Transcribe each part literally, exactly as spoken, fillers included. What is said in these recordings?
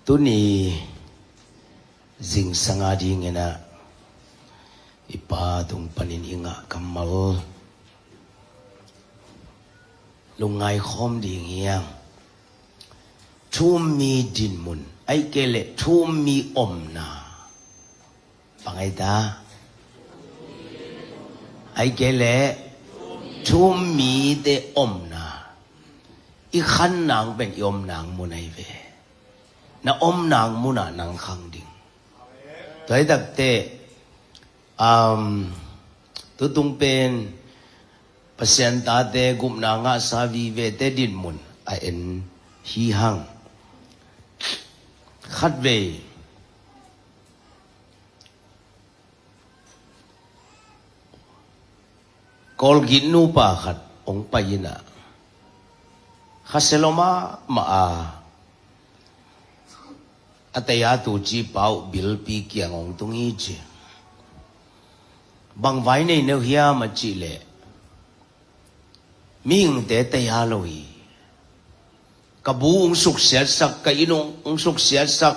Tuni zingsang a dingin ah i Pa tung panin i ngah kammal lungngai khawm ding hi hang. Thu-um mi dinmun, ahih kei leh thu-um mi omna. Bang ai ta? Ahih kei leh thu-um mite omna. I khan nang pen i om nang mun ahi ve. Na om nang munah nang khang ding. Tua hi takte, um, tutung pen Pasian tate gupna ngahsa vivete dinmun a en hi hang. Khatvei Kawlgit nupa khat hong pai in ah, khasia lua mahmah a, a taya tuuci pa uh Bilpi kiang hong tung hi ci. Bang vai nei na uh hiam a cih leh, mihingte taya lo hi. Ka bu hong suksiatsak, ka inn hong, hong suksiatsak,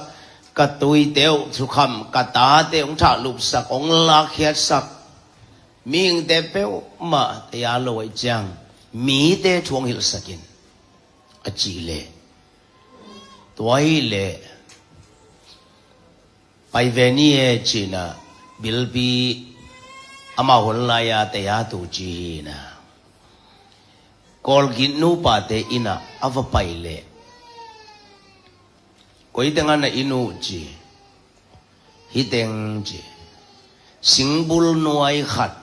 ka tuite hong thukham, ka tate hong thahlupsak, hong lakkhiatsak. Mihingte peuhmah taya lo ahih ciang mite thu hong hilhsak in, a cih leh, tua ahih leh pai ve ni e ci-in ah, Bilpi amau hun lai-a taya tuuci hi-in ah, Kawlgit nupate inn ah a va pai leh, "Koi tengah na inn uh?" ci. "Hih teng," ci. Singbul nuai khat,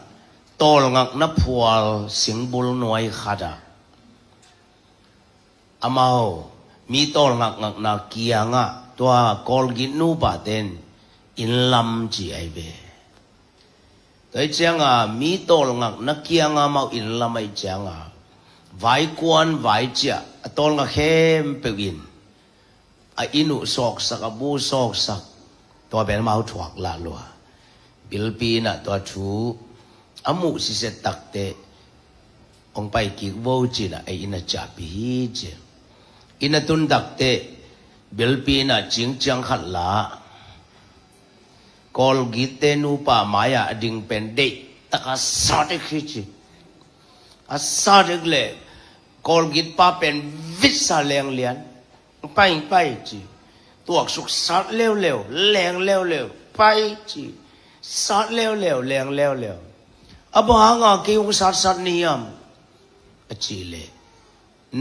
tawlngakna phual singbul nuai khat ah, amau mi tawlngakngakna kiangah tua Kawlgit nupaten inn lam ci ahi ve. Tua ahih ciangah mi tawlngakna kiangah amau inn lam ahih ciangah, vaikuan vaiciah a tawlngak khempeuh in a inn uh sawksak, a bu sawksak, tua pen amau thuak lah lua. Bilpi in ah tua thu a muh sitset takteh, "Hong pai kik vo," ci-in ah ei inn ah ciahpih hi ci. Inn ah tun takteh, Bilpi in ah cingciang khat la, Kawlgitte nupa mai-ah a ding pen deihtak a sa dek hi ci. A sa dek leh, Kawlgit pa pen vitsa leng lian. "Pai, pai," ci. "Tuaksuk sat leuleu, leng leuleu, pai," ci. "Sat leuleu, leng leuleu. A bang hanga kei hong satsat na hiam?" a cih leh,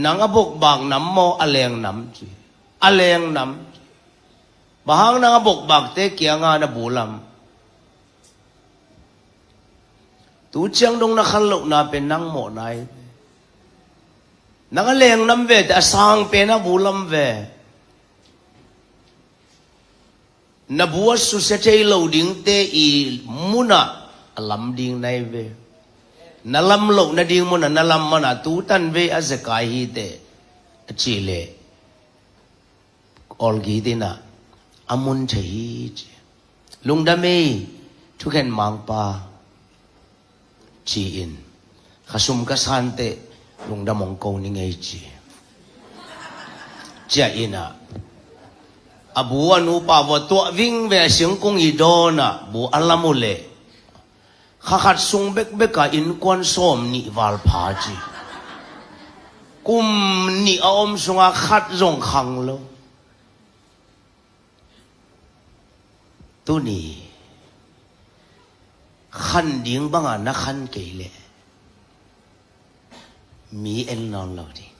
"Nang a bokbak nam maw, a leng nam?" ci. "A leng nam." "Bang hang nang a bokbakte kiangah na bu lam?" "Tu ciang dong na khan lohna pen nang mawhna hi. Nang a leng nam ve teh, a sang pen a bu lam ve. Na bu a susia thei lo dingte i munah a lam ding na hi ve. Na lam loh nading munah na lam manin tu tan vei a zekai hi teh," a cih leh, Kawlgit in ah a mun thei hi ci. "Lungdam ei, thukhen mangpa," ci-in, "Khasum ka santeh lungdam hong ko ning ei," ci. Ciah in ah, a bu a nupa vua tuah vingveng a singkung i dawnah bu a lam uh leh, kha khat sung bekbek ah innkuan sawmnih val pha ci. Kum nih a om sungah khat zong khang lo. Tuni khan ding banga na khan kei leh, mi en nawn lo ding.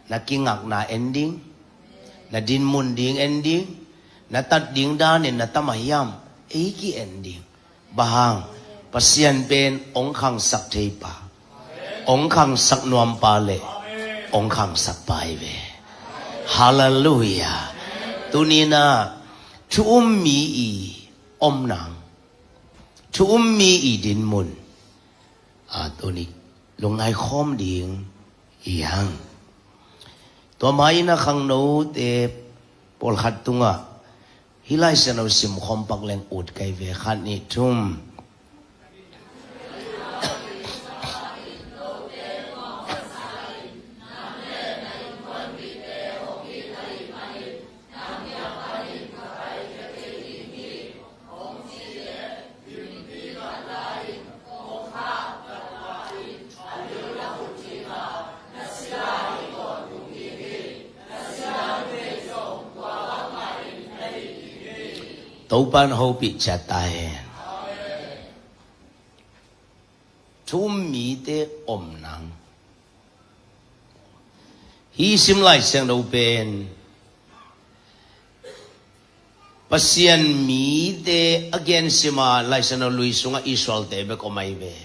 Na kingakna en ding, na dinmun ding en ding, na tat ding danin na tam a hiam, ei ki-en ding. Bang hang, Pasian pen hong khangsak thei pa, hong khangsak nuam pa leh hong khangsak pa hi ve. Halleluiah. Tuni-in ah thu-um mi i om nang, thu-um mi i dinmun, a, tuni lungngai khawm ding hi hang. Tua ma-in ah khangnote pawlkhat tungah hih Lai Siangtho simkhawm pak leng ut kei ve. Khat, nih, thum. Topan hopih ciat ta hen. Thu-um mite om nang. Hih sim Lai Siangtho pen Pasian mite a gen sim a, Lai Siangtho lui sungah Israelte bek om ahi ve.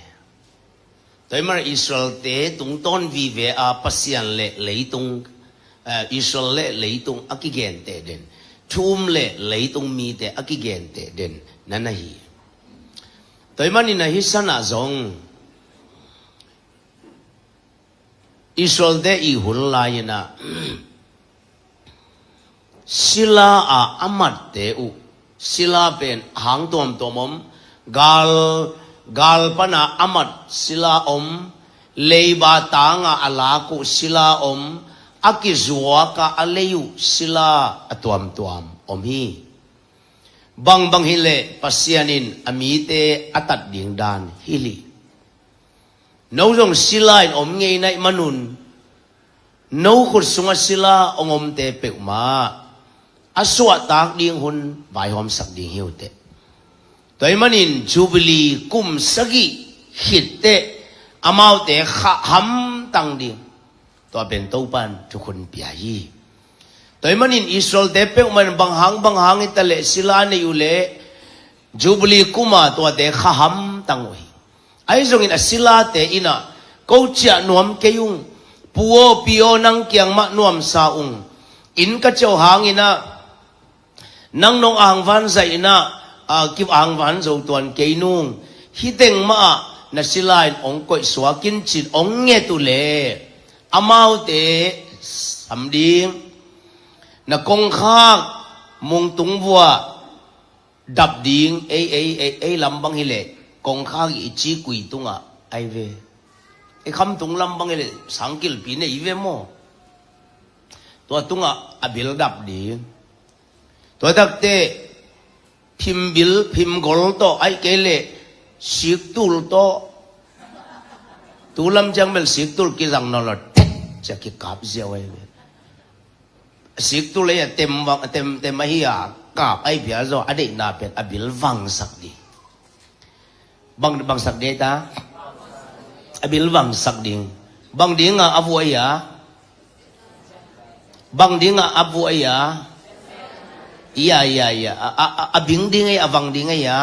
Tua ahih manin Israelte tungtawn vive a Pasian le leitung, eh, Israel le leitung a kigenteh den, thu-um le leitung mite a kigenteh den na na hi. Tua ahih manin a hih sanah zong Israelte i hun lai-in ah sila a a matte uh, sila pen a hang tuamtuam om, gal, gal pana a mat sila om, leiba tanga a lak uh sila om, a kizuak a a lei uh sila a tuamtuam om hi. Bangbang hileh Pasian in a mite a tat ding dan hi hi. No zong sila in om ngei na hih manun, no khut sungah sila hong omte peuhmah a suahtak ding hun vaihawmsak ding hi uh teh. Tua ahih manin Jubilee kum sagih khit teh amaute khah hamtang ding, tua pen Topan thukhun pia hi. Tua ahih manin Israelte peuhmah in bang hang bang hang hi ta leh sila nei uh leh Jubilee kuma tuate khah hamtang uh hi. Ahi zongin a silate in ah, "Ko ciah nuam kei ung, pu aw, pi aw, nang kiang mah nuamsa ung. Inn ka ciah uh hangin ah nang nong angvan zaih in ah, a, ki angvan zo tuan kei nung. Hih teng mah ah na sila in hong koihsuak in," ci-in hong nget uh leh amaute sam ding. Na kongkhak mungtung vuah dap ding, ei, ei, ei, ei lam bang hileh kongkhak i ci kui tungah ahi ve. Ei khamtung lam bang hileh sangkilpi nei ve maw? Tua tungah a bil dap ding. Tua takteh phimbil, phimgol tawh, ahih kei leh siktul tawh. Tu lam ciang bel siktul kizang nawn lo, tek cia kikap ziau ahi ve. Siktul ahi a, tem vang, tem, tem ahi a, kap ahi phial zaw, a deihna pen a bil vangsak ding. Bang, bangsak ding ta? A bil vangsak ding. Bang dinga a vuah ahi a? Bang dinga a vuah ahi a? Ia, ia, ia. A, a, a, a bing ding ahi, a vang ding ahi a?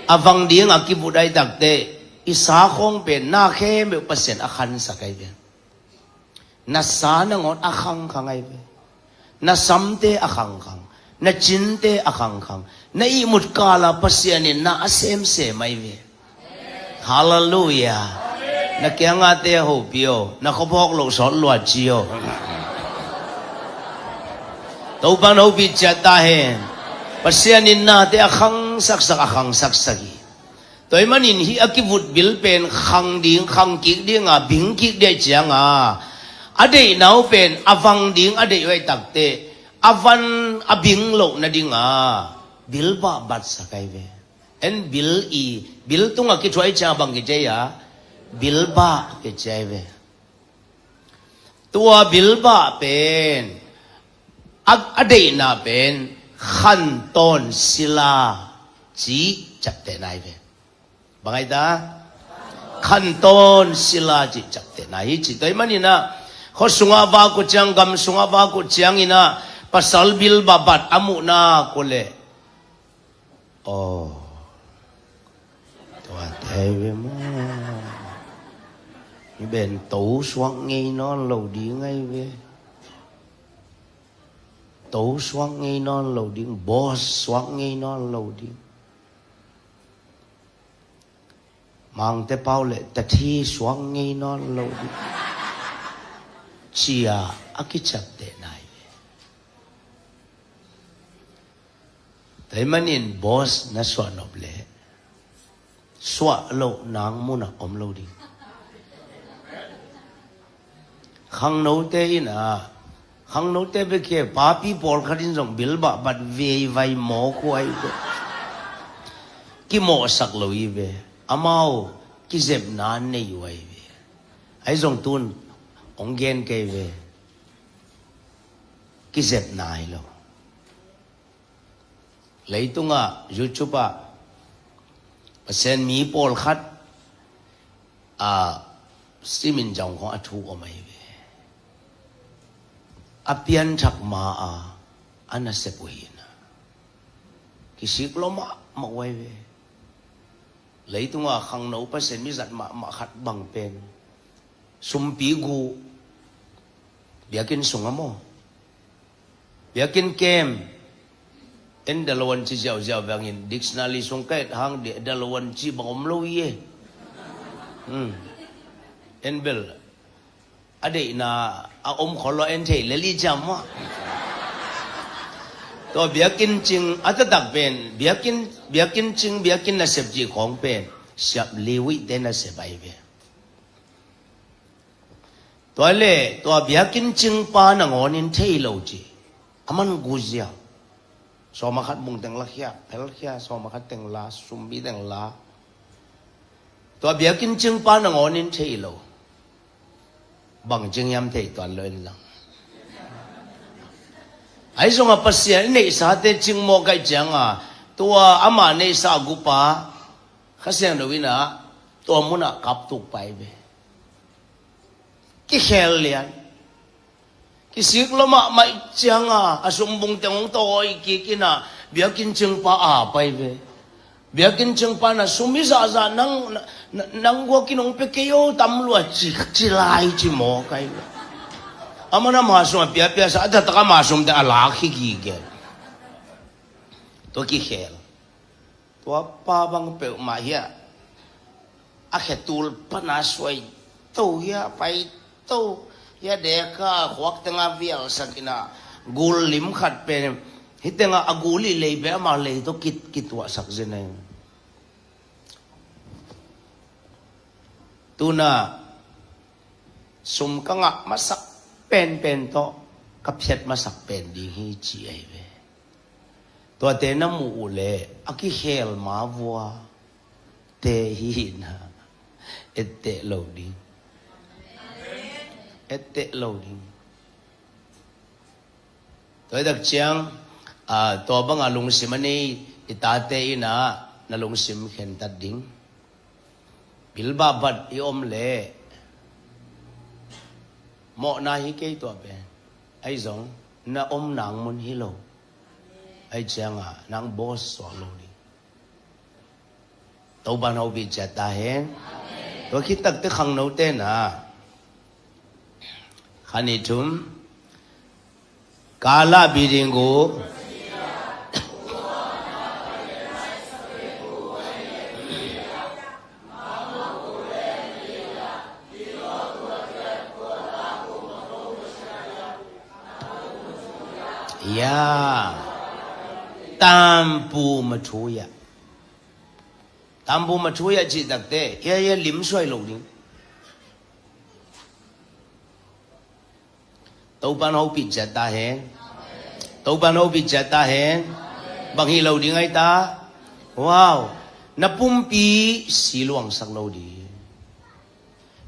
A vang dinga kivut ahi takteh i sa khawng pen na khempeuh Pasian a khansak ahi ve. Na sa nangawn a khangkhang ahi ve. Na samte a khangkhang, na cinte a khangkhang, na ihmut kala Pasian in na a semsem ahi ve. Halleluiah. Na kiangate a hopih aw, na khuaphawk loh sawt lua ci aw. Topan hopih ciat ta hen. Pasian in nate a khangsaksak, a khangsaksak hi. Tua ahih manin hih a kivut bil pen khang ding, khang kik dinga, bing kik ding cianga, a deihna uh pen a vang ding a deih uh ahi takteh, a van a bing loh nadinga bilbah batsak ahi ve. En bil i, bil tunga kithuah cianga bang kici a? Bilbah kici ahi ve. Tua bilbah pen a, a deihna pen khantawn sila cih ciaptehna ahi ve. Bang ahi ta? Khantawn sila cih ciaptehna hi ci. Tua ahih manin ah khua sungah vak uh ciang, gam sungah vak uh ciangin ah pasal bilbah bat a muhna kua leh, aw, tuate ahi ve maw? Hih pen to suak ngei nawn lo ding ahi ve. To suak ngei nawn lo ding, boss suak ngei nawn lo ding. Mangte pau leh tathi suak ngei nawn lo ding, cia a kiciaptehna ahi ve. Tua ahih manin boss na suah nop leh suah loh nang munah om lo ding. Khangnote in ah, khangnote bek hi, papi pawlkhat in zong bilbah bat veivai mawk uh ahi ve. Kimawhsak lo hi ve. Amau kizepna nei uh ahi ve. Ahi zong tun hong gen kei ve. Kizepna hi lo. Leitungah YouTube ah Pasian mi pawlkhat a simin zong khong a thuk om ahi ve. A pianthak ma a a nasep uh hi na, kisik lo mahmah uh ahi ve. Leitungah khangno Pasian mi zat mahmah khat bang pen sumpi gu, biakinn sungah maw, biakinn kem. En dalawan ci ziauziau bangin dictionary sung ka et hang de dalawan ci bang om lo hi e. Hmm. En bel a deihna a om kholo en thei lel hi ciam maw. Tua biakinn cing a taktak pen biakinn, biakinn cing, biakinn nasep cih khong pen siap liwihte nasep ahi ve. Tua le tua biakinn cingpa nangawnin thei lo ci a man guzia. Sawma khat bung teng la khia, phel khia, sawma khat teng la, sumbi teng la. Tua biakinn cingpa nangawnin thei lo. Bang cing hiam thei tuan lo in lang. Ahi zongah Pasian i neihsate cing mawk ahi cianga tua ama neihsa a gupa Kha Siangtho inah tua munah kaptuk pai ve. Kikhel lian. Kisik lo mahmah cianga a sumbung teng hong tawi kik inah biakinn cingpa a pai ve. Biakinn cingpa na sum i zahzah nang, nang guakin hong pia kei o tam lua ci, ci lai ci maw kai ve. A man a ma sum a piapia sa a taktak a ma sum te a lak hi gige. Tua kikhel. Tua pa bang peuhmah hiah a khetul pana suai to hiah pai to hiah deka khuak tenga vialsak inah gul lim khat pen hi tenga a gul i lei be ama lei to kit kituahsak zen ahi. Tuna sum ka ngah masak penpen tawh ka phiat masak pen ding hi ci ahi ve. Tuate na muh uh leh a kikhel ma vua te hi hina etteh lo ding. Etteh lo ding. Tua hi tak ciang tua banga lungsim a nei i tate inah na lungsim khentat ding. Bilbah bat i om leh mawhna hi kei tua pen. Ahi zong na om nang mun hi lo. Ahi cianga nang bawsuak lo ding. Topan hopih ciat ta hen. Tua khit takte khangnote na khan i thum kala biding uh. Ya. Tampu mathuya. Tampu mathuya cih takte ya ya lim suai lo ding. Topan hopih ciat ta hen. Topan hopih ciat ta hen. Bang hi lo ding ahi ta. Wow. Na pumpi siluangsak lo ding.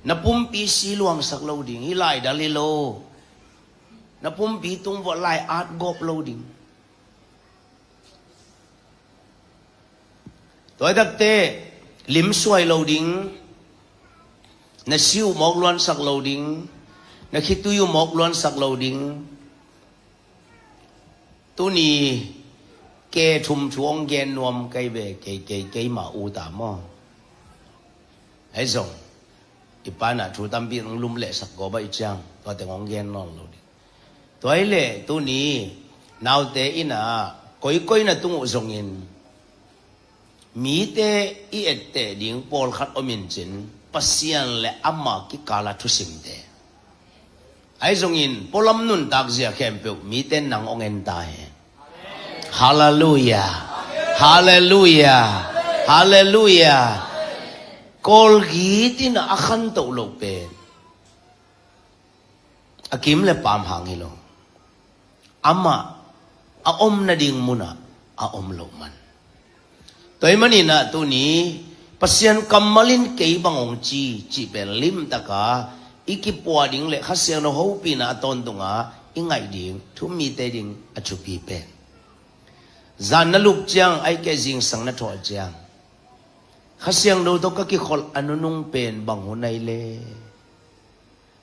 Na pumpi siluangsak lo ding hi laidal hi lo. Na pumpi tung vuah lai at gawp lo ding. Tua hi takte lim suai lo ding. Na si uh mawk luansak lo ding. Na khitui uh mawk luansak lo ding. Tuni ke thum thu hong gen nuam kei ve kei kei keima u ta maw. Ahi zong i panah thu tampi hong lum lehsak gawp ah i ciang tua teng hong gen nawn lo ding. Tua hi leh tuni naute inah koikoi na tung uh zongin mite i etteh ding pawlkhat om in cin Pasian le ama kikala thusimte. Ahi zongin pualam nuntak zia khempeuh mite nang hong en ta hen. Halleluia. Halleluia. Halleluia. Kawlgit inah a khantoh loh pen a kim le paam hang hi lo. Amah a om nading munah a om loh man. Tua ahih maninah tuni Pasian kammal in kei bang hong ci cih pen limtaka i kipua ding le Kha Siangtho hopihna a tawntunga i ngaih ding thu mite ding a thupi pen. Zan na lup ciang, ahih keh zingsang na thawh ciang, Kha Siangtho tawh ka kikholh a nunung pen bang hun ahi le?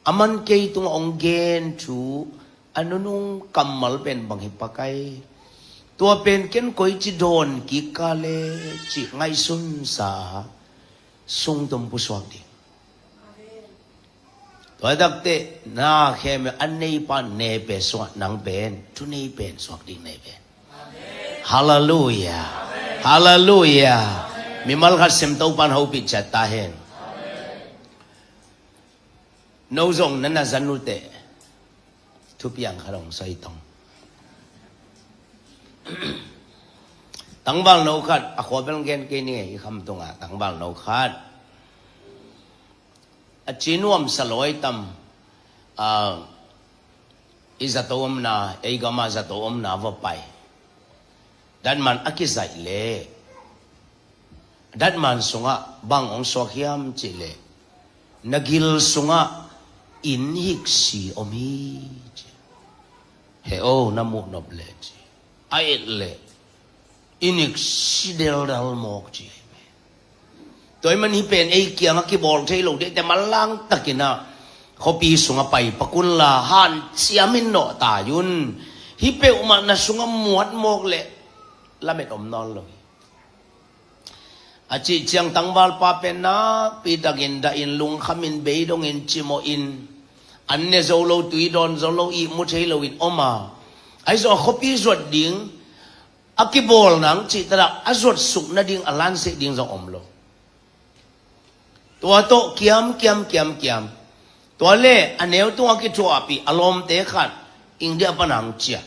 A man kei tungah hong gen thu a nunung kammal pen bang hi pak ai? Tua pen ken koici dawn kik ka le, cih ngaihsunsa sungtum pusuak ding. Tua takte na khem a neipa ne pe sungah nang pen thu nei pen suak ding nei pen. Halleluia. Halleluia. Mimal khat sem Topan hopih ciat ta hen. No zong na na zan uh teh, thupiang khat hong sawi tong. Tangval no khat, a khua bel gen kei ni, i kham tungah tangval no khat. A ci nuamsa lawi tam, a, i zato omna, ei gama zato omna va pai. Datman a kizaih leh, datman sungah bang hong suak hiam cih leh, na gil sungah inn hiksi om hi, ci. He o, na muh nop leh, ci. A et leh, inn hiksi deldal mawk, ci. Tua ahih man hih pen ei kiangah kibawl thei lo ding, tua manlang takin ah khuapi sungah pai pak un la, hanciamin nawhtai un. Hih peuhmah na sungah muat mawk leh lamet om nawn lo hi, a cih ciang tangvalpa pen nakpi takin dahin, lungkhamin, beidongin, cimawhin, an ne zo lo, tui dawn zo lo, ihmu thei loin om a, ahi zong a khuapi zuat ding a kibawl nang cih takah a zuatsuk nading, a lanseh ding zong om lo. Tua tawh kiam, kiam, kiam, kiam. Tua leh a neu tungah kithuahpih a lawmte khat India pana hong ciah.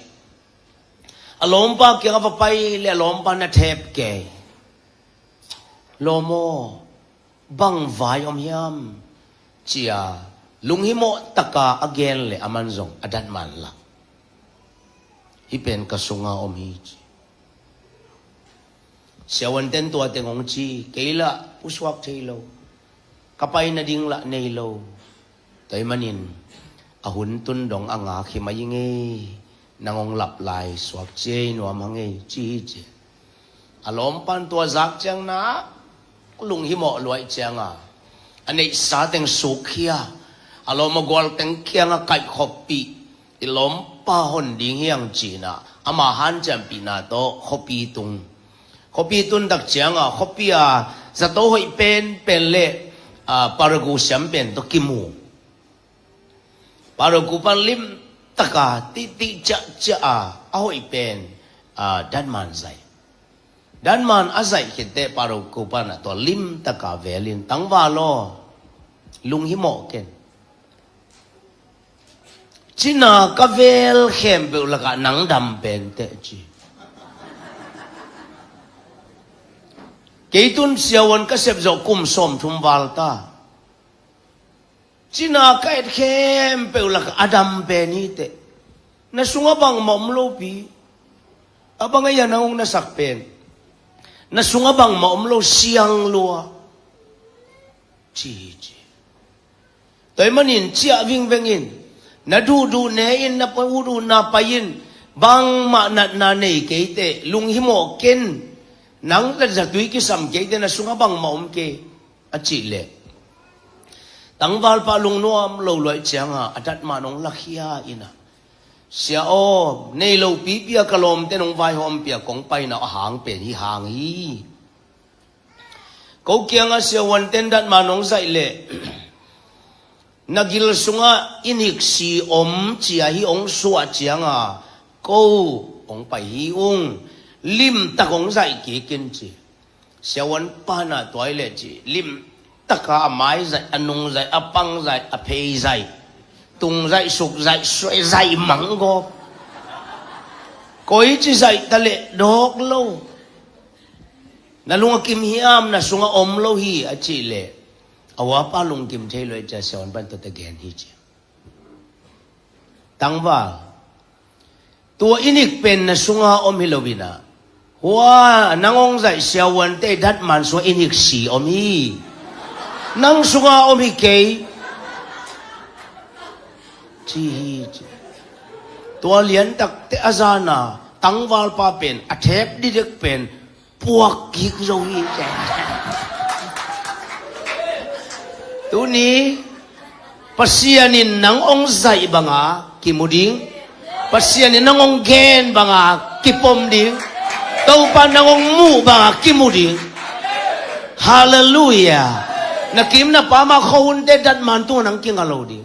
A lawmpa kiangah va pai leh a lawmpa na thep kei. Lawm aw, bang vai om hiam, ci-a lunghimawh taka a gen leh aman zong a datman lak, hih pen ka sunga om hi, ci. Siavuanten tua teng hong ci, kei lah pusuak thei lo, ka pai nading lah nei lo. Tua ahih manin a hun tun dong a ngak hi mai ing ei, nang hong lap lai suak ciei nuam hang ei, ci hi, ci. A lawmpan tua zak ciang nak lunghimawh luaih cianga, a neihsa teng sukkhia, a lawm a gual teng kianga kaihkhopih, i lawmpa hon ding hi hang, ci-in ah ama hanciampihna tawh khuapi tung. Khuapi tun tak cianga khuapi a zato hoih penpen leh, a, paragu siam pen tawh kimu. Paragu pan limtaka tihtih ciahciah a, a hoih pen, a, datman zaih. Datman a zaih khit teh paragu pan ah tua limtaka velin, tangval aw, lunghimawh ken. Cina ka vel khempeuh lakah nang dam pen teh, ci. Kei tun siavuan ka sep zawh kum sawmthum val ta. Cina ka et khempeuh lakah a dam pen hi teh. Na sungah bangmah om lopi. A bang ahi a nang hong nasak pen? Na sungah bangmah om lo, siang lua, ci hi, ci. Tua ahih manin ciah vingveng in, na duhduh ne in, na duhduh na pai in, bangmah natna nei kei teh, lunghimawh ken, nang la zatui kisam kei teh, na sungah bangmah om kei, a cih leh, tangvalpa lungnuam lo luaih cianga a datman hong lakhia in ah, sia aw, nei lopipi a ka lawmte nong vaihawmpih a kong paina a hang pen hih hang hi. Ko kiangah siavuanten datman hong zaih leh, na gil sungah inn hiksi om, ci-a hih hong suah cianga ko hong pai hi ung. Limtak hong zaih kik in, ci. Siavuanpa in ah tua hi leh, ci, limtaka a mai zaih, a nung zaih, a pang zaih, a phei zaih, tung zaih, suk zaih, suai zaih manggawp. Koici zaih ta leh dawk lo. Na lung a kim hiam, na sungah om lo hi, a cih leh, a uapa lungkim thei lo hi, ci-a siavuanpa in tuate gen hi, ci. Tangval, tua inn hik pen na sunga om hi lo in ah, hua nang hong zaih siavuante datman sungah inn hiksi om hi. Nang sunga om hi kei, ci hi, ci. Tua liantak teh a zana tangvalpa pen a thep didek pen puak kik zo hi. Tuni Pasian in nang hong zaih banga kimu ding. Pasian in nang hong gen banga kipom ding. Topa nang hong muh banga kimu ding. Halleluiah. Na kim na pam a khuahunte datman tungah nang kinga lo ding.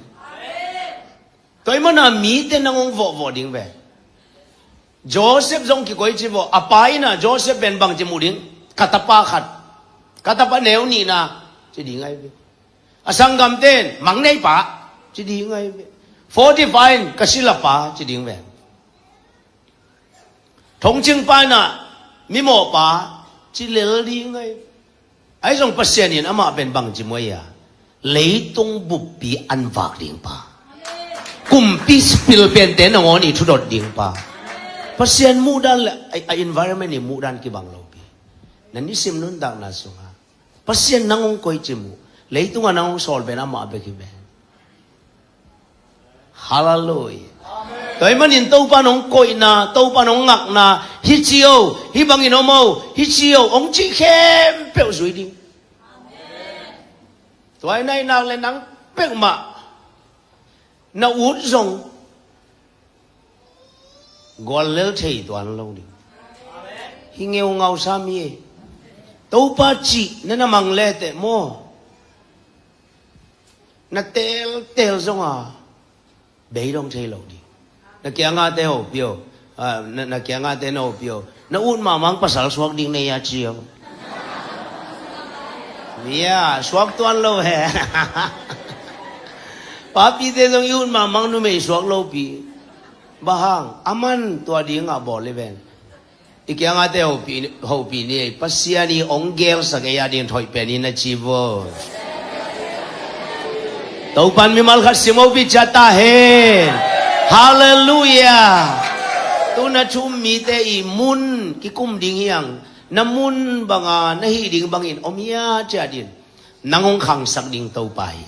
Tua ahih manin mite nang hong vawhvawh ding ve. Joseph zong kikoih ci vawh. A pa in ah Joseph pen bangci muh ding? Ka tapa khat, ka tapa neu nihna ci ding ahi ve. A sanggamte in mang nei pa ci ding ahi ve. Potiphar in ka sila pa ci ding ve. Thongcing pa in ah mimawh pa ci lel ding ahi ve. Ahi zong Pasian in amah pen bangci muh ahi a, leitung buppi an vak ding pa, kumpi pil pente nangawn i thudot ding pa. Pasian muhdan le a, a environment i muhdan kibang lo pi. Na nisim nuntakna sungah Pasian nang hong koih ci muh, leitungah nang hong sawl pen amah bek hi ve. Halleluiah. Tua ahih manin Topa nong koihna, Topa nong ngakna, hi ci o, hi bangin om o, hi ci o hong cih khempeuh zui ding. Tua ahih nak le nang peuhmah na ut zong gual lel thei tuan lo ding. Hi ngeungau sa mi e. Topa cih na na mang le teh maw, na teltel zonga beidong thei lo ding. Na kiangahte hopih o. Ah, na, na kiangahte na hopih o. Na ut mahmah pasal suak ding nei a ci o. Nia suak tuan lo he. Papite zong i ut mahmah numei suak lopi. Bang hang, aman tua dingah bawl hi ven. I kiangahte hopih, hopih ni ei. Pasian i hong gelsak ei a ding thoih pen i na ci vo. Topan mimal khat sim hopih ciat ta hen. Halleluiah. Tu na thum mite i mun kikum ding hiang. Na mun banga na hih ding bangin om hia ciat in nang hong khangsak ding Topa hi.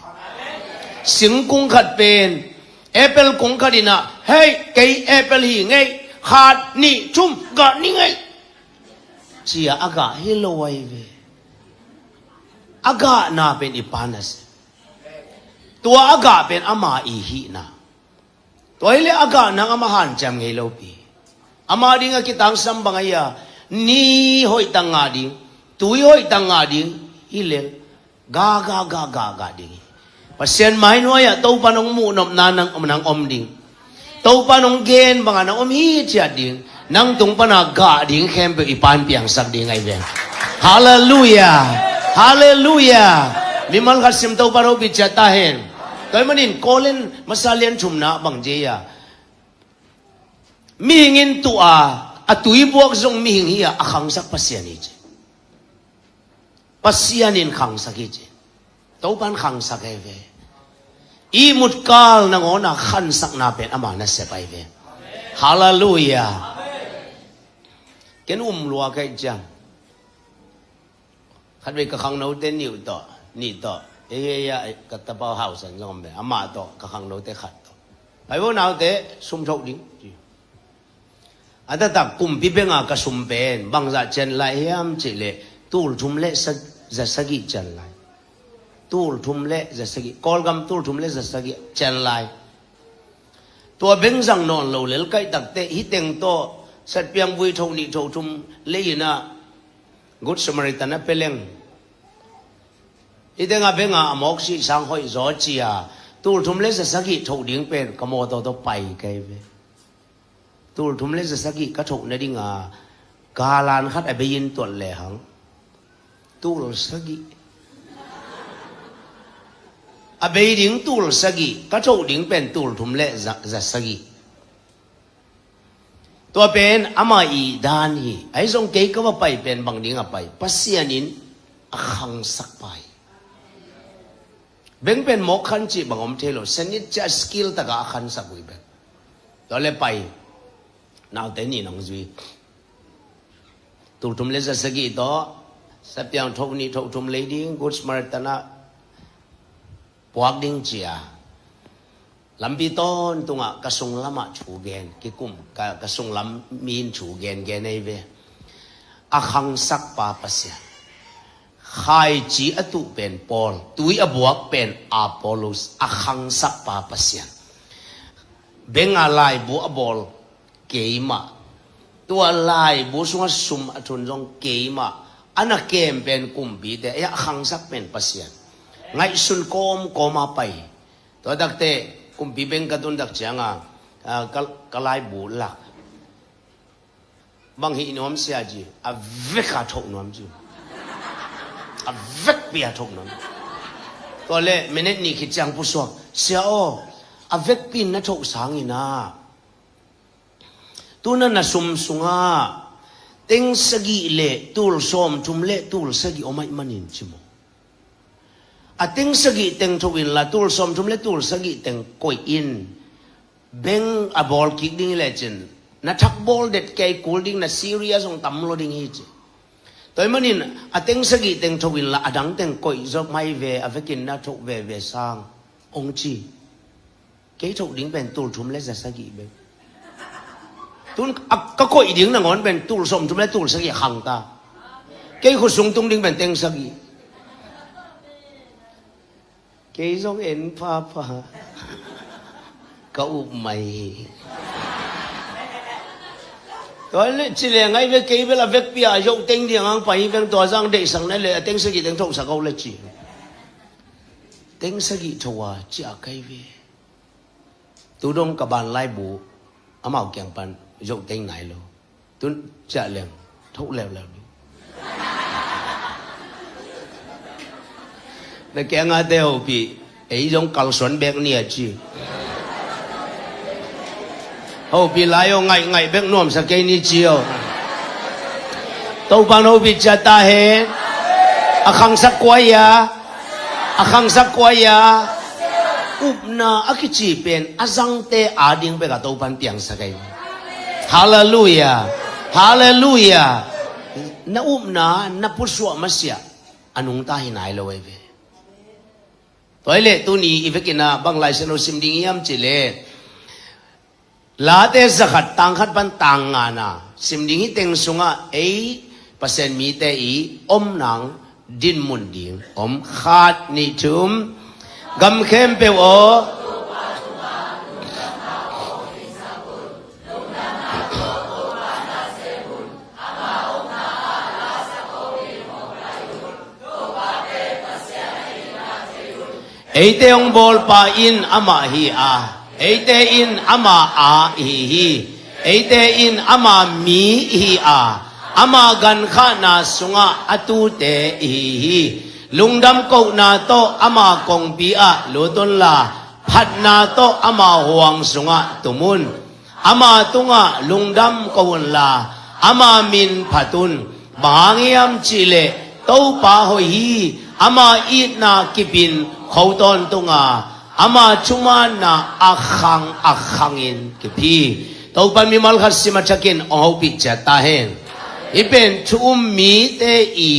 Singkung khat pen apple kung khat in ah, hei, kei apple hi ngei, khat nih thum gah ni ngei, ci-a a gah hi lo ahi ve. A gahna pen i Pa na si. Tua a gah pen ama i hihna. Tua hi leh a gah nang amah hanciam ngei lopi. Ama dingah kitangsam bang ahi a, ni hoih tak ngah ding, tui hoih tak ngah ding hi lel, gah gah gah gah gah ding hi. Pasian mai nuai-ah Topa nong muh nopna nang, nang om ding. Topa nong gen bangah nang om hi ciat ding. Nang tung pana gah ding khempeuh i Pa'n piangsak ding ahi ve. Halleluiah. Halleluiah. Mimal khat sim Topa hopih ciat ta hen. Tua ahih manin Korin masa lian thumna bang ci a, mihing in tuh a, a tuibuak zong mihing hi a, a khangsak Pasian hi ci. Pasian in khangsak hi ci. Topan khangsak hi ve. I mutkal nangawn a khansakna pen ama nasep ahi ve. Halleluiah. Ken um lua ka hih ciang, khatvei ka khangnote nih uh tawh, nih tawh, ei, ei, ei, ka tapa Hau San zong om ve, amah tawh, ka khangnote khat tawh, pai vo naute, sum thoh ding ci. A taktak kumpi benga ka sum pen bangzah cian lai hiam cih leh tul thum le sa, za sagih cian lai. Tul thum le za sagih, Kawlgam tul thum le za sagih cian lai. Tua beng zang nawn lo lel kaih takteh hih teng tawh satpiang vui thoh nih thoh thum lei-in ah Good Samaritan a pia leng. Hih tengah benga a mawk sih sang hoih zaw ci-a tul thum le za sagih thoh ding pen ka mawtaw tawh pai ka hi ve. Tul thum le za sagih ka thoh nadinga galan khat a bei-in tuat lehang tul sagih. A bei ding tul sagih, ka thoh ding pen tul thum le za, za sagih. Tua pen ama i dan hi. Ahi zong kei ka va pai pen bang ding a pai, Pasian in a khangsak pa hi. Beng pen mawk khan cih bang om thei lo, sanit cia skill taka a khansak uh hi bek. Tua le pai, naute nih nang zui. Tul thum le za sagih tawh satpiang thoh nih thoh thum lei ding, Good Samaritan ah puak ding ci-a. Lampi tawntungah ka sunglamah thu gen, kikum, ka, ka sunglam mi in thu gen gen ei ve. A khangsak pa Pasian. Khaici a tuh pen Paul, tui a buak pen Apollos, a khangsak pa Pasian. Benga laibu a bawl keimah. Tua laibu sungah sum a thun zong keimah. A na kem pen kumpite, ei a khangsak pen Pasian. Ngaihsun kawmkawm a pai. Tua takte kumpi beng ka tun tak cianga, ah, ka, ka laibu lak. Bang hih nuam sia ci, a vek a thoh nuam ci. A vekpi a thoh nuam. Tua le minute nih khit ciang pusuak, sia aw, a vekpi na thoh sangin ah, tu na na sum sungah teng sagih le tul sawmthum le tul sagih om ahih manin ci maw. A teng sagih teng thoh inla tul sawmthum le tul sagih teng koih in. Beng a bawl kik ding hi lecin na thak bawl det kei kul ding, na serious hong tam lo ding hi ci. Tua ahih manin a teng sagih teng thoh inla a dang teng koih zawk mai ve, a vekin na thoh veve sang hong ci. Kei thoh ding pen tul thum le za sagih bek. Tun a ka koih ding nangawn pen tul sawmthum le tul sagih a khang ta. Kei khut sung tung ding pen teng sagih. Kei zong en phapha. Ka up mai hi. Tua le ci le ngai ve, kei bel a vekpi a zoh teng ding ang pai hi veng, tua zang deihsak na le a teng sagih teng thohsak o le ci. Teng sagih thoh a ci a kai ve. Tu dong ka ban laibu amau kiang pan zoh teng nai lo. Tun ciah leng thoh leuleu ding. Na kianga te hopih, ei zong kalsuan bek ni a ci. Hopih lai aw, ngaih ngaih bek nuamsa kei ni ci aw. Topan hopih ciah ta hen. A khangsak kua ia. A khangsak kua ia. Upna a kici pen a zangte ading bek a Topan piangsak ei. Halleluiah. Halleluiah. Na upna na pusuah masiah a nungta hi nai lo ei ve. Tua hi leh tuni i vekin ah bang Lai Siangtho sim ding hiam cih leh, Late zakhat tangkhat pan tang ngana sim ding hi. Teng sungah ei Pasian mite i om nang dinmun ding om. Khat, nih, thum. Gam khempeuh aw. Eite hong bawlpa in amah hi a, eite in ama a ihi hi. Eite in ama mi ihi a, ama gankhahna sungah a tute ihi hi. Lungdam kohna tawh ama kongpi ah lut unla, phatna tawh ama huang sungah tum un. Ama tungah lungdam ko unla, ama min phat un. Bang hang hiam cihleh Topa hoih hi. Ama itna kipin kho tawntung a, ama thumanna a khang a khangin kip hi. Topa mimal khat sim a thakin hong hopih ciat ta hen. Hih pen thu um mite i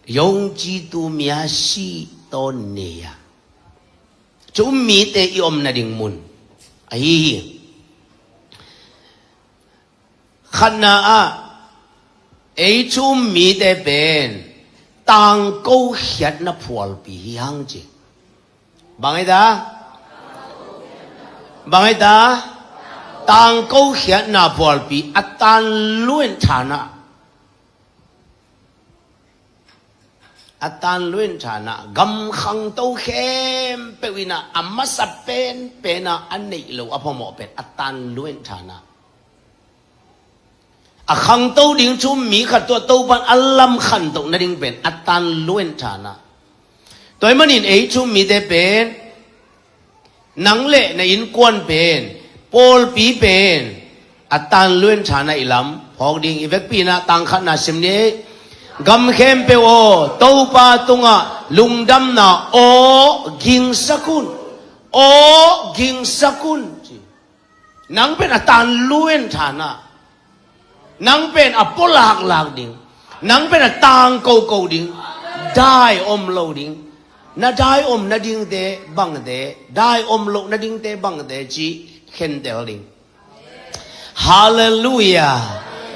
yongci tu mia si tawn nei a, thu um mite i om nading mun ahi hi. Khatna ah ei thu um mite pen tangko khiatna phualpi hi hang ci. Bang hi ta? Bang hi ta? Tangko khiatna phualpi a tan luen thana. A tan luen thana, gam khangto khempeuh in ah a masa penpen a a neih lo a phamawh pen a tan luen thana. A khangto ding thu um mi khat tawh Topan a lam khantoh nading pen a tan luen thana. Tua ahih manin ei thu um mite pen nang le na innkuan pen, pawlpi pen a tan luen thana i lam phawk ding. I vekpi in ah tangkhatna sim ni. Gam khempeuh aw, Topa tungah lungdamna aw gingsak un. Aw gingsak un. Nang pen a tan luen thana. Nang pen a pulaklak ding. Nang pen a tangkoko ding. Dai om lo ding. Na dai om nadingte bangte, dai om loh nadingte bangte cih khentel ding. Halleluiah.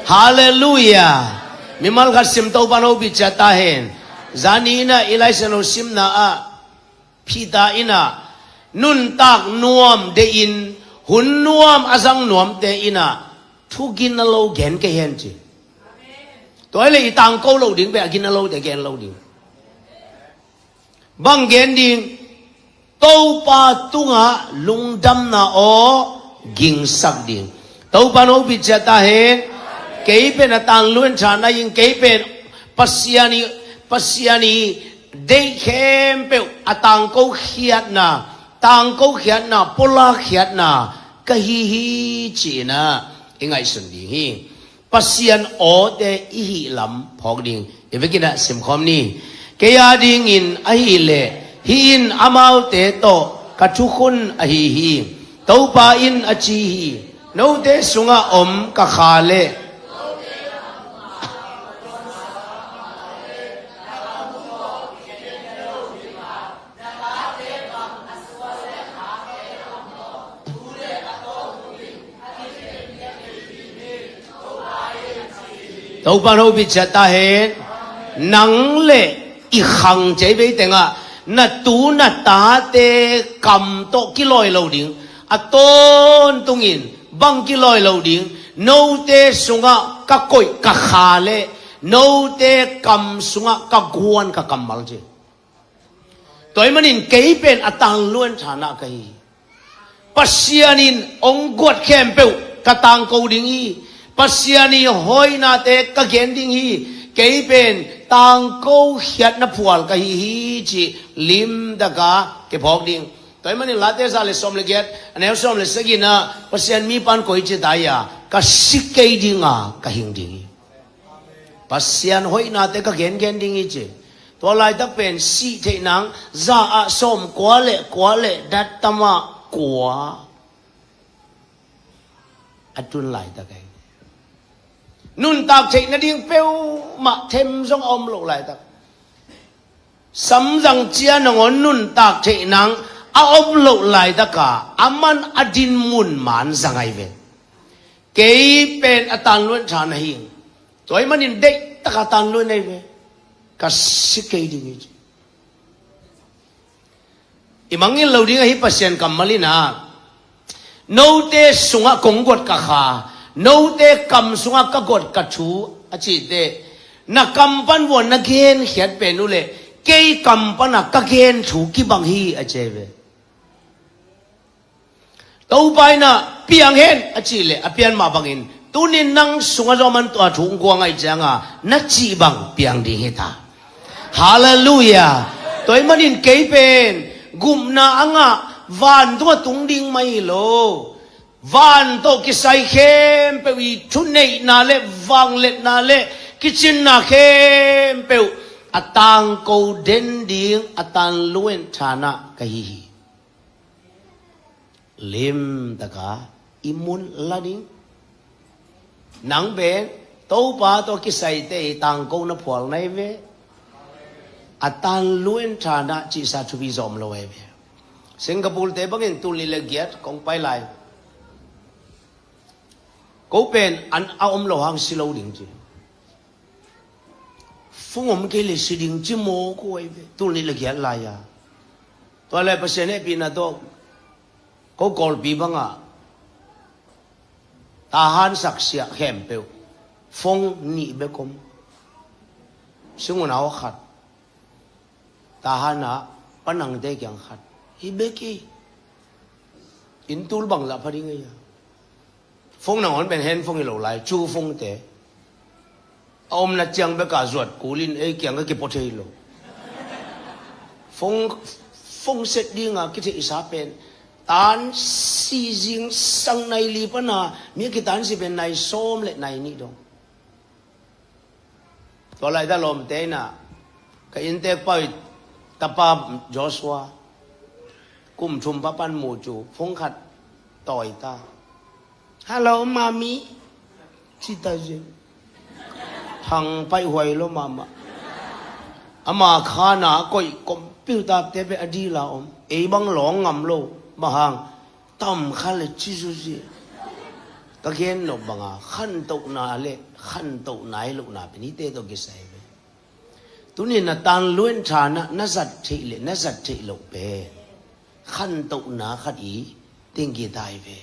Halleluiah. Mimal khat sim, Topa'n hopih ciat ta hen. Zani in ah i Lai Siangtho simna ah Peter in ah nuntak nuam deihin, hun nuam a zang nuamte in ah thu gina lo gen kei hen ci. Tua hi leh i tangko loh ding pen a gina lote gen lo ding. Bang gen ding? Topa tungah lungdamna aw gingsak ding. Topa'n hopih ciat ta hen. Kei pen a tangluan tha na ing, kei pen Pasian i, Pasian i deih khempeuh a tangko khiatna, tangko khiatna, pulak khiatna ka hi hi ci-in ah i ngaihsun ding hi. Pasian awte i hih lam phawk ding. I vekin ah simkhawm ni. Kei a dingin ahih leh hih in amaute tawh ka thukhun ahi hi. Topa in a ci hi. Note sungah om ka kha le Topa'n hopih ciat ta hen. Nang le i khang cei bei tengah na tu na tate kam tawh kilawi lo ding. A tawntungin bang kilawi lo ding? Note sungah ka koih ka kha le note kam sungah ka guan ka kammal ci. Tua ahih manin kei pen a tangluan tha na ka hi. Pasian in hong guat khempeuh ka tangko ding hi. Pasian i hoihnate ka gen ding hi. Kei pen tangko khiatna phual ka hi hi ci limtaka kiphawk ding. Tua ahih manin Late za le sawm le giat, a neu sawm le sagihna, Pasian mipa'n koi ci ta ia, ka si kei dinga ka hing ding hi. Pasian hoihnate ka gengen ding hi ci. Tua laitak pen sih theih nang za ah sawm kua le kua le dattam ah kua a tun laitak ahi. Nuntak theih nading peuhmah them zong a om loh laitak. Samzang cia nangawn nuntak theih nang a om loh laitaka aman a din mun man zang ahi ve. Kei pen a tanluan tha na hi. Tua ahih manin deihtaka tanluan ahi ve. Ka si kei ding hi ci. I mangngilh lo ding ahi Pasian kammal in ah, note sungah kong guat ka kha, note kam sungah ka guat ka thu a cihte, na kam pan vua na genkhiat pen uh leh kei kam pana ka gen thu kibang hi a ci ahi ve. Topa in ah piang hen a cih leh a pian mah bangin tunin nang sungah zong aman tua thu hong guang ahih cianga na cih bang piang ding hi ta. Halleluiah. Tua ahih manin kei pen gupna a ngah vantungah tung ding mah hi lo. Van tawh kisai khempeuh i thuneihna le vangliatna le kicinna khempeuh a tangko den ding a tanluan tha na ka hi hi. Limtaka i mun la ding. Nang pen Topa tawh kisaite i tangkona phual na hi ve. A tanluan tha na cihsa thupi zawm lo ahi ve. Singapore te bangin tul nih le giat kong pai lai. Ko pen an a om lo hang si lo ding ci. Fung om kei le si ding ci maw ko ahi ve. Tul nih le giat lai-a. Tua le Pasian hehpihna tawh ko Kawlpi bangah tahan saksiah khempeuh fung nih bek om. Singunau khat. Tahan ah panangte kiang khat. Hi bek hi. Inn tul bangzah pha ding ahi a. Fung nangawn pen hen fung hi lo lai, cu fungte. A omna ciang beka zuat kulin ei kiang ka kipua thei lo. Fung, fung set dinga kitheihsa pen tan si zingsang nai li pana mi a kitan si pen nai sawm le nai nih dong. Tua laita lawmte inah ka inntek pau i tapa Joshua kum thum pa pan mu cu fung khat tawi ta. "Hello, mami," ci ta zin. Hang paih huai lo mahmah. Ama khan a koih computer te beh a dil a om. Ei bang lawng ngam lo. Bang hang, tam kha le ci zuzi. Ka gen nop banga khantohna le khantohna hi lohna pen hihte tawh kisai ve. Tuni na tan luan thana na zat theih le na zat theih loh pen khantohna khat i tengki tai ve.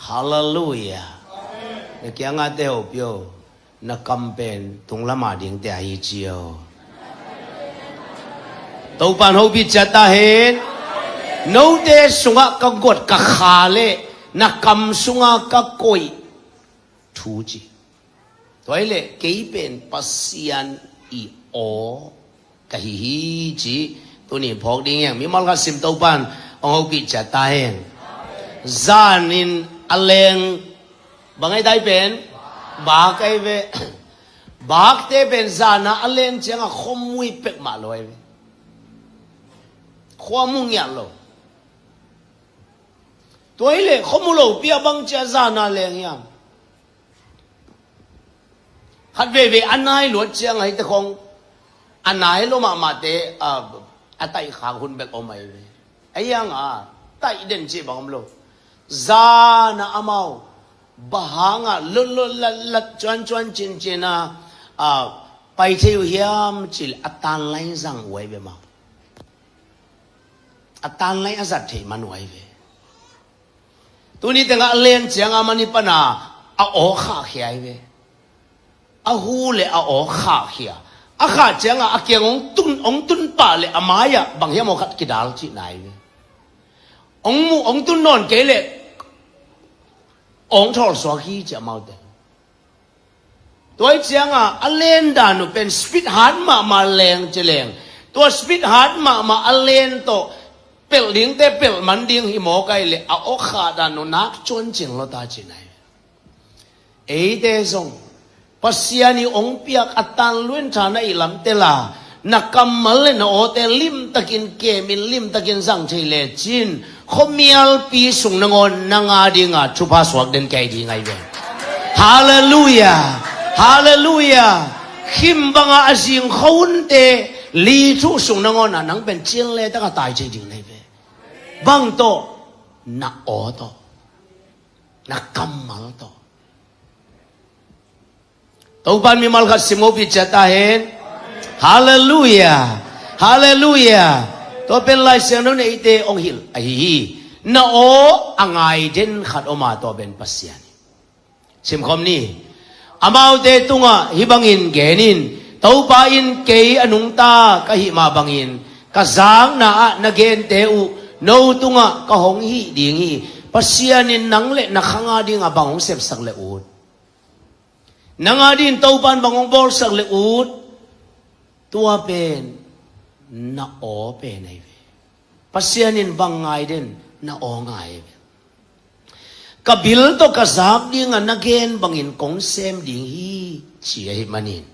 Halleluiah. Na kianga te hopih o, na kam pen tung lama dingte ahi ci o. Topan hopih ciat ta hen. Note sungah ka guat ka kha le na kam sungah ka koih thu ci. Tua hi leh kei pen Pasian i aw ka hi hi ci. Tuni phawk ding hiang mimal khat sim Topan hong hopih ciat ta hen. Zanin a leng bang ai tai pen? Bak ai ve. Bakte pen zana a leng cianga khuamui pek mah lo ai ve. Khuamu ngiat lo. Tua hi leh khuamu lopi a bang cia zana leng hiam? Khat veivei a nai luat ciang ahite khong a nai lo mahmahte a, a taih khak hun bek om ahi ve. A hiang a taih den cih bang om lo. Zana amau bahanga lotlolat lat cuancuan cinciana a pai thei uh hiam cih a tanlai zang uh ahi ve mau. A tanlai a zat theih man uh ahi ve. Tuni tengah a len cianga mani pana a aw khahkhia ahi ve. A hu le a aw khahkhia. A khah cianga a kiang hong tun hong tun pah le a mai-ah bang hiam aw khat kidal cihna ahi ve. Hong muh hong tun nawn kei le hong thawl suak hi ci amaute. Tua hi cianga a len dan uh pen speed hat mahmah leng ci leng. Tua speed hat mahmah a len tawh pelh dingte pelh man ding hi mawk ahi le a awkha dan uh nak cuan cing lo ta ci nai. Eite zong Pasian i ong piak a tan luin thana i lamte la na kammal le na awte limtakin kemin limtakin zang thei lecin khuamialpi sung nangawn nang a dinga thupha suak den kei ding ahi ve. Halleluia. Halleluia. Khim banga a zing khawunte li thu sung nangawn a nang pen cin le taka tai cei ding ahi ve. Bang tawh na aw tawh na kammal tawh. Topan mimal khat sim ngopi ciat ta hen. Halleluia. Halleluia. Tua pen Lai Siangtho neite ong hilh ahi hi. Na aw a ngai den khat oma tua pen Pasian. Simkhawm ni. Amaute tungah hih bangin genin Topa in kei a nungta ka hih mah bangin ka zakna ah na gente uh no tungah ka hong hih ding hi. Pasian in nang le na khanga dingah bang hong sepsak le ut. Nang a din Topan bang hong bawlsak le ut. Tua pen na aw pen ahi ve. Pasian in bang ngai den na aw ngai ahi ve. Ka bil tawh ka zak dingah na gen bangin kong sem ding hi ci ahi manin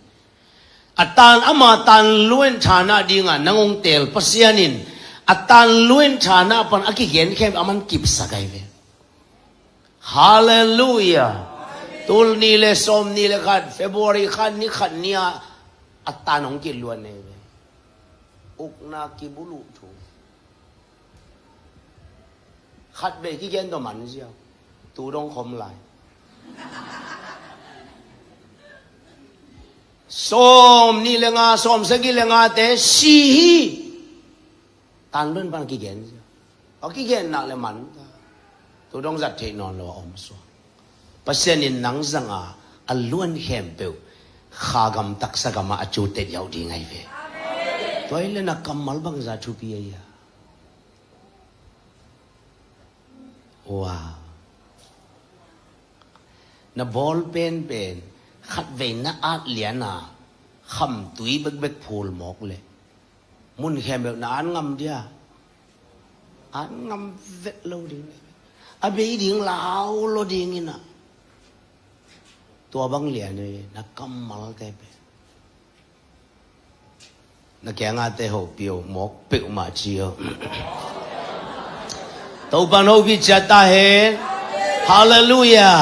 a tan ama tan luin thana dingah nang hong teel Pasian in a tan luin thana pan a kigen khem a man kipsak ahi ve. Halleluia. Tul ni le sawm ni le khat February khat ni khat ni-a a tan hong kiluan nei ve. Ukna kibuluh thu khat bei kigen tawh man ziau tu dong khom lai. Sawm ni le nga sawm sagi le ngate si hi. Tan luan pan kigen zia a kigen nak le man ta. Tu dong zat theih nawn lo a om suak. Pasian in nang zanga a luan khempeuh kha gam taksa gamah a cu tet yauh ding ahi ve. Tua hi le na kammal bangza thupi ahi a. Wow. Na bawl penpen khat vei na at liana khamtui bekbek phul mawk le mun khempeuh na an ngam dia. An ngam vet lo ding. A bei ding lau lo ding ina. Tua bang lian e na kammalte pe. Na kiangate ho pio mawk peuhmah ci ho. Topan ho pi ciat ta hen. Halleluia.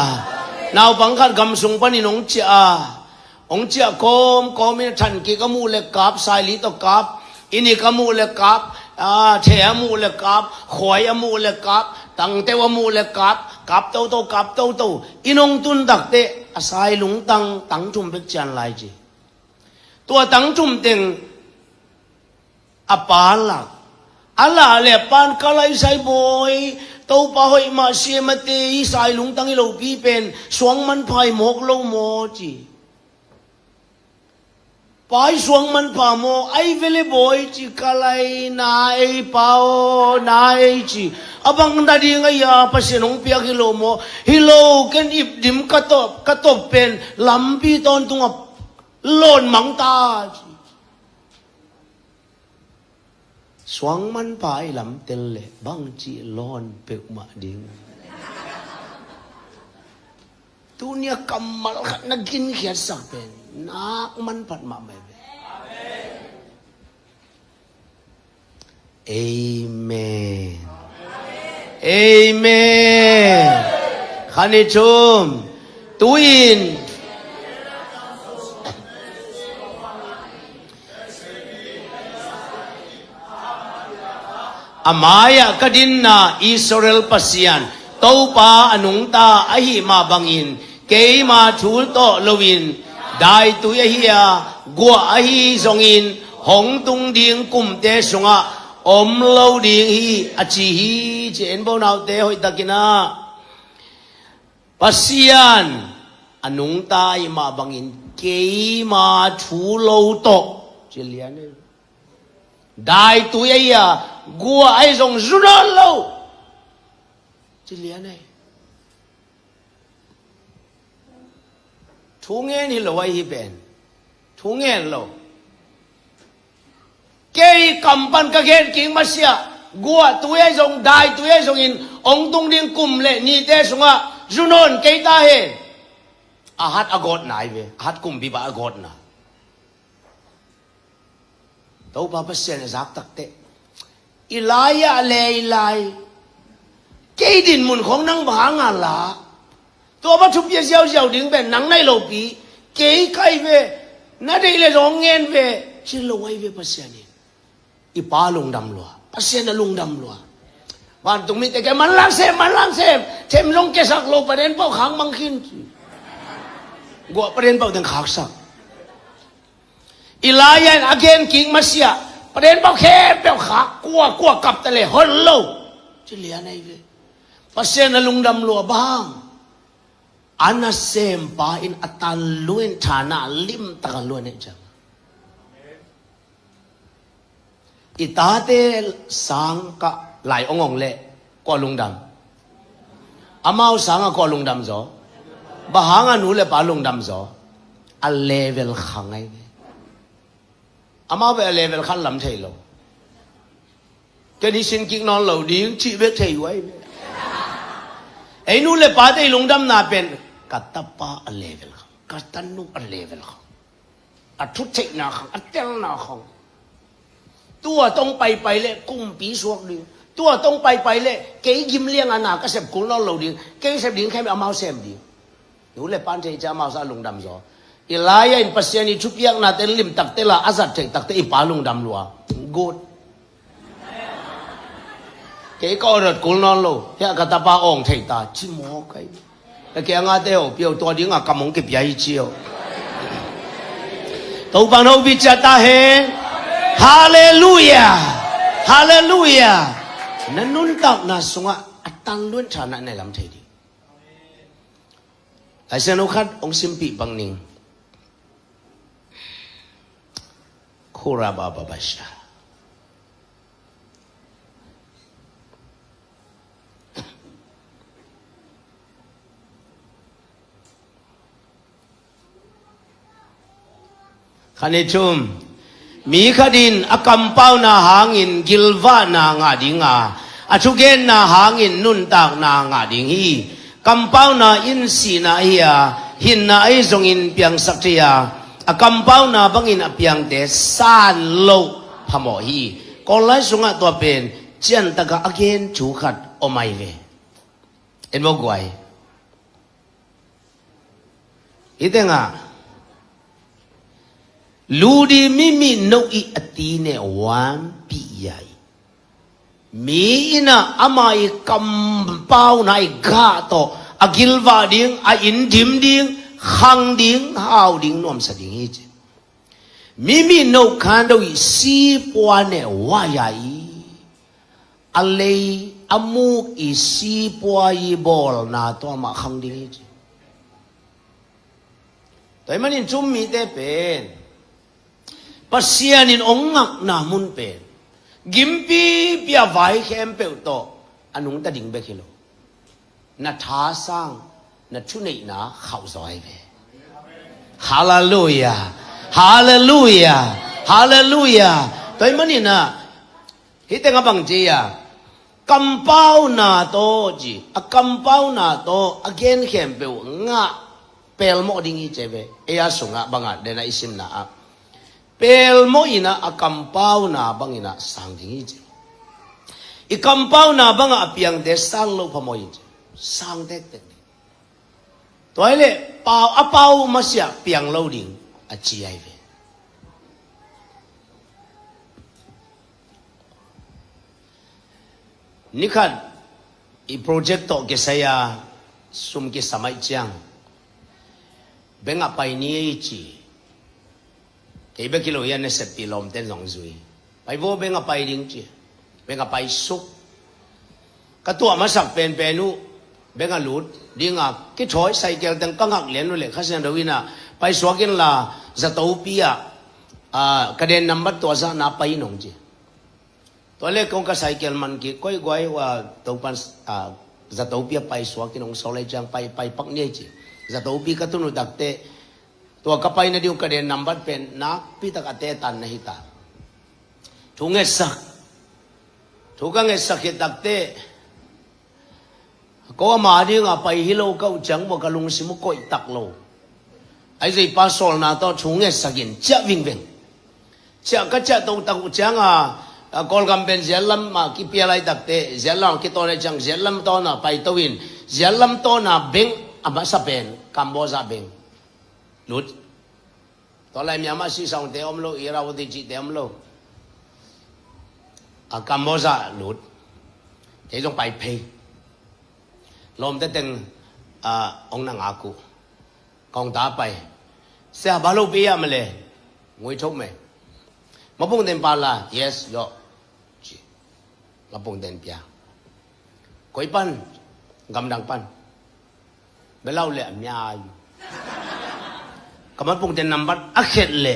Naupang khat gam sung panin hong ciah a Hong ciah kawmkawm in a than kik a muh le kap, saili tawh kap, inn ik a muh le kap, a, the a muh le kap, khuai a muh le kap, tangteu a muh le kap, kap toto, kap toto. Inn hong tun takteh a sai lungtang tang thum bek cian lai ci. Tua tang thum teng a pa lak. A lah le a pan ka lai sai bawi, Topa hoih mah siamate i sai lungtang i lopi pen suang manpha i mawk lo maw ci. Pai suang manpha maw, ai vele bawi ci ka lai na ei pa aw, na ei ci. A bang na ding a ia Pasian hong piak hi lo maw, hi lo ken ipdim ka top, ka top pen lampi tawntung a lawn mang ta ci. Suang manpha i lamtel le bangci lawn peuhmah ding. Tunia kammal khat na ginkhiatsak pen nak manphat mahmah ve. Amen. Amen. Khan i thum. Tu-in a mai-ah ka dinna Israel Pasian Topa a nungta ahih mah bangin keima thu tawh loin daitui ahi a, guah ahi zongin hong tung ding kumte sungah om lo ding hi a ci hi. Ci en bo naute hoihtakin ah. Pasian a nungta ahih mah bangin keima thu lo tawh ci lian ei. Daitui ahi a, guah ahi zong zu nawn lo ci lian ei. Thu ngen hi lo ahi hi pen. Thu ngen lo. Kei kam pan ka gen kik masiah, guahtui ahi zong, daitui ahi zongin hong tung ding kum le nite sungah zu nawn kei ta hen. A hat a gawtna ahi ve, a hat kumpipa a gawtna. Topa Pasian a zak takteh, i lai-ah le i lai, kei dinmun khong nang bang hanga la, tua bang thupi a ziauziau ding pen nang naih lopi, kei kai ve, na deih le zong ngen ve, ci lo ahi ve Pasian in. I pa lungdam lua, Pasian a lungdam lua. Vantung mite ke manlang sem, manlang sem, them zong kesak lo, paden pau khak mang khin ci. Guah paden pau teng khaksak. I lai-ah in a gen kik masiah, paden pau khempeuh khak, kua kua kap ta le hon lo ci lian ahi ve. Pasian a lungdam lua bang, a nasempa in a tan luin thana limtaka luan ahi ciang. I tate sang ka lai ong ong leh kua lungdam? Amau sanga kua lungdam zaw? Bang hanga nu le pa lungdam zaw? A level khang ahi ve. Amau bek a level khan lam thei lo. Ken hi sin kik nawn lo ding cih bek thei uh ahi ve. Ei nu le pate i lungdamna pen ka tapa a level khang, ka tanu a level khang. A thutheihna khang, a telna khang. Tua tong paipai leh kumpi suak ding. Tua tong paipai leh kei gim lianga na ka sep kul nawn lo ding. Kei sep ding khem amau sem ding. Nu le pan thei cia amau sa lungdam zaw. I lai-ah in Pasian i thupiaknate limtak tela a zat theih takteh i pa lungdam lua. Good. Kei ka order kul nawn lo. Hiah ka tapa awng thei ta. Ci mawk ahi. Ka kiangah te ho pio tua dinga ka mong kipia hi ci ho. Topan ho bicia ta hen. Halleluia. Halleluia. Na nuntakna sungah a tan luan thana na lam thei ding. Laisiangtho khat hong simpih bang ning. Khura ba ba ba sha. Khan i thum. Mi khat in a kampauna hangin gilvahna ngah dinga, a thugenna hangin nuntakna ngah ding hi. Kampauna in sihna ahi a, hinna ahi zongin piangsak thei a, a kampauna bangin a piangte san loh phamawh hi. Kawl lai sungah tua pen ciantakah a gen thu khat om ahi ve. En mawk guai. Hih tengah Ludi mimi no i a ti ne wan pi yai. Mi ina ama i kampauna i ga to a gilva ding, a indim ding, khang ding, hau ding, nuamsa ding hi ci. Mimi no khan do i sipua ne wa yai. A lei a muk i sipua i bawlna to ama khang ding hi ci. Tua i manin cumi te pen Pasian in ong ngakna mun pen gimpi pia vai khempeuh tawh a nungta ding bek hi lo. Na tha sang, na thuneihna khauh zaw ai ve. Halleluia. Halleluia. Halleluia. Tua i manin ah hih teng a bang ci a, kampauna tawh ci a, kampauna tawh a gen khempeuh ngah pelmawh ding hi ci ve. Ei a sungah bangah dena i simna ah pelmawh ina a kampauna bangina sang ding hi ci. I kampauna bangah a piangte sang lo phamawh hi ci. Sang tektek ding. Tua hi leh pau a pau masiah piang lo ding a ci ai ve. Nikhat i project tawh kisai a sum kisam ai ciang beng a pai ni ei ci. Kei bek hi lo hian na seppi lawmten zong zui. Pai vo beng a pai ding ci. Beng a pai suk. Ka tuah masak penpen uh beng a lut ding a kithawi cycle teng ka ngak lian uh leh Kha Siangtho in a pai suak inla zatopi ah ka den nambat tuah zahna pai in hong ci. Tua le kong ka cycle man kik koih guai ua Topan zatopi a pai suak in hong sawl ai ciang pai pai pak ni ai ci. Zatopi ka tun uh takte tua ka pai na ding uh ka den nambat pen nakpi tak a te tan na hi ta. Thu ngetsak. Thu ka ngetsak hi takte ko ama ding a pai hi lo ka uh ciang maw ka lungsim uh koih tak lo. Ai zei pa sawlna tawh thu ngetsak in ciah vingveng. Ciah ka ciah to tak uh ciang a Kawlgam pen ziatlam a kipia lai takte ziatlam a kitawn ai ciang ziatlam tawn a pai to in ziatlam tawn a beng a masa pen Kamboza beng lut. Tua lai Myanmar sisaungte om lo, Irrawaddy cihte om lo. A Kamboza lut. Kei zong pai phei. Lawmte teng a ong na ngak uh. Kong ta pai. Sia ba lo pi a male. Ngui thok me. Mapung ten pa la. Yes, yo. Ci. Mapung ten pia. Koi pan. Gamdang pan. Belau le a mia yu. Ka mapung ten nambat a khet le.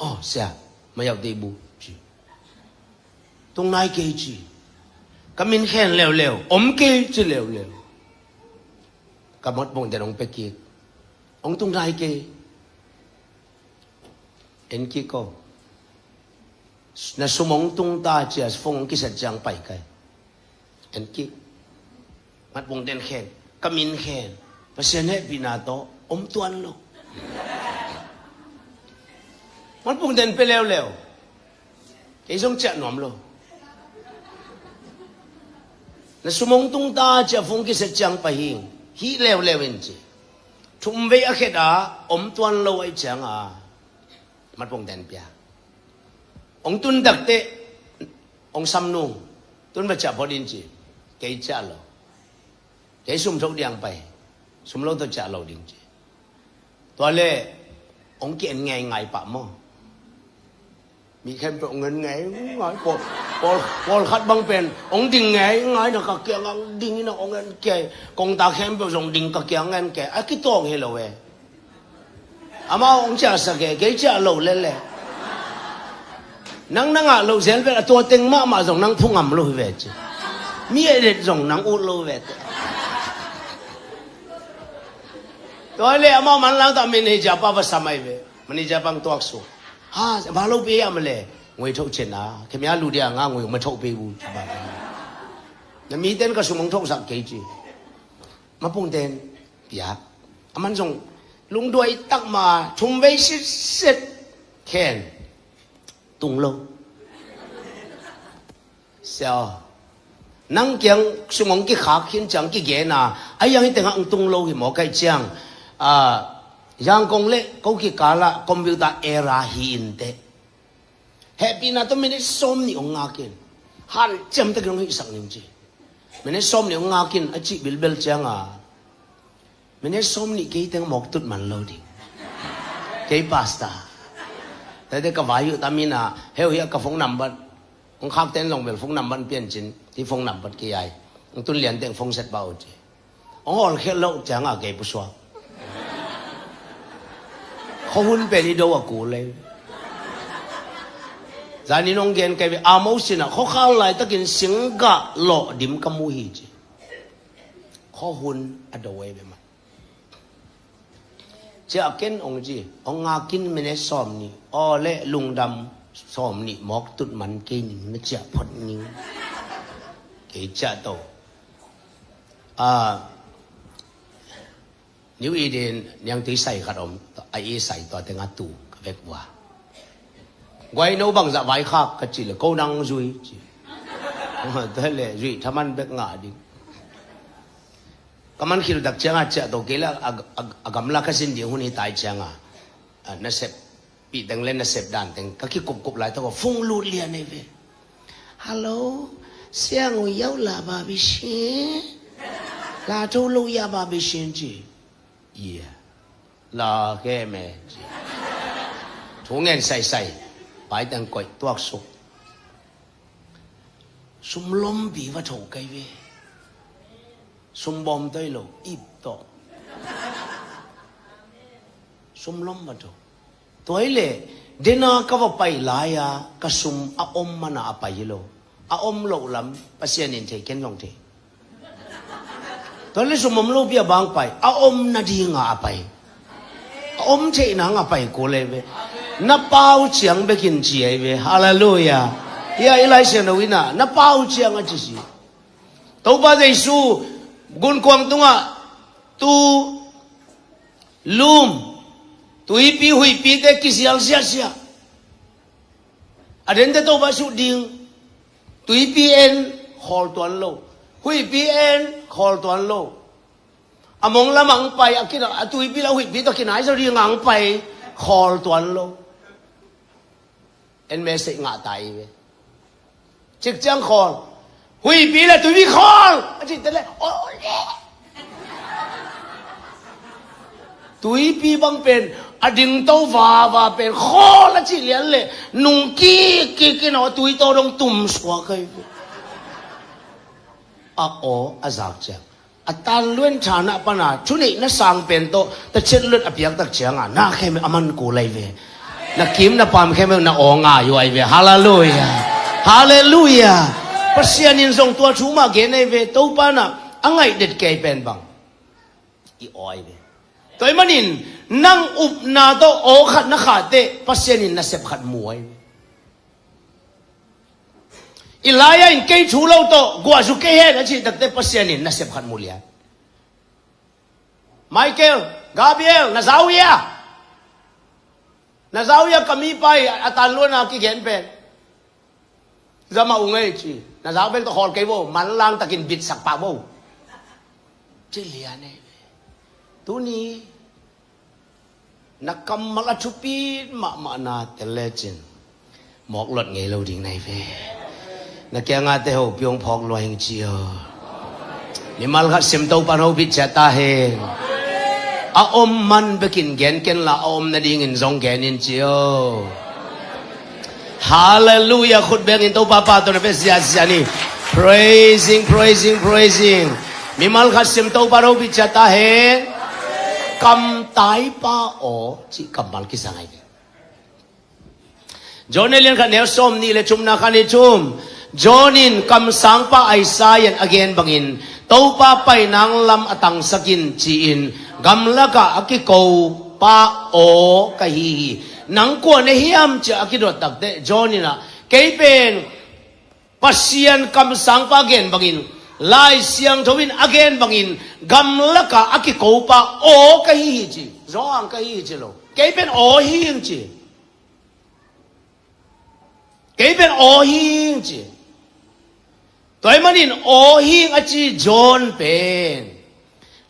Oh, sia. Mayau te bu. Ci. Tung nai kei ci. Ka min khen leuleu. Om kei ci leuleu. Ka mapung ten ong pekik. Ong tung nai kei. En kik ko. Na sum ong tung ta cia phone ong kiset ciang pai kai. En kik. Matpung ten khen. Ka min khen. Pasian hehpihna tawh om tuan lo. Matpung ten pe leuleu. Kei zong ciah nuam lo. Na sum ong tung ta cia phone kiset ciang pai hi. Hih leuleu in ci. Thum vei a khet a om tuan lo ai ciang a. Matpung ten pia. Ong tun takte ong sam nung. Tun va ciah phot in ci. Kei ciah lo. Kei sum thok diang pai. Sum lo tawh ciah lo ding ci. Tua le ong ki en ngei ngai pah maw. Mi khempeuh ong en ngei ngai pawl pawl khat bang pen ong ding ngei ngai na ka kiang ang ding ina ong en kei. Kong ta khempeuh zong ding ka kiang en kei a kitawng hi lo e. Amau ong ciahsak e, kei ciah lo lele. Nang na ngah loh zel vel a tua teng mahmah zong nang phungam lo hi ve ci. Mi a det zong nang ut lo hi ve te. Tua le amau manlang ta manager pa va sam ai ve. Manager pang tuak su. Ha, va lo pe a male. Ngoi tho chen a. Kemia lu dia nga ngoi ma tho pe bu. Na mi ten ka sum ong tho sak kei ci. Mapung ten piak. Aman zong lungduai tak ma thum vei sitset khen tung lo. Sia aw. Nang kiang sum ong kikhak khin ciang kigen a a yang hi tengah ong tung lo hi maw kai ciang a Yangon le ko kikal ah computer error hi inteh. Hehpihna tawh minute sawm nih hong ngak in. Hanciam takin hong hihsak ning ci. Minute sawm nih hong ngak in a cih bilbel ciang a, minute sawm nih kei teng mawk tut man lo ding. Kei pastor. Tate ka vai uh tam in a, heu hi a ka phone number. Hong khak ten zong bel phone number pian cin. Hi phone number kei ai. Hong tun lian teng phone set ba uh ci. Hong hawlkhiat loh ciang a kei pusuak. Khuahun pen i do a kul ei. Zanin hong gen kei ve, a mo sin a khuakhal laitakin singgah lawh dim ka mu hi ci. Khuahun a do ei ve man. Ciah ken hong ci, hong ngak in minute sawm nih, aw le lungdam sawm nih mawk tut man kei ning na ciah phot ning. Kei ciah to. Ah, New Eden niangtui sai khat om, a i sai tua teng a tu ka vek vua. Guai no bangzah vaikhak ka cih le ko nang zui ci. Tua le zui thaman bek ngah ding. Ka man khil tak ciang a ciah to kei le a, a, a gamla ka sin ding hun hi tai ciang a, a, nasep pih teng le nasep dan teng ka kikupkup lai tak a phung lut lian ei ve. Hello, siang u yau la ba bi shi. La to lo ya ba bi shi ci. Ia. La ke me ci. Thu ngen saisai. Pai teng koih tuak suk. Sum lompi va tho kai ve. Sum bawm toi lo ip tawh. Sum lom va tho. Tua hi le dena ka va pai lai-a ka sum a om mana a pai hi lo. A om loh lam Pasian in thei, ken zong thei. Tua le sum om lopi a bang pai, a om nadinga a pai. A om theih nanga pai kul ei ve. Na pau ciang bekin ci ei ve. Halleluia. Hia i Lai Siangtho in a na pau ciang a ci si. Topa Jesu gunkuang tungah tu lum, tuipi huihpite kisial siasia. A dente Topa sut ding. Tuipi en khawl tuan lo. Huihpi en khawl tuan lo. A mong lamah ang pai, a kina, a tuipi la huihpi tawh kinai zo ding ang pai khawl tuan lo. En message ngah ta i ve. Cik ciang khawl. Huihpi le tuipi khawl a cih te le, aw le. Tuipi bang pen a dingto vava pen khawl a cih lian le nung kik kik in aw tuito dong tum suak ai ve. A aw a zak ciang a tanluan thana pana thuneihna sang pen tawh tachet luat a piaktak cianga na khem a man kul ai ve. Na kim na pam khem na aw ngai uh ai ve. Halleluia. Halleluia. Pasian in zong tua thu mah gen ai ve. Topa na a ngaih det kei pen bang i aw ai ve. Tua i manin nang upna tawh aw khat na khate Pasian in nasep khat mu ai ve. I lai-a in kei thu lo tawh guahzu kei hen a cih takte Pasian in nasep khat mu lian. Michael, Gabriel, na zau ia? Na zau ia ka mipa i a tanluana kigen pen? Zama ung ei ci. Na zau bek tawh khawl kei vo, manlang takin bitsak pah vo. Ci lian ei ve. Tuni na kammal a thupi mahmah na tel lecin mawk luat ngei lo ding nai ve. Na kiangate ho piong phawk lua hing ci aw. Mimal khat sim Topan hopih ciat ta hen. A om man bekin gen ken la a om nadingin zong gen in ci aw. Halleluia. Khut bengin Topa pa tawh na pia ziazia ni. Praising, praising, praising. Mimal khat sim Topan hopih ciat ta hen. Kamtaipa aw cih kammal kisang ai ve. John a lian khat neu sawm nih le thumna khan i thum. John in kamsangpa Isaiah in a gen bangin Topa pai nang lam a tangsak in ci-in gamlakah a kikopa aw ka hi hi. Nang kua na hiam ci-a a kidot takte John in ah kei pen Pasian kamsangpa gen bangin Lai Siangtho in a gen bangin gamlakah a kikopa aw ka hi hi ci. Zawhang ka hi hi ci lo. Kei pen aw hi hing ci. Kei pen aw hing ci. Tua ahih manin aw hing a ci John pen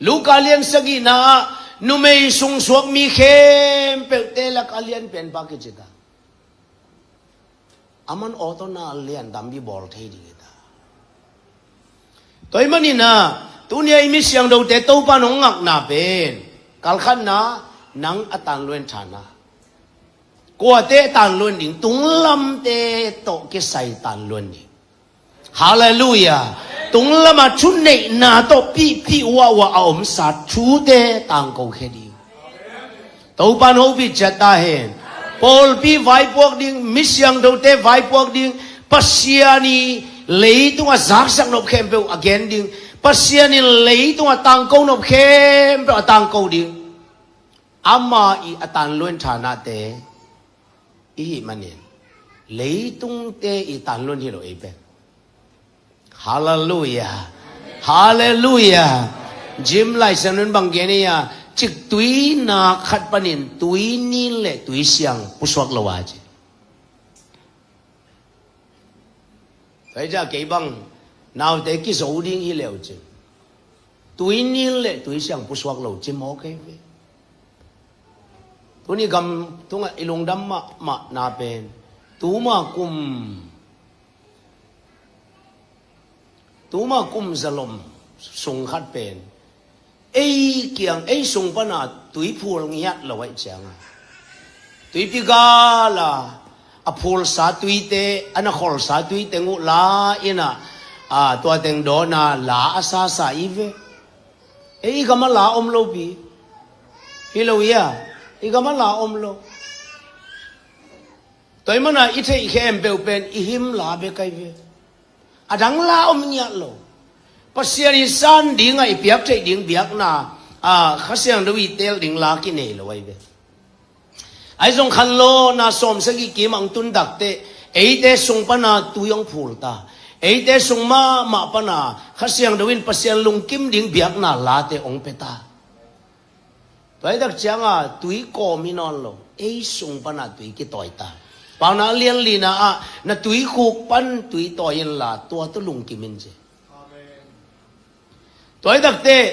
Luka lian sagihna ah Numei sungsuak mi khempeuhte lak a lianpianpa kici ta. Aman awtona lian tampi bawl thei ding hi ta. Tua ahih manin ah, tuni a i mi siangthote Topa nong ngakna pen, kalkhatna, nang a tanluan thana. Kuate a tanluan ding, tunglamte tawh kisai tanluan ding. Halleluiah. Tunglam a thuneihna tawh pihpih uaua a omsa thute tangko khia ding. Topa in hopih ciat ta hen. Pawlpi vaipuak ding, mi siangthote vaipuak ding, Pasian i leitung a zaksak nop khempeuh a gen ding, Pasian in leitung a tangko nop khempeuh a tangko ding. Ama i a tanluan thanate i hih manin, leitungte i tanluan hi lo ei pen. Halleluiah. Halleluiah. Jim Lai Siangtho in bang gen hi a, ciktui na khat panin tui nin le tui siang pusuak lo a ci. Tua hi ciah kei bang naute kizo ding hi leu cin, tui nin le tui siang pusuak lo ci mawk hi ve. Tuni gam tungah i lungdam mahmahna pen, tuma kum, tuma kum zalom sung khat pen, ei kiang, ei sung pana tui phul ngiat lo ahih cianga, tuipi gala a phulsa tuite, a na kholsa tuite nguh la inah, a, tua teng dawna la a sasa i ve. Ei i gama la om lopi hi lo ia, i gama la om lo. Tua ahih mana i theih khempeuh pen i him la bek ahi ve. A dang la om ngiat lo. Pasian i san dingah i piak theih ding biakna, a, Kha Siangtho i tel ding la kinei lo ahi ve. Ahi zong khanlawhna sawmsagih kim ang tun takteh, eite sung pana tui hong phul ta. Eite sung mahmah pana Kha Siangtho in Pasian lungkim ding biakna late hong pia ta. Tua hi tak cianga tui kawm hi nawn lo, ei sung pana tui kitawi ta. Paunak a lian lina ah, na tuikhuk pan tui tawi inla, tua tawh lungkim in ci. Tua hi takteh,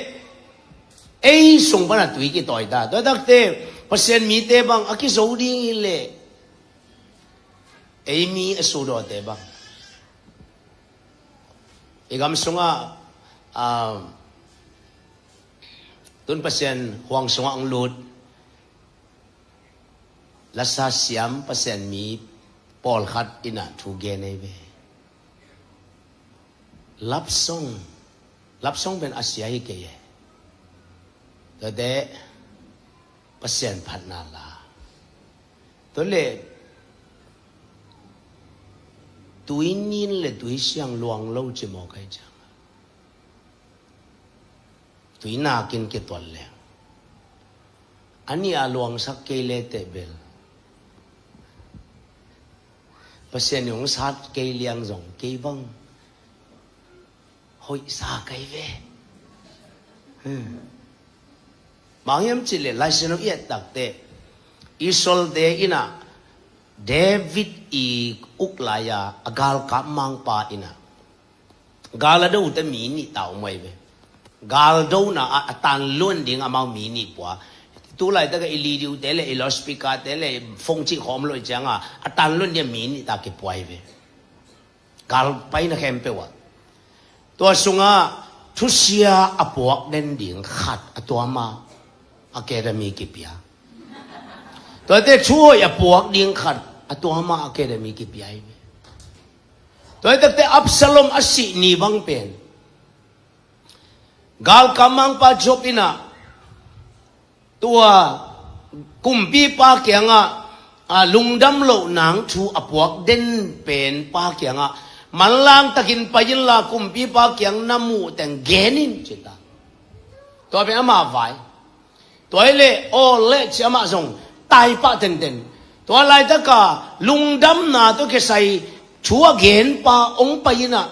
ei sung pana tui kitawi ta. Tua hi takteh, Pasian mite bang a kizo ding hi leh, ei mi a sudawte bang, i gam sungah, ah, tun Pasian huang sungah hong lut lasa siam Pasian mi pawlkhat inah thu gen ahi ve. Love song, love song pen a sia hi kei e. Tuate Pasian phatna la. Tua le tui nin le tui siang luang lo ci mawk ahi ciang, tui nakin kituat leng, a nih a luangsak kei le teh bel, Pasian in hong sat kei liang zong kei bang hoihsa kei ve. Hmm. Bang hiam cih leh Lai Siangtho i et takteh, Israelte inah David i uk lai-a a galkap mangpa inah gal a dote mi nih ta om ahi ve. Gal dona ah a tanluan ding amau mi nih pua. Tu laitakah i lidiote le i loudspeakerte le phone cih khawm lo i cianga a tanluan ding a mi nih ta kipua ahi ve. Gal paina khempeuh ah. Tua sungah thusia a puak den ding khat a tuama academy kipia. Tuate thuhoih a puak ding khat a tuama academy kipia hi ve. Tua hi takte Absalom a sih ni bang pen, galkap mangpa Joab inah tua kumpipa kiangah, a, lungdam loh nang thu a puak den pen pa kiangah, manlang takin pai inla kumpipa kiang na muh teng gen in ci ta. Tua pen ama vai. Tua hi leh aw leh ci amah zong taipah tenten. Tua laitaka lungdamna tawh kisai thu a genpa hong pai inah,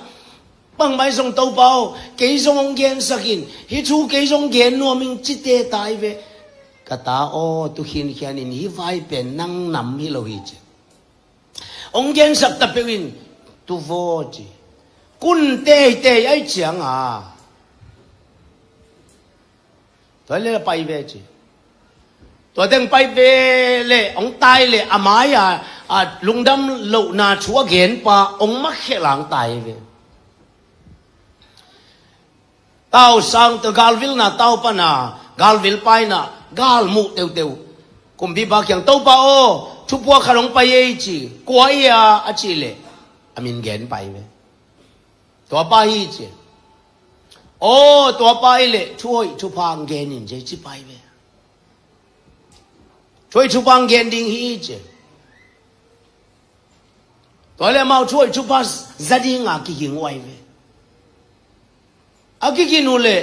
bangmah hi zong Topa aw, kei zong hong gensak in, hih thu kei zong gen nuam ing ci teta hi ve. Ka ta aw, tu khinkhian in hih vai pen nang nam hi lo hi ci. Hong gensak ta peuh in, tu vaw ci. Kun teitei ahih cianga tua le pai ve ci. Tua teng pai ve le, hong tai le, a mai-a, a lungdam lohna thu a genpa hong makhia lang tai ve. Tau sang te galvilna, tau pana galvil paina, gal muh teuteu. Kumpipa kiang, "Topa aw, thupuak khat hong pai ei," ci. "Kua i a?" a cih leh, a min gen pai ve. "Tuapa hi," ci. "Aw, tuapa i leh thuhoih thupha hong gen in," ci, ci pai ve. "Thuhoih thupha hong gen ding hi," ci. Tua le amau thuhoih thupha za dinga kiging uh ai ve. A kigin uh le,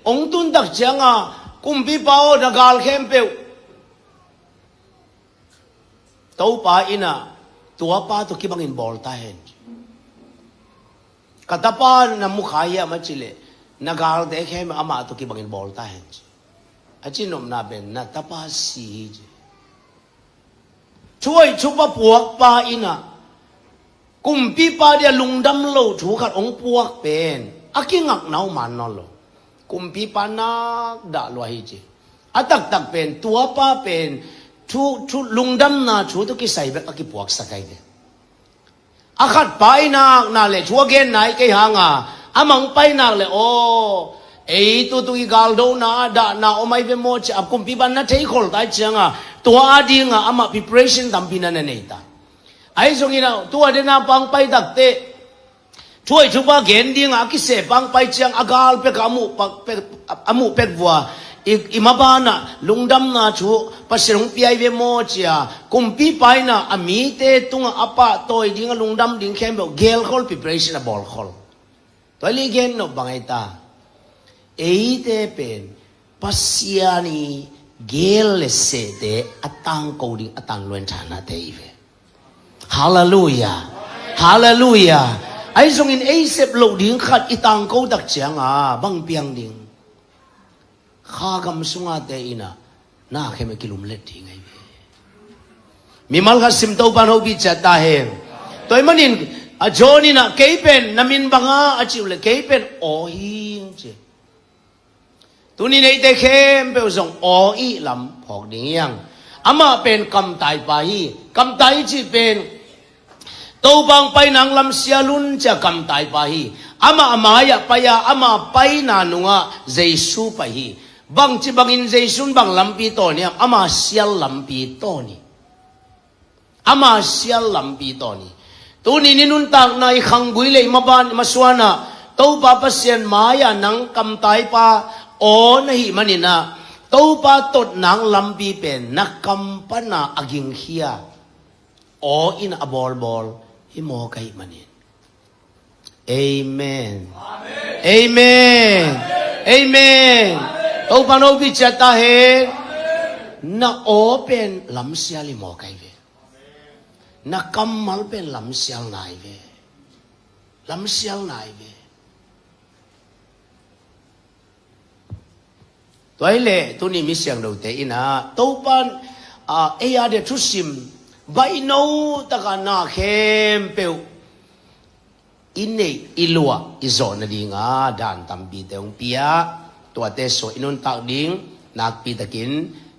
hong tun tak cianga, "Kumpipa aw, na gal khempeuh Topa in a, tuapa tawh kibangin bawl ta hen. Ka tapa na mu kha hiam?" a cih leh, "Na galte khempeuh amah tawh kibangin bawl ta hen," ci. A cihnopna pen, "Na tapa si hi," ci. Thuhoih thupha puakpa in a, kumpipa dia lungdam lo thu khat hong puak pen a kingakna uh man nawn lo. Kumpipa nak dah lua hi ci. A taktak pen, tuapa pen thu, thu lungdamna thu tawh kisai bek a kipuaksak ai ve. A khatpa i nak, nak le thu a gen nai kei hanga, a mang pai nak le, "Aw, ei tutung i galdona ah dahna om ai ve maw?" ci a, kumpipa na theikhol tai cianga, tua a dinga amah preparation tampi na na nei ta. Ahi zongin a, tua dena pang pai takte, thuhoih thupha gen dinga a kise pang pai ciang, a gal pek a muh pak, pek, a muh pek vua, "I, i mabanah lungdamna thu Pasian hong pia ai ve maw?" ci a, kumpipa in a, a mite tungah a pahtawi dinga lungdam ding khempeuh gelkhol, preparation a bawlkhol. Tua le gen nop bang ai ta? Eite pen Pasian i gel le sehte a tangko ding a tanluan thanate i ve. Halleluiah. Halleluiah. Ahi zongin ei sep loh ding khat i tangko tak cianga bang piang ding? Kha gam sungate in a, na khem a kilumlet ding ai ve. Mimal khat sim, Topa in hopih ciat ta hen. Tua ahih manin, a John in a, "Kei pen na min bang a?" a cih uh le, "Kei pen aw hi," ci. Tunin eite khempeuh zong aw i lam phawk ding hi hang. Amah pen kamtaipa hi. Kamtai i cih pen, "Topa hong pai nang lamsial un," ci a kamtaipa hi. Amah a mai-ah pai a, amah paina nungah Jesu pai hi. Bangci bangin Jesu in bang lampi tawn hiam? Ama sial lampi tawn hi. Ama sial lampi tawn hi. Tunin i nuntakna, i khanggui le i maban, i masuanah Topa Pasian mai-ah nang kamtaipa aw na hih manin a, Topa totna lampi pen na kam pana a gingkhia, aw in a bawlbawl hi mawk ahih manin. Amen. Amen. Amen. Topa in hopih ciat ta hen. Na aw pen lamsial hi mawk ai ve. Na kammal pen lamsial nai ve. Lamsial nai ve. Tua hi leh tuni mi siangthote in a, Topa in, a, ei a dia thusim baino taka na khempeuh i neih, i luah, i zawh nadinga dan tampite hong pia. Tuate sungah i nuntak ding nakpi takin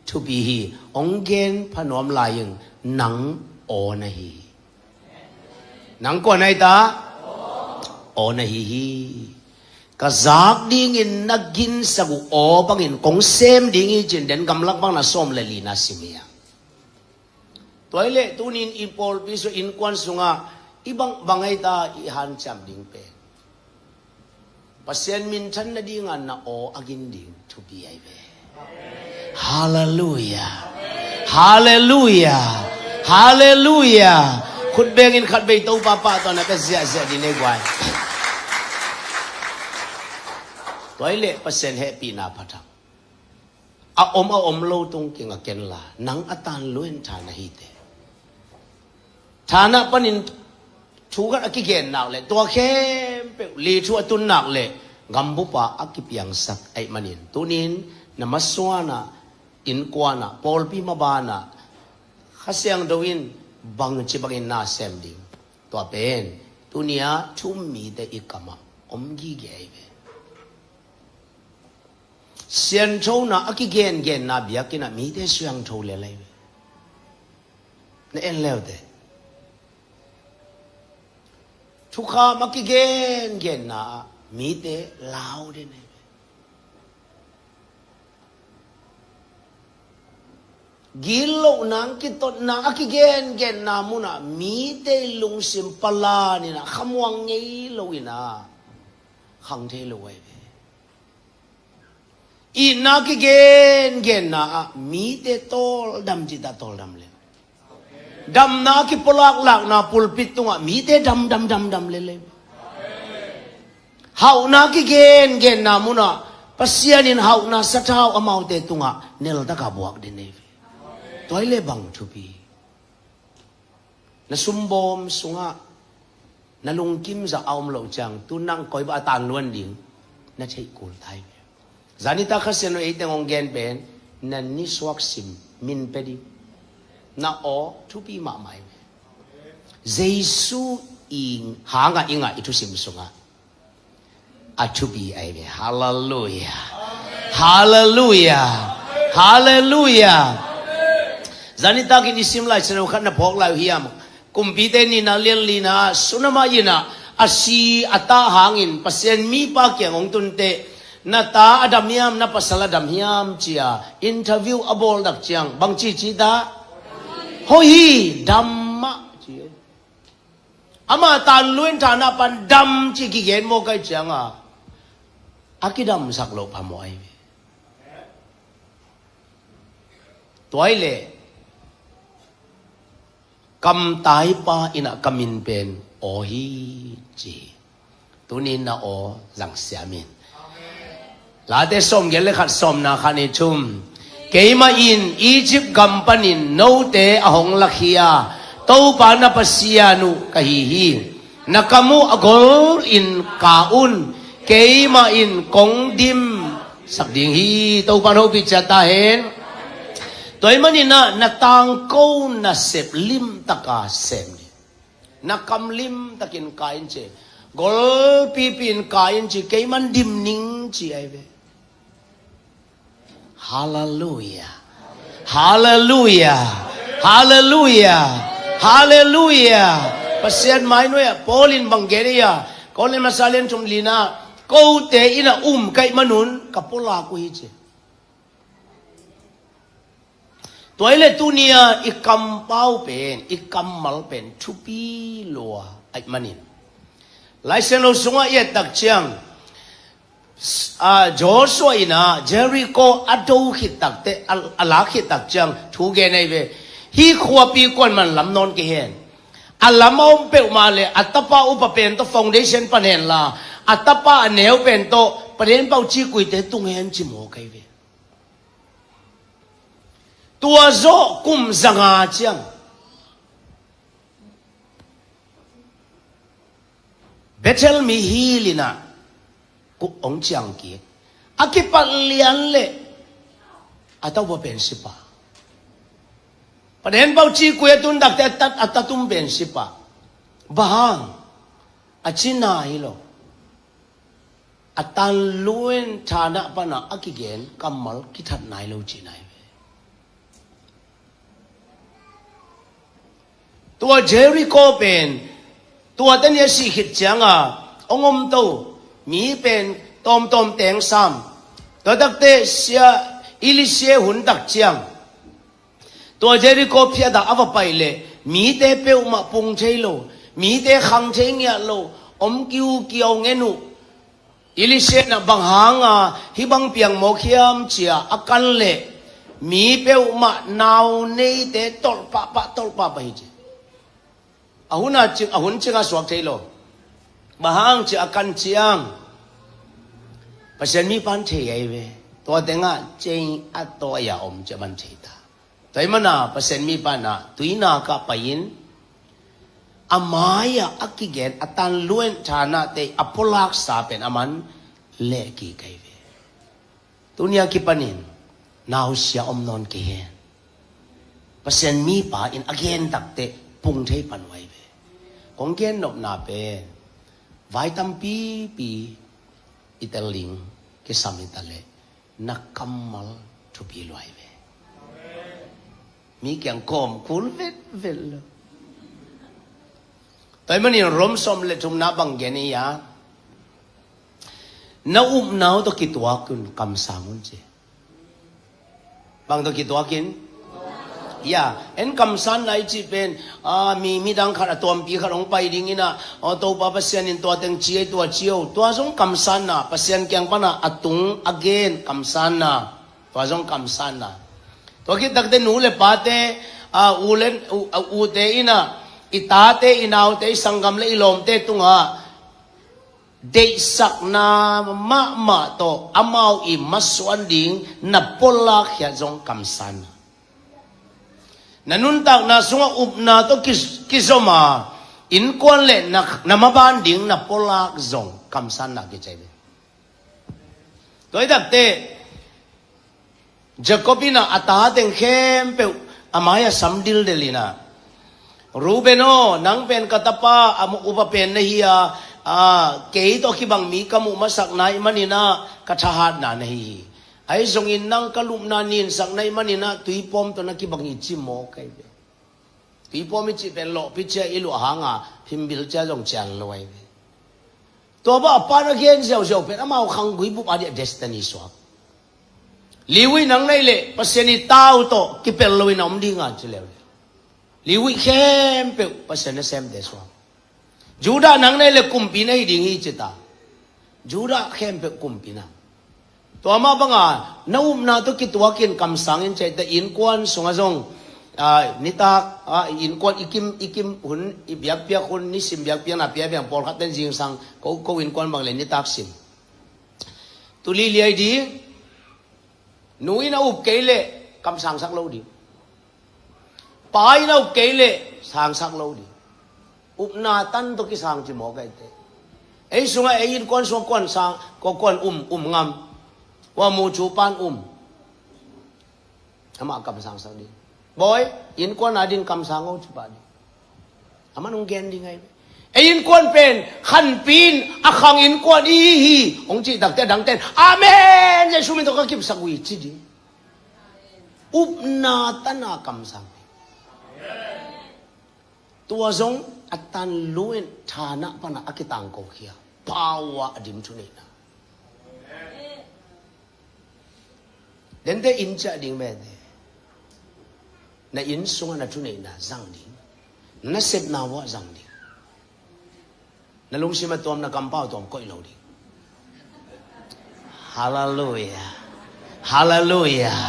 thupi hi. Hong gen pha nuam lai ing. Nang aw na hi. Nang kua na hi ta? Aw na hi hi. Ka zak dingin na ginsak uh aw bangin kong sem ding hi, ci-in Den gamlak bang na sawm le li na sim hi a. Tua hi leh tunin i pawlpi sung, innkuan sungah i bang, bang ai ta i hanciam ding pen? Pasian minthan nadinga na aw a gin ding thupi ai ve. Halleluiah. Halleluiah. Halleluiah. Khut bengin khat vei Topa pahtawi na ka ziahziah ding nei guai. Tua hi leh Pasian hehpihna pha thak. A om a om lo tung kinga ken la, nang a tan luen tha na hi te. Thanah panin thu khat a kigen nak leh, tua khempeuh li thu a tun nak leh, gambupa a kipiangsak ahih manin, tunin na masuanah, innkuanah, pawlpi mabanah, Kha Siangtho in bangci bangin na sem ding, tua pen tuni-ah thu-um mite i kamah om gige ahi ve. Sianthona a kigengenna biakinn ah mite siangtho lel ahi ve. Na en leute. Thukham a kigengenna ah mite lau den ahi ve. Gitlohna, kitotna a kigengenna munah mite lungsim palanin ah khamuang ngei loin ah khang thei lo ahi ve. Itna kigengenna ah mite tawldam cih ta tawldam lel. Damna kipulaklakna pulpit tungah mite damdam damdam lel. Hauhna kigengenna munah Pasian in hauhna sathau amaute tungah neltaka buak den ahi ve. Tua hi leh bang thupi. Na sumbawm sungah na lungkim zah a om loh ciang tu nang koi bah a tanluan ding na theih kul ta hi ve. Zanita Kha Siangtho ei teng hong gen pen na nisuak sim min pia ding. Na aw thupi mahmah hi ve. Jesu i hangah i ngah i thusim sungah a thupi ahi ve. Halleluiah. Halleluiah. Halleluiah. Zanitakin i sim Lai Siangtho khat na phawk lai uh hiam? Kumpite nihna lian lina, Sunama inn ah a si a tah hangin Pasian mipa kiang hong tunte, na ta a dam hiam, na pasal a dam hiam cia interview a bawl dak ciang bang cici ta? Hoih hi, dam mah ci. Ama tanluan thana pan dam ci kigen maw kai cianga a kidamsak loh phamawh ahi ve. Tua hi leh kamtaipa in ah ka min pen aw hi ci. Tunin na aw zang siam in. Late sawmgiat le khat, sawmna khat ni thum. Keimah in Egypt gam panin note a hong lakhia Topa na Pasian uh ka hi hi. Na kam uh a gol in ka un. Keimah in kong dimsak ding hi. Topa in hopih ciat ta hen. Tua ahih manin ah na tangko nasep limtaka sem ni. Na kam limtakin ka in ci. Golpipi in ka in ci, keiman dim ning ci ahi ve. Halleluiah. Halleluiah. Halleluiah. Halleluiah. Pasian mai nuai ah Paul in bang gen ei a, Korin masa lian thum lina, kote in a um ka hih manun ka pulak uh hi ci. Tua hi leh tunia i kampau pen, i kammal pen thupi lua ahih manin, Lai Siangtho sungah i et tak ciang, a, Joshua in a Jericho a do khit takte, a, a lak khit tak ciang thu gen ahi ve. Hih khuapi kuaman lam nawn kei hen. A lam a om peuhmah le a tapa upa pen tawh foundation pan henla, a tapa a neu pen tawh paden pau cikuite tung hen ci mawk ahi ve. Tua zawh kum zanga ciang Bethel mi hil in a kuk hong ciang kik. A kipat lian leh a tapa pen sipa. Paden pau cikui a tun takte a tat, a tatum pen sipa. Bang hang? A cina hi lo. A tanluan thana pana a kigen kammal kithat nai lo cina hi ve. Tua Jericho pen, tua teni a sih khit cianga hong omto mi pen tawmtawm teng sam. Tua takte sia Elisha hun tak ciang, tua Jericho phiatah a va pai leh mite peuhmah pung thei lo, mite khang thei ngiat lo, om kiukiau ngen uh. Elisha in a bang hanga hih bang piang mawk hiam cia a kan leh mi peuhmah nau neite tolh pahpah, tolh pahpah hi ci. A hun a cing, a hun cinga suak thei lo. Bang hang cia a kan ciang Pasian mipa in thei ahi ve. Tua tengah cing a tawi a om cia man thei ta. Tua ahih mana Pasian mipa in a tuinak ah pai-in a mai-ah a kigen a tanluan thanate a pulaksa pen a man leh kik ahi ve. Tunia kipanin nausia om nawn kei hen. Pasian mipa in a gen takte pung thei pan uh ahi ve. Kong gen nopna pen vai tampipi i tel ding kisam hi ta leh Na kammal thupi luai ve. Mi kiang kawm kul vetvet lo. Tua ahih manin Rom sawm le thumna bang gen hi a, na upna uh tawh kituakin kamsang un ci. Bang tawh kituakin? Ya, en kamsanna i cih pen, ah, mi, midang khat a tuampi khat hong pai dingin ah, oh, Topa Pasian in tua teng ci ei, tua ci o. Tua zong kamsanna, Pasian kiang pana a tung a gen kamsanna. Tua zong kamsanna. Tua khit takte nu le pate, ah, u le, u, ah, ute in ah, i tate, i naute, i sanggam le i lawmte tungah deihsakna mahmah tawh amau i masuan ding na puallakkhiat zong kamsanna. Na nuntakna sungah upna tawh ki, kizom a, innkuan le na, na maban ding na puallak zong kamsanna kici hi. Tua hi takte, Jacob in ah a ta teng khempeuh a mai-ah sam dildel in ah, Reuben aw, nang pen ka tapa, a upa pen na hi a, a, kei tawh kibang mi ka muh masak na hih manin ah ka thahatna na hi hi. Ahi zongin nang ka lupna ninsakna hih manin ah tuipawm tawh na kibang hi ci mawk ahi ve. Tuipawm i cih pen lawhpi cia i luah hanga phimbil cia zong cian lo ahi ve. Tua bang a pan a gen ziauziau pen amau khanggui bup a dih a destiny suak. Levi nang na hih leh Pasian i ta uh tawh kipel loin a om dinga ci leuleu. Levi khempeuh Pasian nasemte suak. Judah nang na hih leh kumpi na hi ding hi ci ta. Judah khempeuh kumpi na. Tua mah banga na upna tawh kituakin kamsang in ci ei ta, innkuan sungah zong, ah, nitak, ah, innkuan i kim, i kim hun, i biakpiak hun, nisim biakpiakna pia biang pawlkhat ten zingsang, ko, ko innkuan bang le nitak sim. Tuli liai ding, nu in a up kei leh kamsangsak lo ding. Pa in a up kei leh sangsak lo ding. Upna tan tawh kisang ci mawk ahi te. Ei sungah ei innkuan sungah kuan sang, ko kuan um, um ngam. Ua mu cu pan um. Amah kamsangsak ding. Bawi, innkuan a ding kamsang o ci pah ding. Amah nung gen ding ahi. Ei innkuan pen khanpi in a khang innkuan i hi hi hong cih takte a dangten, Amen, Jesu min tawh ka kipsak uh hi ci ding. Upna tana kamsang. Tua zong a tan lu in thanah pana a kitangkokhia. Power a dim thuneihna. Dente inn ciah ding mete. Na inn sungah na thuneihna zang ding. Na sepna uah zang ding. Na lungsim a tuam, na kampau tuam koih lo ding. Halleluiah. Halleluiah.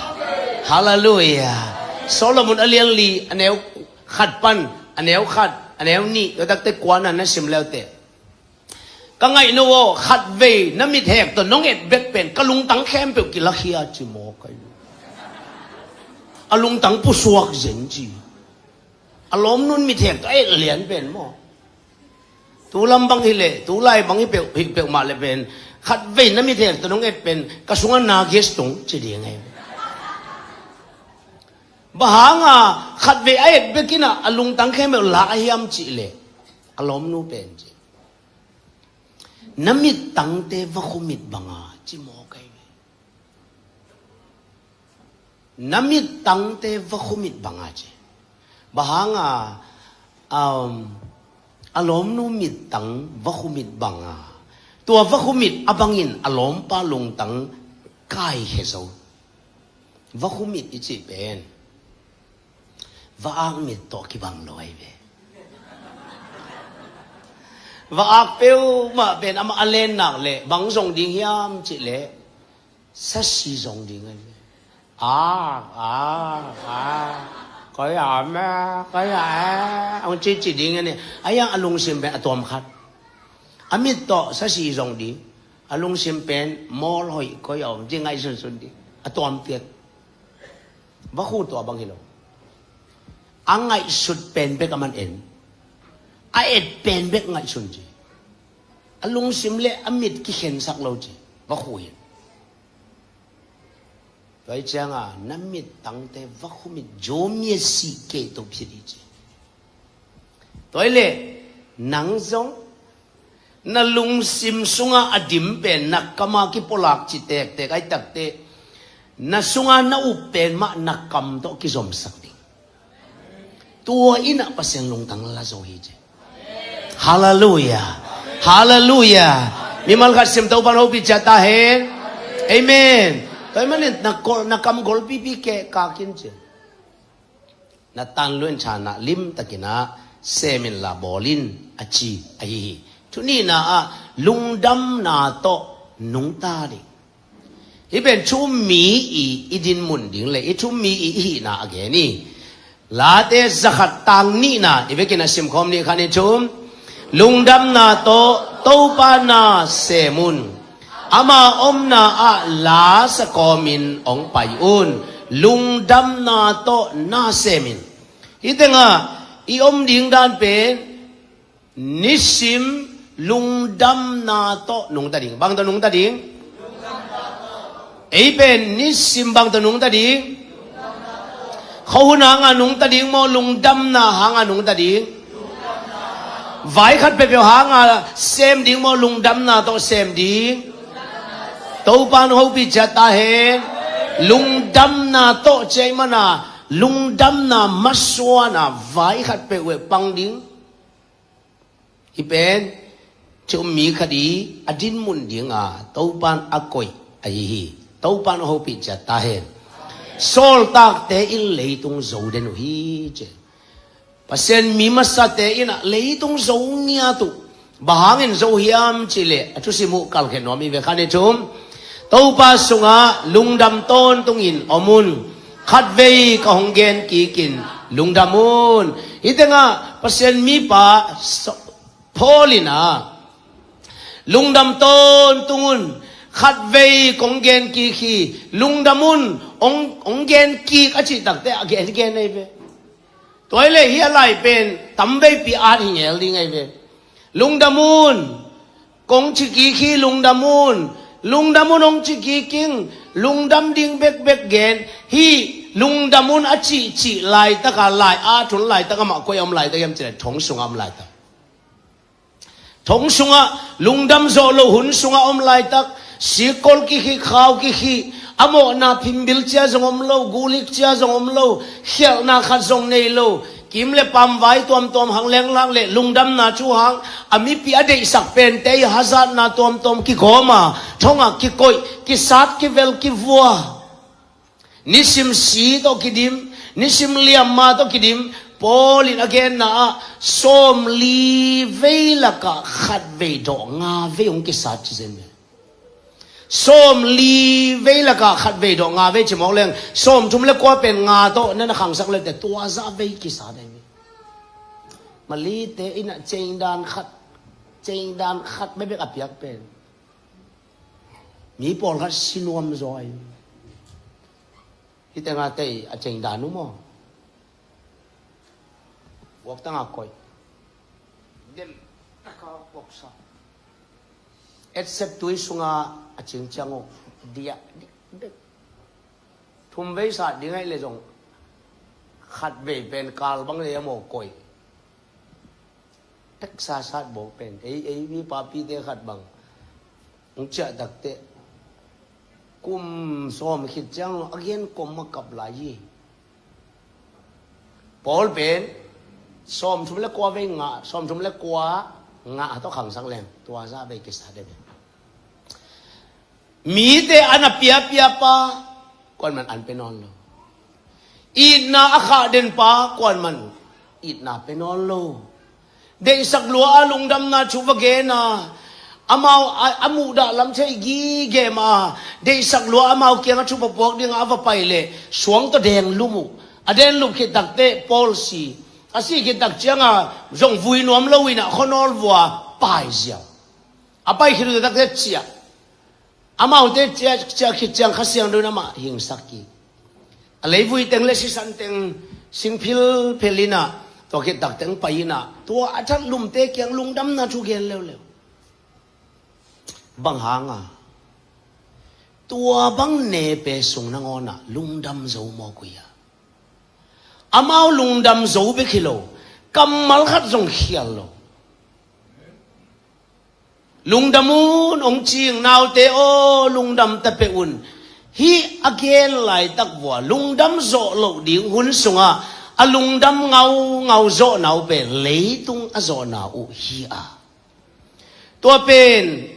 Halleluiah. Solomon a lianli a neu khat pan a neu khat a neu nih tua takte kuana na sim leute. Ka ngaih no aw, khatvei na mithek tawh nong et bek pen ka lungtang khempeuh kilakhia ci mawk ahi. A lungtang pusuak zen ci. A lawmnun mithek tawh a et lian pen maw? Tulam bang hileh, tulai bang hi peuh, hi peuhmah le pen khatvei na mithek tawh nong et pen ka sungah na gas tung ci ding ahi. Bang hanga khatvei a et bekin ah a lungtang khempeuh la a hiam cihleh a lawmnu pen ci. Na mittangte vakhumit banga ci mawk ahi ve. Na mittangte vakhumit banga ci. Bang hanga, um, a lawmnu mittang vakhumit banga, tua vakhumit a bangin a lawmpa lungtang kaikhia zo. Vakhumit i cih pen va-ak mit tawh kibang lo ahi ve. Va-ak peuhmah pen amah a lennak leh bang zong ding hiam cihleh sasi zong ding ahi ve. Ak, ak, ak. Koi a me, koi a e. Hong cici ding ahi. A yang a lungsim pen a tuam khat. A mit tawh sasi zong ding. A lungsim pen mawl hoih koi a om ci ngaihsunsun ding. A tuam piak. Vakhu tua bang hi lo. A ngaihsut pen bek a man en. A et pen bek ngaihsun ci. A lungsim le a mit kikhensak lo ci. Vakhu hi. Tua hi cianga na mittangte vakhumit, zomia sih kei to phit hi ci. Tua hi leh nang zong na lungsim sungah a dim pen na kama kipolak ci tektek ahi takte, Na sunga na up pen mah na kam tawh kizomsak ding. Tua in ah Pasian lungtang la zo hi ci. Halleluiah. Halleluiah. Mimal khat sim, Topa'n hopih ciat ta hen. Amen. Tua ahih manin na kam golpipi keh kak in ci. Na tan lua in chan ah limtakin ah sem inla bawl in a ci ahi hi. Thu nihna ah lungdamna tawh nungta ding. Hih pen thu um mi i i dinmun ding le i thu um mi i i hihna a gen hi. Late zakhat tang nihna i vekin a simkhawm ni khan i thu um. Lungdamna tawh Topa na sem un. Ama omna ah la sa kawmin hong pai un. Lungdamna tawh na sem in. Hih tengah i om ding dan pen nisim lungdamna tawh nungta ding. Bang tawh nungta ding? Ei pen nisim bang tawh nungta ding? Khuahun hanga nungta ding maw, lungdamna hanga nungta ding? Vai khat peuhpeuh hanga sem ding maw, lungdamna tawh sem ding? Topa'n hopih ciat ta hen. Lungdamna tawh ci ahih mana lungdamna masuana vai khat peuhpeuh pang ding. Hih pen thu um mi khat i a dinmun dinga Topa'n a koih ahi hi. Topa'n hopih ciat ta hen. Sawltakte in leitung zo den uh hi ci. Pasian mi masate in ah leitung zo ngiat uh. Bang hangin zo hiam cih leh a thusim uh kalkhen nuam hi ve, khan i thu um. Topa sungah lungdam tawntungin om un. Khatvei ka hong gen kikin lungdam un. Hih tengah Pasian mipa Paul in ah lungdam tawntung un. Khatvei kong gen kik hi. Lungdam un. Hong, hong gen kik a cih takte a gen gen ahi ve. Tua hi leh hih a lai pen tamveipi at hi ngel ding ahi ve. Lungdam un. Kong ci kik hi, lungdam un. Lungdam un hong ci kik ing. Lungdam ding bekbek gen. Hih lungdam un a cihcih laitaka lai a thun laitak amah koi a om laitak hiam cih leh thong sungah om laitak. Thong sungah lungdam zawh loh hun sungah om laitak, sikkol kik hi, khau kik hi, a mawhna phimbil cia zong om lo, gulik cia zong om lo, khialhna khat zong nei lo, kim le pam vai tuamtuam hang lenglak le lungdamna thu hang a mipi a deihsak pente i hazatna tuamtuam kigawm a, thongah kikoih, kisat, kivel, kivua. Nisim si tawh kidim, nisim liamma tawh kidim. Paul in a genna ah sawmli vei lakah khatvei dawh nga vei hong kisat ci zen ve. Sawmli vei lakah khatvei dawh nga vei ci mawk leng sawmthum le kua pen nga tawh na na khangsak le te tua zah vei kisat ahi ve. Malite in ah cengdan khat, cengdan khat bekbek a piak pen mi pawlkhat si nuam zaw ahi. Hih tengah tei a cengdan uh maw? Buak tangah koih. Dem taka buaksa. Etsep tui sunga a cingciang uh. Diah, diah, diah. Thum vei sat ding ahi le zong khat vei pen kal bang le a maw koih. Teksa sat bawk pen ei, ei mi papite khat bang hong ciah takte kum sawm khit ciang a gen kom a kap lai hi. Paul pen sawmthum le kua vei ngah, sawmthum le kua ngah tawh khangsak leng tua zah vei kisat ahi ve. Mite an a piapia pa kuaman an pe nawn lo. Itna a khah den pa kuaman itna pe nawn lo. Deihsak lua a lungdamna thu va gen a, amau a, a muhdah lam thei gige mah a, deihsak lua amau kiangah thu va puak dingah a va pai leh suang tawh deng lum uh. A deng lum khit takte Paul si. A si khit tak ciangah zong vui nuam lo in ah khuanawl vua pai ziau. A pai khit uh takte ciah. Amaute ciah, ciah khit ciang Kha Siangtho in amah hingsak hi. A leivui teng le sisan teng sing philphel in ah, tua khit tak teng pai in ah, tua a that lumte kiang lungdamna thu gen leuleu. Bang hang a, tua bang nepe sung nangawn ah lungdam zo mawk uh hia? Amau lungdam zo bek hi lo, kammal khat zong khial lo. Lungdam un hong ci ing, naute aw, lungdam ta peuh un. Hih a gen laitak vua lungdam zawh loh ding hun sungah a lungdam ngaungau zawhna uh pen leitung a zawhna uh hi a, tua pen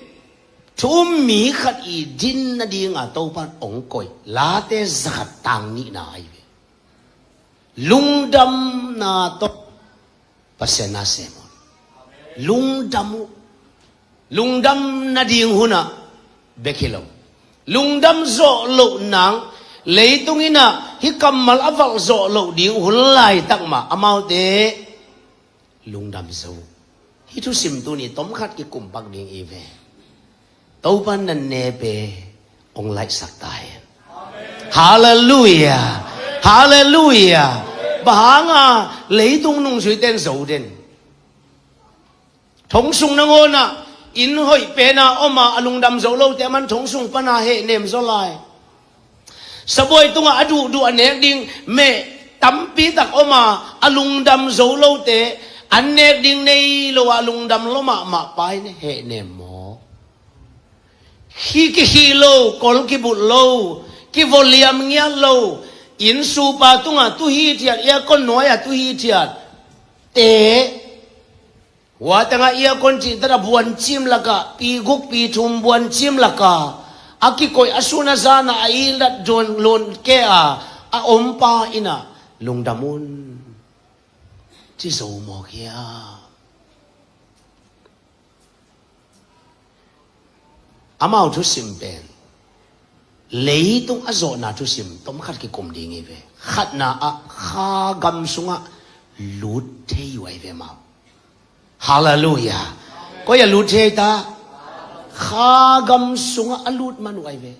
thu um mi khat i din nadinga Topan hong koih Late zakhat tang nihna ahi ve. Lungdamna tawh Pasian na sem un. Lungdam uh. Lungdam nading hunah bek hi lo. Lungdam zawh loh nang leitung innah hih kammal a valh zawh loh ding hun laitak mah amaute lungdam zo. Hih thusim tuni tomkhat kikumpak ding i ve. Topan na nepe hong laihsak ta hen. Halleluiah. Halleluiah. Bang hanga leitung nungzuite in zo den? Thong sung nangawnah inn hoih pena om a, a lungdam zo lote a man thong sung pana hehnem zaw lai. Sabuai tungah a duhduh a nek ding meh tampi tak om a, a lungdam zo lote an nek ding nei lo a, a lungdam lo mahmah pa in hehnem maw? Khi kikhih lo, kol kibut lo, kivoliam ngiat lo, inn supa tungah tu hithiat, aircon nuai-ah tu hithiat te. Hua tengah aircon cihtak a buancim lakah, pi guk pi thum buancim lakah a kikoih a sun a zanah a ilat duan lon ke a, a ompa innah lungdam un ci zo mawk hiam? Amau thusim pen leitung a zawhna thusim tomkhat kikum ding hi ve. Khatna ah kha gam sungah lut thei uh ahi ve amau. Halleluiah. Koi a lut thei ta? Kha gam sungah a lut man uh ahi ve.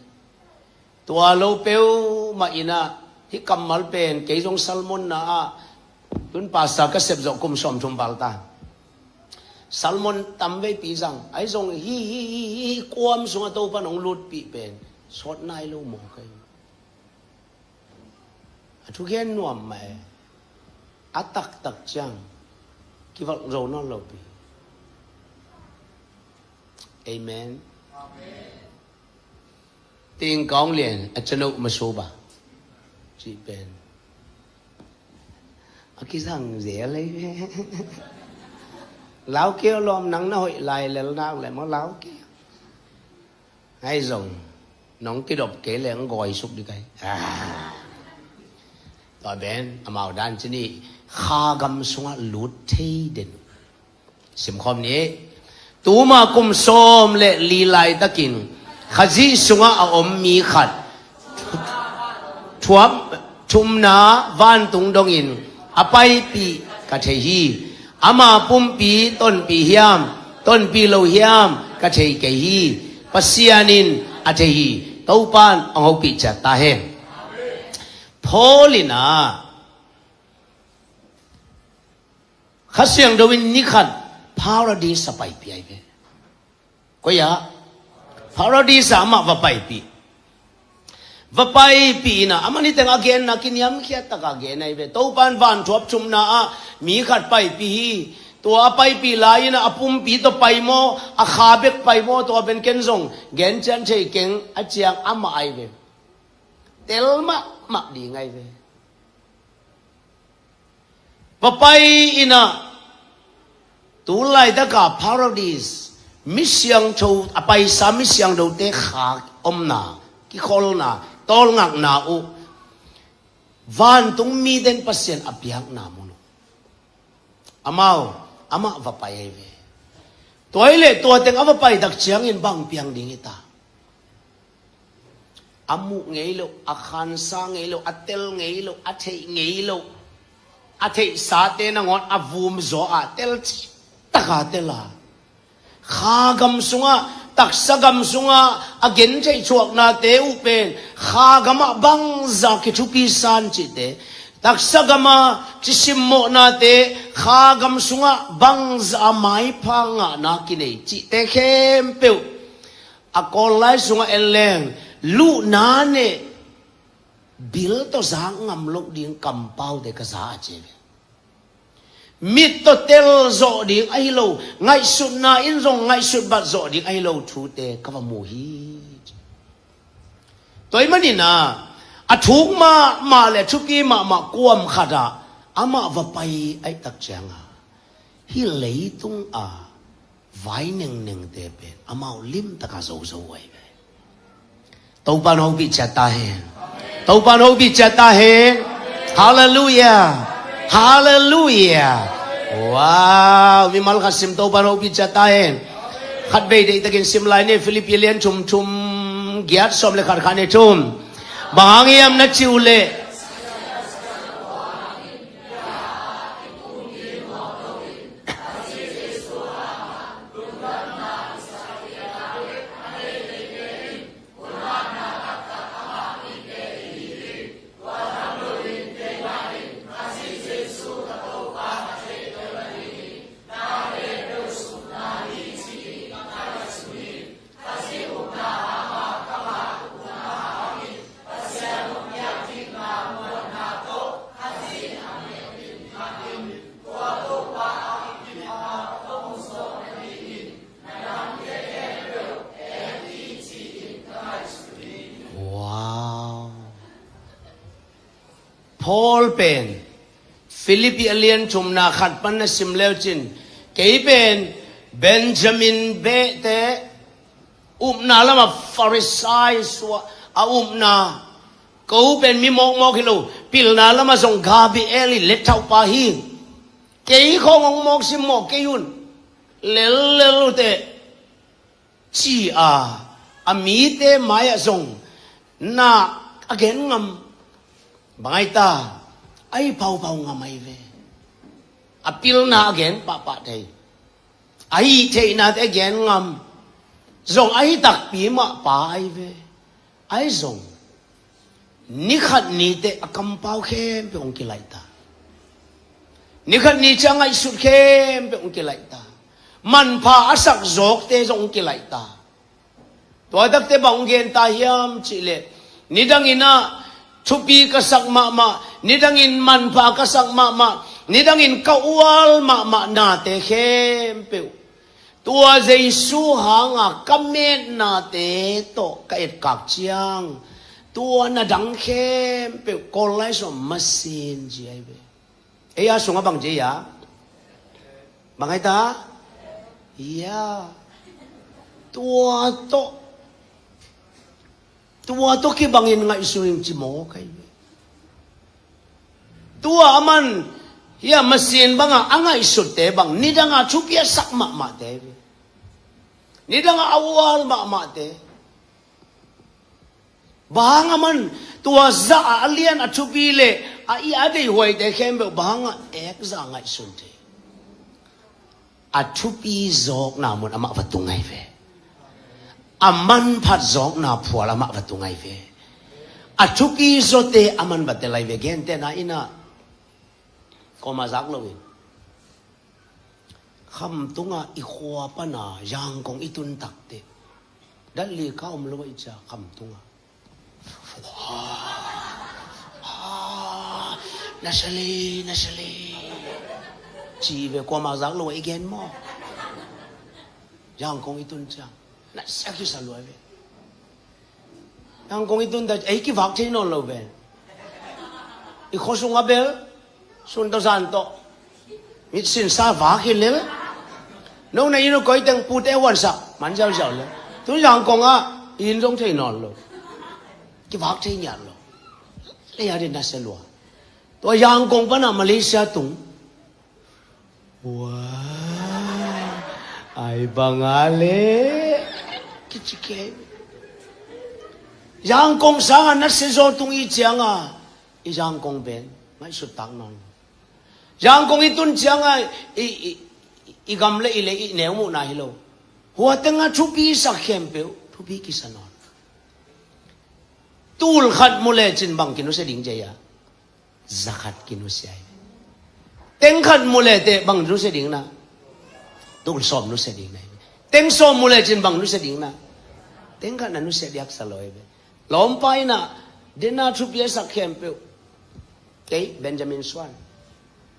Tua lo peuhmah innah hih kammal pen kei zong sermon na ah tun pastor ka sep zawh kum sawmthum val ta. Sermon tam veipi zang ahi zong hih, hih, hih, hih kuam sungah Topan hong lutpih pen sawt nai lo maw kei? A thugen nuam mah e. A taktak ciang kivalh zo nawn lo pi. Amen. Ting Kaung Lian a canoh masuba cih pen a kizang zel ei ve. Lau kei lawm, nang na hoih lai lel nak le maw, lau kei. Ahi zong nong kidop kei le hong gawisuk ding kai. Ah. Tua pen amau dan ci ni, kha gam sungah lut thei den. Simkhawm ni. Tuma kum sawm le li laitakin Khazih sungah a om mi khat thuap thumna vantung dongin a paipih ka thei hi. Ama pumpi tonpih hiam, tonpih lo hiam ka thei kei hi. Pasian in a thei hi. Topan hong hopih ciat ta hen. Paul in ah Kha Siangtho in ni khat Paradis a paipih ahi ve. Koi ah? Paradis ah amah va paipih. Va paipih in ah amah niteng a genna kiniamkhiat taka gen ahi ve. Topan van thuap thumna ah mi khat paipih hi. Tua a paipih lai in ah a pumpi tawh pai maw, a kha bek pai maw, tua pen ken zong gen cian thei keng a ciang amah ahi ve. Tel mahmah ding ahi ve. Va pai in ah tu laitaka Paradis, mi siangtho, a paisa mi siangthote kha omna, kikholna, tawlngakna uh vantung mite in Pasian a piakna mun uh. Amau, amah va pai ahi ve. Tua hi leh tua teng a va pai tak ciangin bang piang ding hi ta? A muh ngei loh, a khansa ngei loh, a tel ngei loh, a theih ngei loh, a theihsate nangawn a vum zaw a tel cih taka tel a, kha gam sungah, taksa gam sungah a gentheih thuaknate uh pen kha gamah bangza kithupi san cihte, taksa gamah kisimmawhnate kha gam sungah bangza a maipha ngahna kinei cihte khempeuh a Kawl lai sungah en leng luhna neh bil tawh zak ngam loh ding kampaute ka za a ci ve. Mit tawh tel zawh ding ahi lo, ngaihsutna in zong ngaihsut bat zawh ding ahi lo thute ka va mu hi. Tua ahih manin ah, a thuk mahmah le a thupi mahmah kuam khat ah amah va pai ahih tak ciangin, hih leitung a vai nengnengte pen amau limtakin zo zo uh ahi ve. Topa'n hopih ciat ta hen. Topa'n hopih ciat ta hen. Halleluiah. Halleluiah. Wow, mimal khat sim, Topa'n hopih ciat ta hen. Khatvei deihtakin sim lai ni, Filippi lian thum, thum giat, sawm le khat, khat le thum. Bang hang hiam na cih uh leh, Wow. Paul pen Filippi a lian thumna khat pan na sim leu cin, kei pen Benjamin behte, upna lama Farisai suah a upna, ko pen mi mawkmawk hi lo, pilna lama zong Gabriel i lethauhpa hi. Kei khawng hong mawk simmawh kei un, lellel uh teh, ci-a a mite mai-ah zong na a gen ngam. Bang ahi ta? A hi phauphau ngam ahi ve. A pilna a gen pahpah thei, a hih theihnate a gen ngam. Zong a hi takpi mah pa ahi ve. Ahi zong, ni khat ni teh a kampau khempeuh hong kilaih ta. Ni khat ni ciang ngaihsut khempeuh hong kilaih ta. Manpha a sak zawkte zong hong kilaih ta. Tua takte bang hong gen ta hiam cih leh, nidangin ah thupi ka sak mahmah, nidangin manpha ka sak mahmah, nidangin ka ual mahmah nate khempeuh, tua Jesu hanga ka metnate tawh ka etkak ciang, tua na dang khempeuh Kawl lai sawm masin ci ahi ve. Ei a sungah bang ci a? Bang ahi ta? Ya. Tua tawh, tua tawh kibangin ngaihsun in ci mawk ahi ve. Tua aman, hia masin banga a ngaihsutte bang, nidanga thupi a sak mahmahte ve. Nidanga a ual mahmahte. Bang hang aman tua zah a lian a thupi le a i a deihuaite khempeuh bang hanga ekzah ngaihsun thei? A thupi zawkna mun amah va tung ahi ve. A manphat zawkna phual amah va tung ahi ve. A thupi zawte aman va tel ahi ve. Gentehna in ah, kuamah zak loin, Khamtunga i khua pana Yangon i tun takteh, dat li kha om lo a i cia Khamtunga. Ah, na sia lei, na sia lei, ci ve, kuamah zak lo a i gen maw? Yangon i tun ciang na sia kisa lua ve. Yangon i tun ta, ei kivak thei nawn lo ve. I khua sungah bel sun tawh zan tawh mitsinsa vak hi lel. No na inn uh koi teng pute huansak man ziauziau lel. Tun Yangon ah inn zong thei nawn lo. Kivak thei ngiat lo. Lei a dih na sia lua. Tua Yangon pana Malaysia tung. Ua, ai banga le kici kei. Yangon sanga na sia zaw tung i cianga, i Yangon pen ngaihsut tak nawn. Yangon i tun cianga i, i, i gam le i le i neu muhna hi lo. Hua tenga thupi sak khempeuh thupi kisa nawn. Tul khat mu lecin bang kinusia ding ci a? Za khat kinusia hi. Teng khat mu le teh bang nusia ding na? Tul sawm nusia ding na hi. Teng sawm mu lecin bang nusia ding na? Teng khat na nusia diak sa lo hi ve. Lawmpa in ah dena thupi a sak khempeuh, kei Benjamin Suan,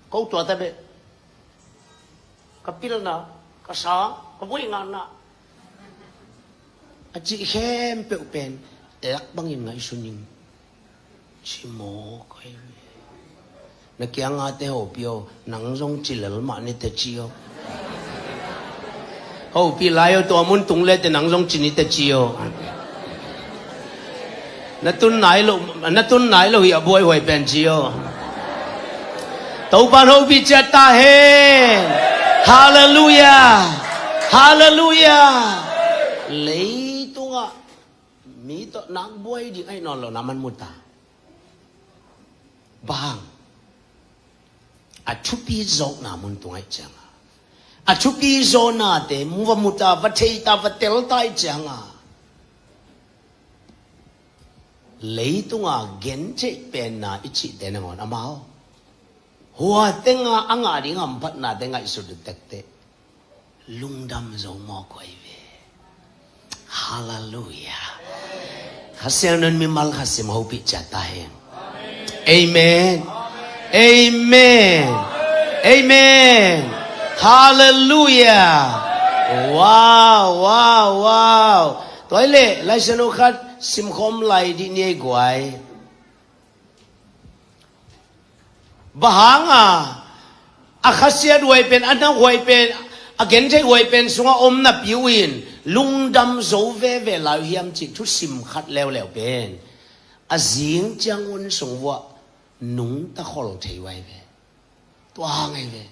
ko tuate beh, ka pilna, ka sa, ka buai ngahna a cih khempeuh pen tek bangin ngaihsun ing. Ci mawk ahi ve. Na kiangah te hopih aw, nang zong ci lel mah ni teh ci aw. Hopih lai aw, tua mun tung le teh nang zong ci ni teh ci aw. Na tun nai lo, na tun nai lo hi a buaihuai pen ci aw. Topan hopih ciat ta hen. Halleluiah. Halleluiah. Leitungah mi tawh nak buai ding ahi nawn lo na man mu ta. Bang hang? A thupi zawkna mun tung ahi cianga, a thupi zawnate mu va mu ta, va thei ta, va tel ta ahi cianga, leitunga gentheih penna i cihte nangawn amau hua tenga a ngah ding hamphatnate ngaihsut ding tekteh lungdam zo mawk uh ahi ve. Halleluiah. Kha Siangtho in mimal khat sim hopih ciat ta hen. Amen. Amen. Amen. Halleluiah. Wow, wow, wow. Tua hi leh Lai Siangtho khat simkhawm lai dih ni ei guai. Bang hanga a khasiat huai pen, a nak huai pen, a gentheih huai pen sungah om napi uh in lungdam zo veve lai uh hiam cih thusim khat leuleu pen a zing ciang hun sung vuah nungta khol thei uh ahi ve. Tua hang ahi ve.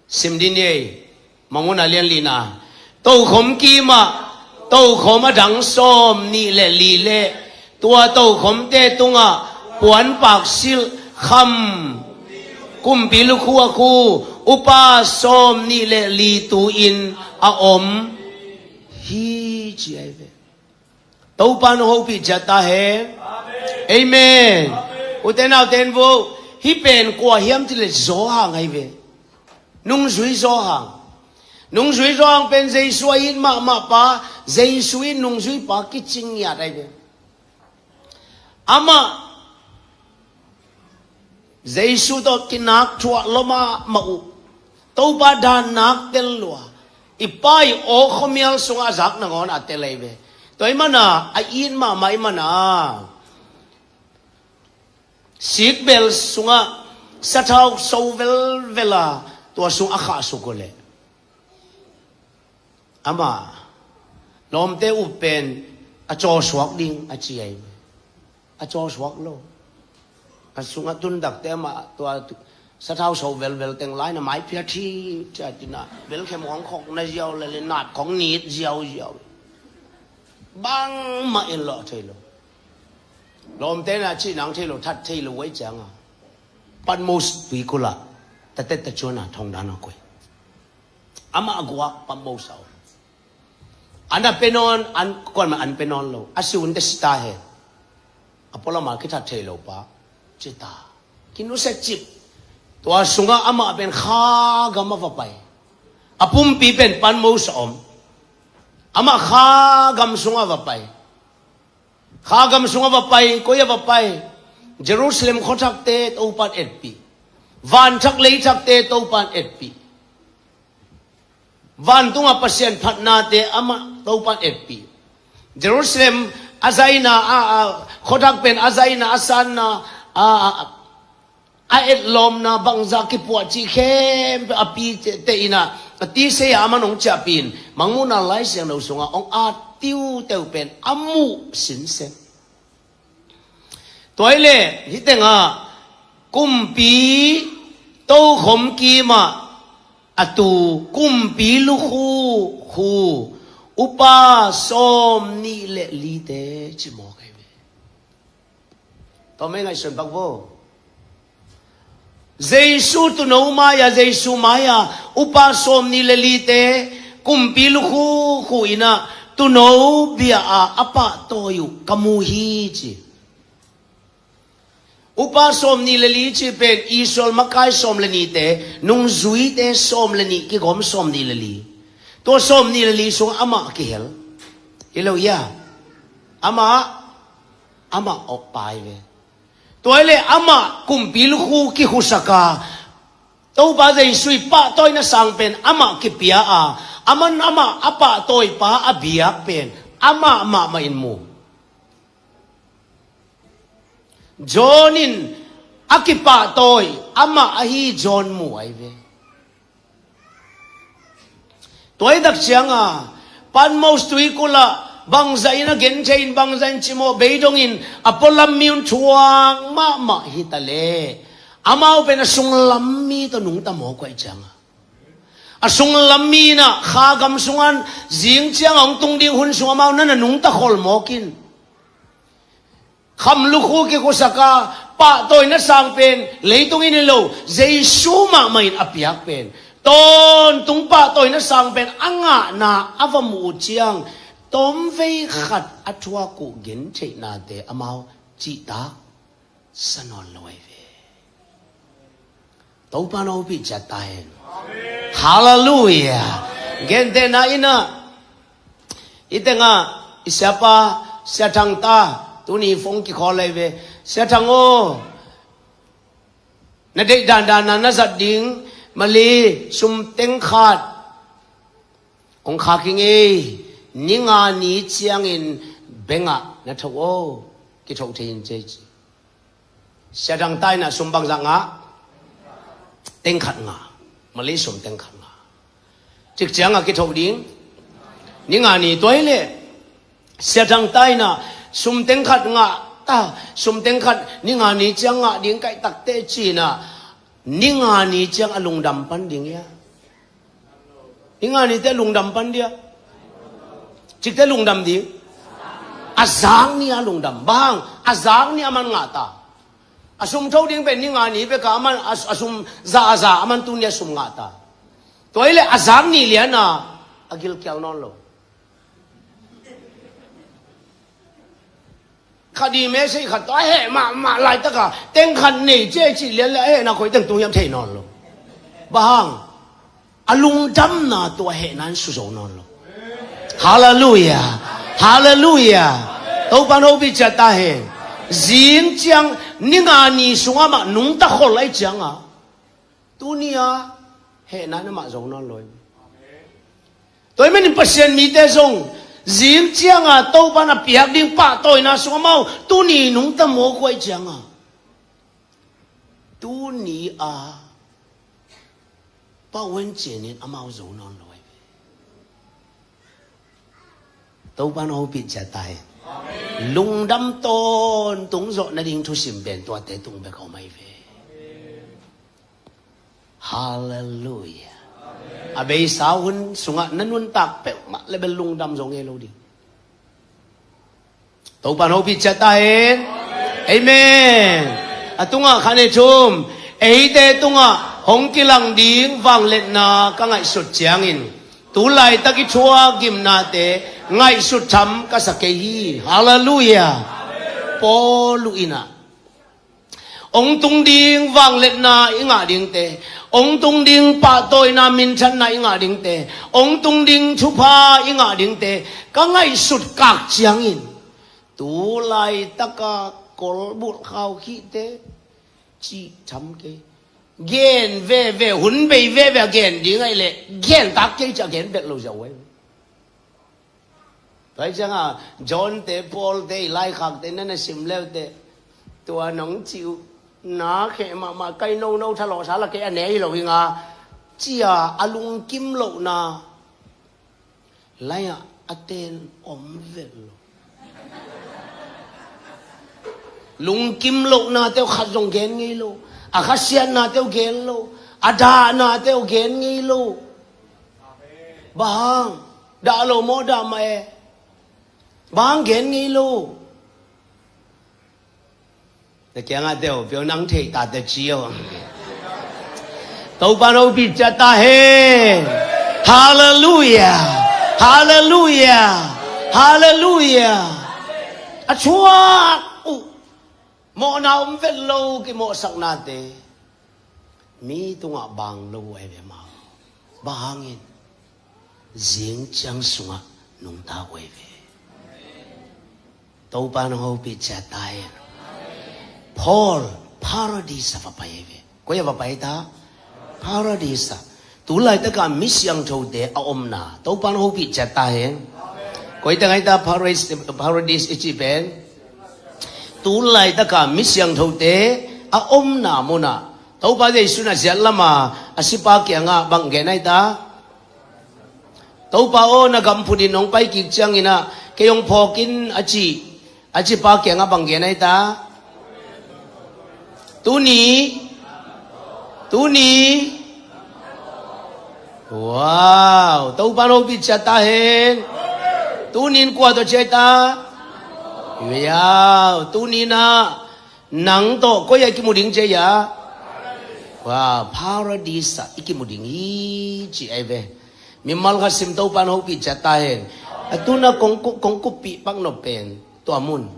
Sim dih ni ei. Mangmuhna lian lina. Tokhom kimah tokhom a dang sawm nih le li le tua tokhomte tungah puanpak silh kham kumpi lukhu a khu upa sawm nih le li tu-in a om hi ci ahi ve. Topa nong hopih ciat ta hen. Amen. Ute naute in vo, hih pen kua hiam cih leh Johan ahi ve. Nungzui Johan. Nungzui Johan pen Jesu a it mahmah pa, Jesu in nungzui pa kicing ngiat ahi ve. Amah Jesu tawh kinak thuah lua mahmah uh. Topa dan nak tel lua. I Pa i aw khuamial sungah a zak nangawn a tel ahi ve. Tua i mana a it mahmah i mana sikbel sungah sathau so velvel a tua sung a khahsuk uh leh amah lawmte up pen a cawsuak ding a ci ahi. A cawsuak lo. A sungah tundakte amah tua sathau so velvel teng lai-in a maiphiat hi ciat in a belkhem khong khok na ziau le le nat khong nit ziauziau. Bangmah in lawh thei lo. Lawmte na cih nang thei lo, that thei lo uh ahi cianga Patmos tuikulh ah tate tacuan a thongdan a koih. Amah a guak Patmos a om. An a pe nawn, an kuan mah an pe nawn lo. A si un te si ta hen. A pualam a kithat thei lo pa ci ta. Kinusia cip. Tua sungah amah pen kha gam a va pai. A pumpi pen Patmos a om. Amah kha gam sungah va pai. Kha gam sungah va pai, koi ah va pai? Jerusalem khuathakte Topan etpih. Vanthak leithakte Topan etpih. Vantungah Pasian phatnate amah Topan etpih. Jerusalem a zaina a, a, khuathak pen a zaina a sanna a, a, a etlawmna bangzah kipuah cih khempeuh a pite in a, a tisei a amah nong ciahpih in Mangmuhna Lai Siangtho sungah hong at tiuteu pen a muh sinsen. Tua hi leh hih tengah kumpi tokhom kimah a tu kumpi lukhu khu upa sawm nih le lite ci mawk ahi ve. Tua mah ngaihsun pak vo. Jesu tuuno mai-a, Jesu mai-a upa sawm nih le lite kumpi lukhu khu in a tuuno bia-a a pahtawi uh ka mu hi ci. Upa sawm nih le li cih pen Israel makai sawm le nihte, nungzuite sawm le nih kigawm sawm nih le li. Tua sawm nih le li sungah amah kihel. Hi lo hia? Amah, amah awkpa hi ve. Tua hi leh amah kumpi lukhu kikhusak a, Topa Jesu i pahtawina sang pen amah kipia a, Aman amah a pahtawipa a biak pen amah mahmah in mu. John in a kipahtawi amah ahi John mu ahi ve. Tua hi tak cianga Patmos tuikulh ah bangzah in a genthei in bangzah in cimawh beidong in a pualam mi un thuak mahmah hi ta leh amau pen a sunglam mi tawh nungta mawk uh ahi cianga a sunglam mi in ah kha gam sungah zing cianga hong tung ding hun sung amau na na nungta khol mawk in. Kham lukhu kikhuasak a pahtawina sang pen leitung in hi lo, Jesu mahmah in a piak pen tawntung pahtawina sang pen a ngahna a va muh uh ciang tomvei khat a thuak uh gentheihnate amau cihtak sa nawn lo ahi ve. Topa na hopih ciat ta hen. Halleluiah. Gentehna in ah i tengah i siapa Sia Thang ta tuni phone kikhawl lai ve. Sia Thang aw, na deih dandan a na zat ding mali sum teng khat hong khak hi ngei, ni nga ni ciangin bank ah na tho aw, kitho thei in ci. Sia Thang ta in ah sum bangzah ngah? Teng khat ngah. Mali sum teng khat ngah. Cik ciangah kitho ding ni nga ni. Tua hi leh Sia Thang ta in ah sum teng khat ngah ta, sum teng khat ni nga ni ciang ngah ding kaih takte ci in ah ni nga ni ciang a lungdam pan ding hia? Ni nga ni te lungdam pan dia? Cik te lungdam ding? A zak ni a lungdam. Bang hang? A zak ni a man ngah ta. A sum tho ding pen ni nga ni bek a man a, a sum za a za a man tuni a sum ngah ta. Tua hi leh a zak ni lian a a gilkial nawn lo. Khat i message khat tawh a heh mahmah laitak a teng khat nei ci e cih lian leh a hehna koi teng tung hiam thei nawn lo. Bang hang? A lungdamna tawh a hehna in su zo nawn lo. Halleluiah. Halleluiah. Topa na hopih ciat ta hen. Zing ciang ni nga ni sungah mah nungta khol lai ciangah tuni a hehna in amah zo nawn lo hi. Tua hi manin Pasian mite zong zing cianga Topa na piak ding pahtawina sung amau tuni nungta mawk uh ahi cianga tuni a pau hen cienin amau zo nawn lo hi. Topa na hopih ciat ta hi. Lungdam tawntung zawh nading thusim pen tuate tung bek a om ahi ve. Halleluiah. A beisa hun sungah na nuntak peuhmah le bel lungdam zo ngei lo ding. Topa na hopih ciat ta hen. Amen. A tungah khan ei thum eite tungah hong kilang ding vangliatna ka ngaihsut ciangin tu laitak i thuak gimnate ngaihsut tham ka sa kei hi. Halleluiah. Paul in ah hong tung ding vangliatna i ngah dingte, hong tung ding pahtawina minthanna i ngah dingte, hong tung ding thupha i ngah dingte ka ngaihsut kak ciangin tu laitaka kolbulh khau khihte cih tham kei. Gen veve, hun bei veve a gen ding ahih leh gen tak kei ci a gen bek lo ziau ahi. Tua hi cianga John te, Paul te i laikhakte na na sim leute tua nong cih uh na kheh mahmah kai nono thalawhsa la kei a ne hi lo hi nga cia a lungkim lohna lai-ah a ten om vet lo. Lungkim lohnate uh khat zong gen ngei lo. A khasiatnate uh gen lo. A dahnate uh gen ngei lo. Bang hang? Dah lo maw, dah mah e? Bang hang gen ngei lo? Na kiangah teu pio nang theih tate cio. Topa no piccia ta hen. Halleluia. Halleluia. Halleluia. A thuak uh mawhna om vet lo kimawhsaknate mi tungah bang lo uh ahi ve mau. Bang hangin zing ciang sungah nungta uh ahi ve. Topa nong hopih ciat ta hen. Paul paradis ah va pai ahi ve. Koi ah va pai ta? Paradis ah. Tu laitaka mi siangthote a omna Topan hopih ciat ta hen. Koite ngaita Paradis, Paradis i cih pen? Tu laitaka mi siangthote a omna munah Topa Jesu in a ziat lama a sipa kiangah bang gen aita? Topa aw, na gam phutin hong pai kik cianginah kei hong phawkin a cih, a cihpa kiangah bang gen aita? Tuni, tuni. Wow, Topan hopih ciat ta hen. Tunin kua tawh ci aita? Wow, tuninah nang tawh koi ah i kimu ding ci aia? Wow, Paradis ah i kimu ding hi ci ai ve. Mimal khat sim, Topan hopih ciat ta hen. A tunah kong ku-, kong kuppih pak nop pen tua mun.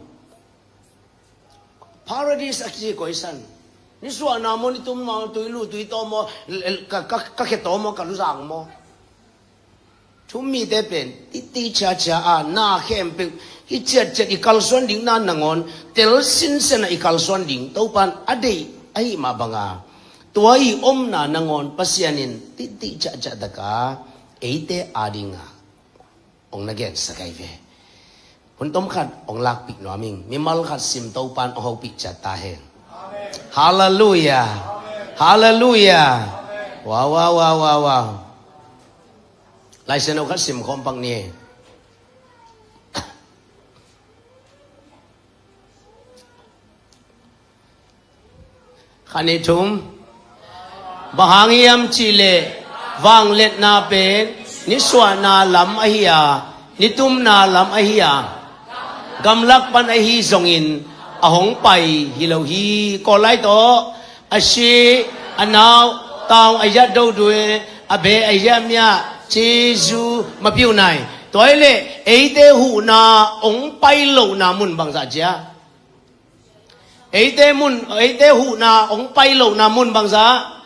Paradis a kici koi san? Nisuahna maw, nitumna maw, tuilu tuitaw maw, l-, l-, ka, ka, ka khetaw maw, ka luzang maw? Thu-um mite pen titi ciacia a na khempeuh hi ciatciat i kalsuan ding na nangawn tel sinsen a i kalsuan ding Topan a deih ahi mah banga, tua i omna nangawn Pasian in titi ciacia taka eite adinga hong na gensak ai ve. Hun tom khat hong lakpih nuam ing. Mimal khat sim, Topan hong hopih ciat ta hen. Halleluiah. Halleluiah. Wow, wow, wow, wow, wow. Laisiangtho khat sim khawm pak ni. Khat, nih, thum. Bang hang hiam cihleh vangliatna pen nisuahna lam ahi a, nitumna lam ahi a, gamlak pan ahi zongin a hong pai hi lo hi. Kawl lai tawh, a si, a nau, taung a yat dodue, a be a hiamia, cizu mapiu nai. Tua hileh eite huhna hong pai lohna mun bangzah cia? Eite mun, eite huhna hong pai lohna mun bangzah?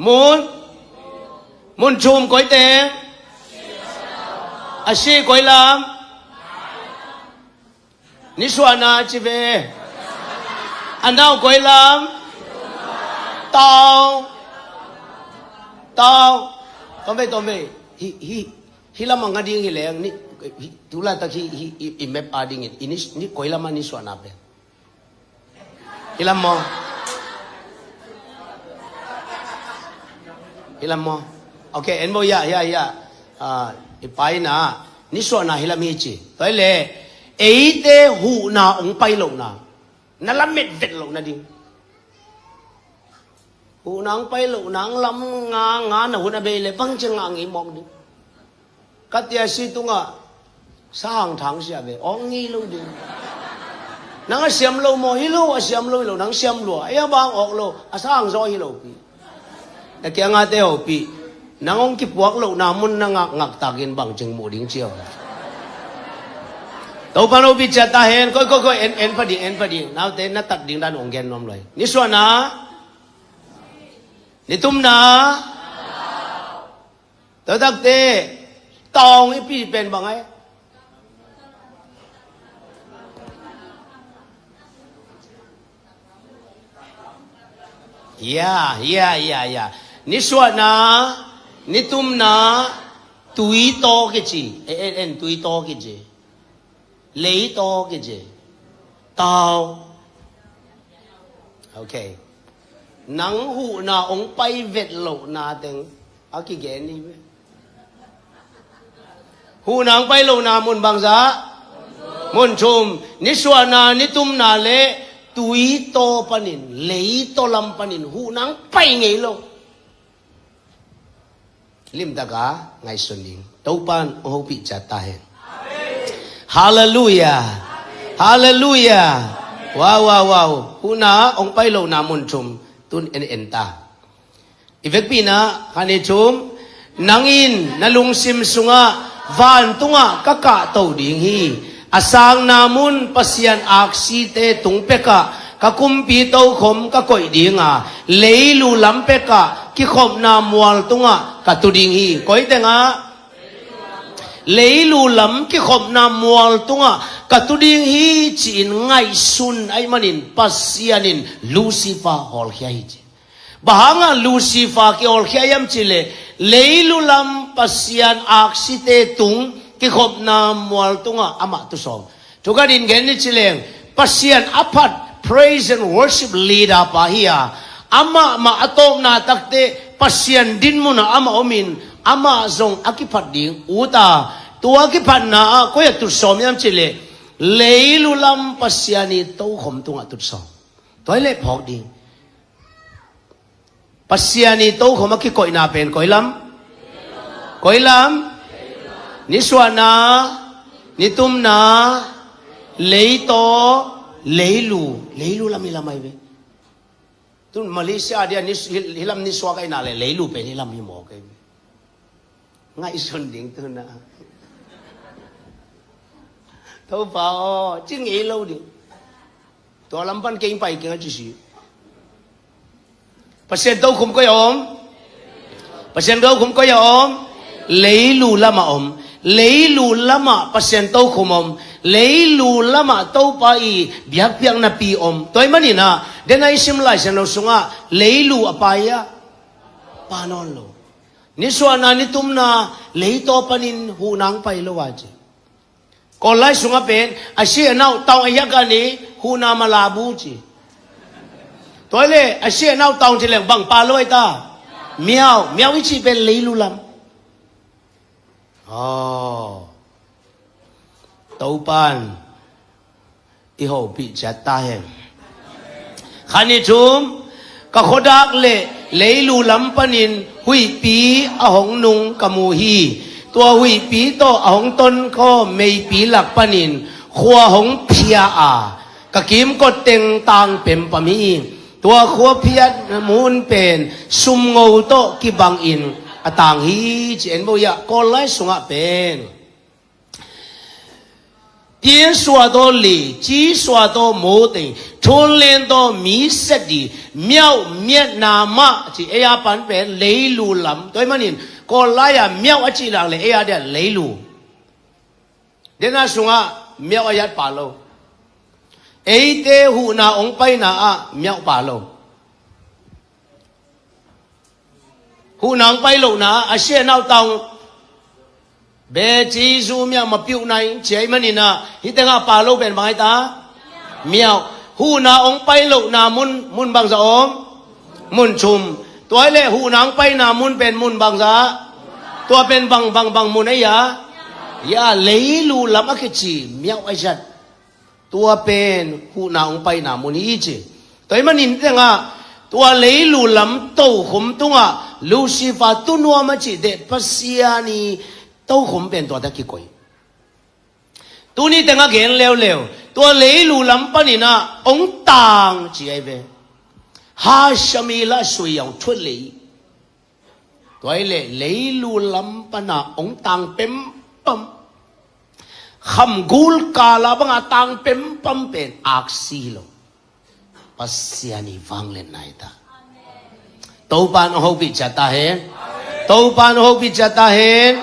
Mun, mun thum. Koite? A si koi lam? Nisuahna ci ve. A nau koi lam? Taung. Taung. Tom vei, tom vei. Hi, hi. Hih lamah nga ding hi leng, ni, hi, tu laitak hi, hi, i, i map adingin, i ni, ni koi lamah nisuahna pen? Hih lam maw? Hih lam maw? Ok, en maw, ya, ya, ya. Ah, i paina, nisuahna hih lam hi ci. Tua hileh, eite huhna hong pai lohna. Na lamet vet lohna ding. Huhna hong pai lohna, hong lam nga, nga na hun a bei leh bangci ngah ngei mawk ding. Ka tia si tungah sa hang thang sia ve, awk ngei lo ding. Nang a siam lo maw? Hi lo, a siam lo hi lo, nang siam lua. Ei a bang awk lo, a sa hang zaw hi lo pi. Na kiangah te ho pi. Nang hong kipuak lohna mun na ngak, ngaktakin bangcing muh ding cia. Topan hopih ciat ta hen, koi, koi, koi, en, en pha ding, en pha ding. Naute na tat ding dan hong gen nuam lai. Nisuahna. Nitumna. Tua takte. Taung i pi pen bang ai? Ya, ya, ya, ya. Nisuahna, nitumna, tuitaw kici. En, en, en, tuitaw kici. Leitaw kici. Taung. Ok. Nang huhna hong pai vet lohna teng a kigen hi ve. Huhna hong pai lohna mun bangzah? Mun thum. Nisuahna, nitumna le tuitaw panin, leitaw lam panin huhna hong pai ngei lo. Limtaka ngaihsun ding. Topan hong hopih ciat ta hen. Halleluiah. Halleluiah. Wow, wow, wow. Huhna hong pai lohna mun thum. Tun en, en ta. I vekpihna, khat, nih, thum. Nang in na lungsim sungah, vantungah ka kahto ding hi. A sangna mun Pasian aksite tung pekah, ka kumpi tokhom ka koih ding a, leilu lam pekah kikhopna mual tungah ka tu ding hi. Koi tengah? Leilu lam kikhopna mual tungah ka tu ding hi ci-in ngaihsun ahih manin Pasian in Lucifer hawlkhia hi ci. Bang hangah Lucifer kiawlkhia hiam cihleh, leilu lam Pasian aksite tung kikhopna mual tungah amah tusawm. Thukatin gen ni cileng, Pasian a phat praise and worship leader pa hi a, amah mah a tawpna takte Pasian dinmunah amah omin, amah zong a kiphat ding ut a, tua kiphatna ah koi ah tutsawm hiam cihleh, leilu lam Pasian i tokhom tungah tutsawm. Tua hi leh phawk ding. Pasian i tokhom a kikoihna pen koi lam? Koi lam? Nisuahna, nitumna, leitaw, leilu, leilu lam hi lam ahi ve. Tun Malaysia dia ni, hi, hi lam nisuak ahi na le leilu pen hi lam hi mawk ahi ve. Ngaihsun ding tuna. Topa aw, ci ngei lo ding. Tua lam pan kei pai keng a ci si. Pasian tokhom koi a om? Pasian tokhom koi a om? Leilu lamah om. Leilu lamah Pasian tokhom om. Leilu lamah Topa i biakpiaknapi om. Tua ahih manin ah, den a i sim Lai Siangtho sungah leilu a pai a, pa nawn lo. Nisuahna nitumna leitaw panin huhnang pai lo a ci. Kawl lai sungah pen a si a nau taung a hiak a ni huhna malabu ci. Tua hi leh a si a nau taung ci leng bang pa lo ahi ta? Miau, miau i cih pen leilu lam. Aw. Topan i hopih ciat ta hen. Khan i thum, ka khuadak le leilu lam panin huihpi a hong nung ka mu hi. Tua huihpi tawh a hong tonkhawm meipi lak panin khua hong phia a, ka kimkot teng tang pempam hi. Tua khua phiat mun pen sumngo tawh kibangin a tang hi ci en bo ia Kawl lai sungah pen. Piansua tawh li, cisua tawh motei, thunlen tawh mi set di, miauh miatna mah ci ei a pan pen leilu lam. Tua ahih manin Kawl lai-a miauh a cih nak le ei a dia leilu. Dena sungah miauh a yat pa lo. Eite huhna ong paina ah miauh pa lo. Huhna hong pai lohna a sia nau taung be ci zu miah ma piuh nai ci ahih manin ah hih tengah pa lo pen bang ai ta? Miauh. Huhna hong pai lohna mun, mun bangza om? Mun thum. Tua hi leh huhna hong paina mun pen mun bangza? Tua pen bang, bang, bang mun ahi a? Ya, leilu lam a kici miauh ahi zat. Tua pen huhna hong paina mun hi ci. Tua ahih manin tengah tua leilu lam tokhom tungah Lucifer tunuam a cih teh Pasian i tokhom pen tua teh kikoi. Tuni tengah gen leuleu tua leilu lam panin ah hong tang ci ahi ve. Hasha mi la sui a hong thuat lei. Tua hi leh leilu lam pana hong tang pempam. Khamgul kala banga tang pempam pen aksi lo. Pasian i vangliatna hi ta. Topan hong hopih ciat ta hen. Topan hong hopih ciat ta hen.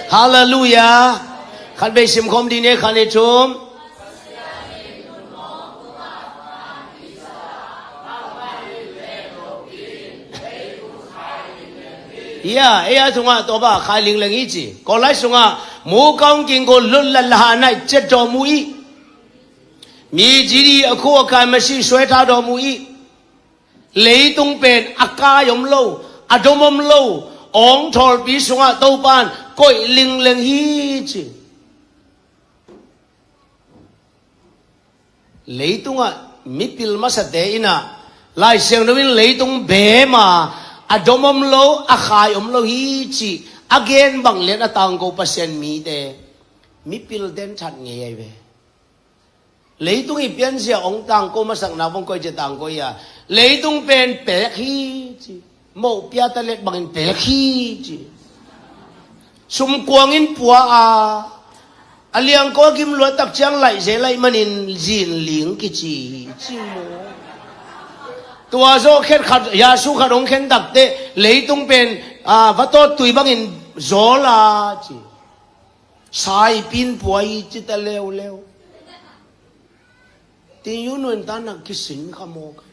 Halleluiah. Khat vei simkhawm dih ni, khat, nih, thum. Ia, ei a tungah tua bang khai lingleng hi ci. Kawl lai sungah mu kaung king ko lun la la ha nai cet dawm uh i. Mi ci di a khu a kai masi suai tha dawm uh i. Leitung pen a kai om lo, a dom om lo, awng thawlpi sungah Topan koih lingleng hi ci. Leitungah mipil masate in ah Lai Siangtho in leitung beem a, a dom om lo, a khai om lo hi ci a gen bang lian a tangko Pasian mite mipil den that ngei ahi ve. Leitung i pianzia hong tangko masakna bang koi ci a tangko ia, leitung pen peek hi ci. Moh pia ta let bangin peek hi ci. Sumkuang in pua a, a liangko a gim luat tak ciang laih ze laih manin zin ling kici hi ci maw. Tua zawh khet khat, Yasu khat hong khen tak teh leitung pen, a, va tawt tui bangin zawl a ci. Saipin pua hi ci ta leuleu. Tin yu nuan ta nak kisin kha mawk.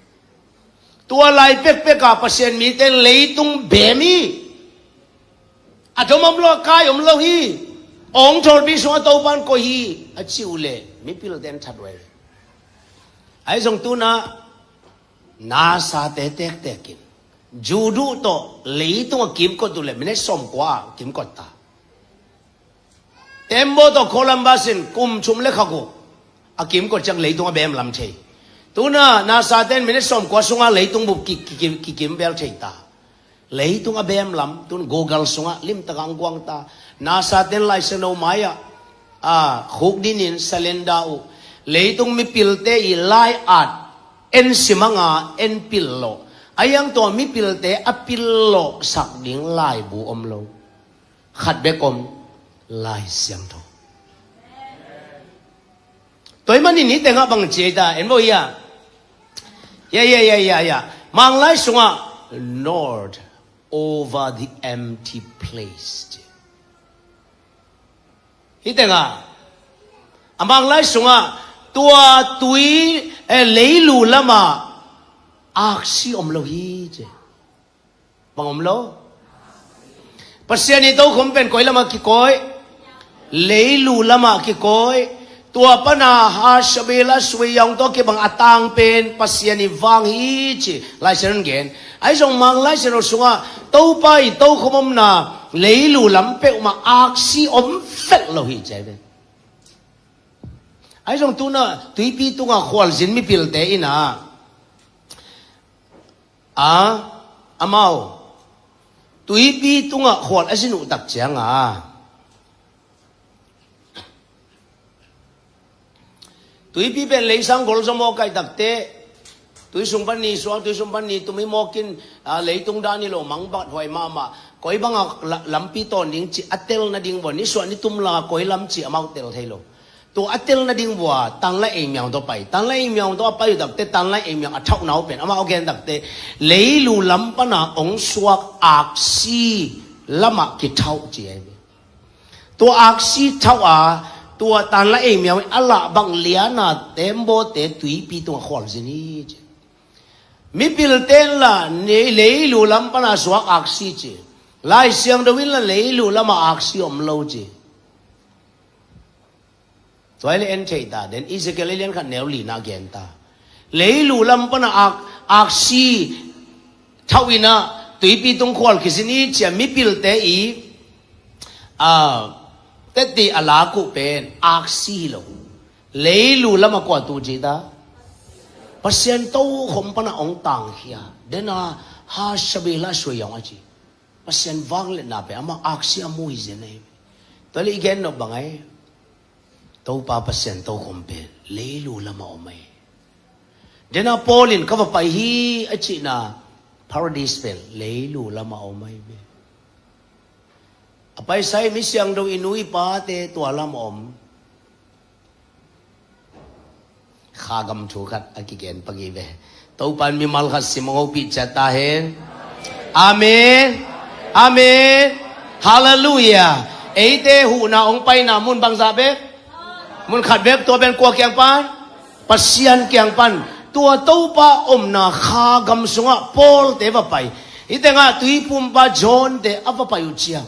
Tua lai pekpek ah Pasian mite in leitung bem hi. A dom om lo, a kai om lo hi. Ong thawlpi sungah Topa in koih hi a cih uh leh mipil ten that uh hi. Ahi zong tu-in ah NASA te tektek in Jude tawh leitung a kimkot uh leh minute sawmkua a kimkot ta. Tembaw tawh Columbus in kum thum le kha guk a kimkot ciang leitung a bem lam thei. Tu-in ah NASA te in minute sawmkua sungah leitung bup ki, ki, ki, kikim bel thei ta. Leitung a bem lam, tu-in Google sungah limtak a ong guang ta. NASA te in Lai Siangtho mai-ah a khukdin in cylinder uh, leitung mipilte i lai-at en simang a en pil lawh. A hiang tua mipilte a pil lawhsak ding laibu om lo. Khat bek om, Lai Siangtho. Tua ahih manin hih tengah bang ci ei ta, en vo hia. Ya, ya, ya, ya, ya. Manglai sungah, Lord, over the empty place. Hih tengah, a Manglai sungah, tua tui, eh, leilu lamah aksi om lo hi ci. Bang om lo? Pasian i tokhom pen koi lamah kikawi? Leilu lamah kikawi. Tua pana Hashabela suai a ong tawh kibang a tang pen Pasian i vang hi ci Lai Siangtho in gen. Ahi zong Manglai Siangtho sungah Topa i tokhom omna leilu lam peuhmah aksi om vet lo hi ci ahi ve. Ahi zong tu-in ah tuipi tungah khualzin mipilte in ah, a, amau tuipi tungah khual a zin uh tak ciang a, tuipi pen leisang golzaw mawk ahih takteh, tui sung pan ni suak, tui sung pan ni tum hi mawk in, a, leitung dan hi lo, mangbat huai mahmah. Koi bangah la-, lampi tawn ding cih a tel nading vua, ni suak ni tum la koi lam cih amau tel thei lo. Tua a tel nading vua, tanlai eimiang tawh pai. Tanlai eimiang tawh a pai uh takteh, tanlai eimiang a thauhna uh pen amau a gen takteh, leilu lam pana ong suak aksi lamah kithauh ci ahi ve. Tua aksi thauh a, tua tanlai eimiang a lah bang liana tembawte tuipi tungah khualzin hi ci. Mipilte in la nei-, leilu lam pana suak aksi ci. Lai Siangtho in la leilu lamah aksi om lo ci. Tua hi leh en thei ta, den Ezekiel a lian khat neu lina gen ta. Leilu lam pana ak-, aksi thauh in ah tuipi tung khual kizin hi ci a mipilte i, a, teti a lak uh pen aksi hi lo. Leilu lamah kua tu ci ta? Pasian tokhom pana ong tangkhia. Den a Hashabela suai a ong a ci. Pasian vangliatna pen amah aksi a mu hi zen ahi. Tua leh i gen nop bang ahi? Topa Pasian tokhom pen leilu lamah om ahi. Den a Paul in ka va pai hi a cihna Paradise pen leilu lamah om ahi ve. A paisa i mi siangtho i nu i pate tua lamah om. Kha gam thu khat a kigen pagi ve. Topa in mimal khat sim ong hopih ciat ta hen. Amen. Amen. Halleluiah. Eite huhna ong paina mun bangzah bek? Mun khat bek, tua pen kua kiang pan? Pasian kiang pan. Tua Topa omna kha gam sungah Paul te va pai. Hih tengah tuipumpa John te a va pai uh ciang,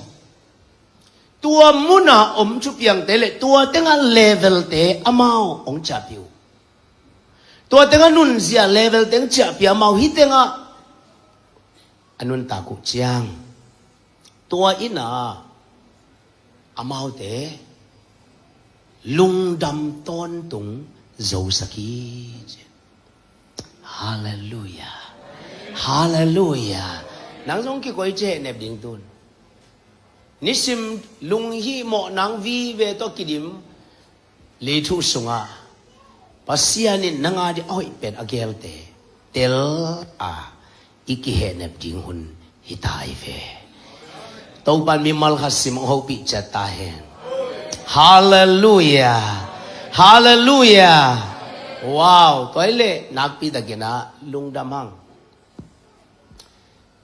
tua muna om thupiangte le tua tengah level te amau ong ciahpih uh. Tua tengah nunzia level teng ciahpih amau hih tengah a nuntak uh ciang, tua in ah amaute lungdam tawntung zosak hi. Halleluiah. Halleluiah. Nang zong kikoih ci hehnep ding tun. Nisim lunghimawh nang vive tawh kidim lei thu sungah Pasian in nang a ding a hoih pen a gelte tel a i kihehnep ding hun hi ta hi ve. Topa in mimal khat sim ong hopih ciat ta hen. Halleluiah. Halleluiah. Wow, tua hi leh nakpi takin ah lungdam hang.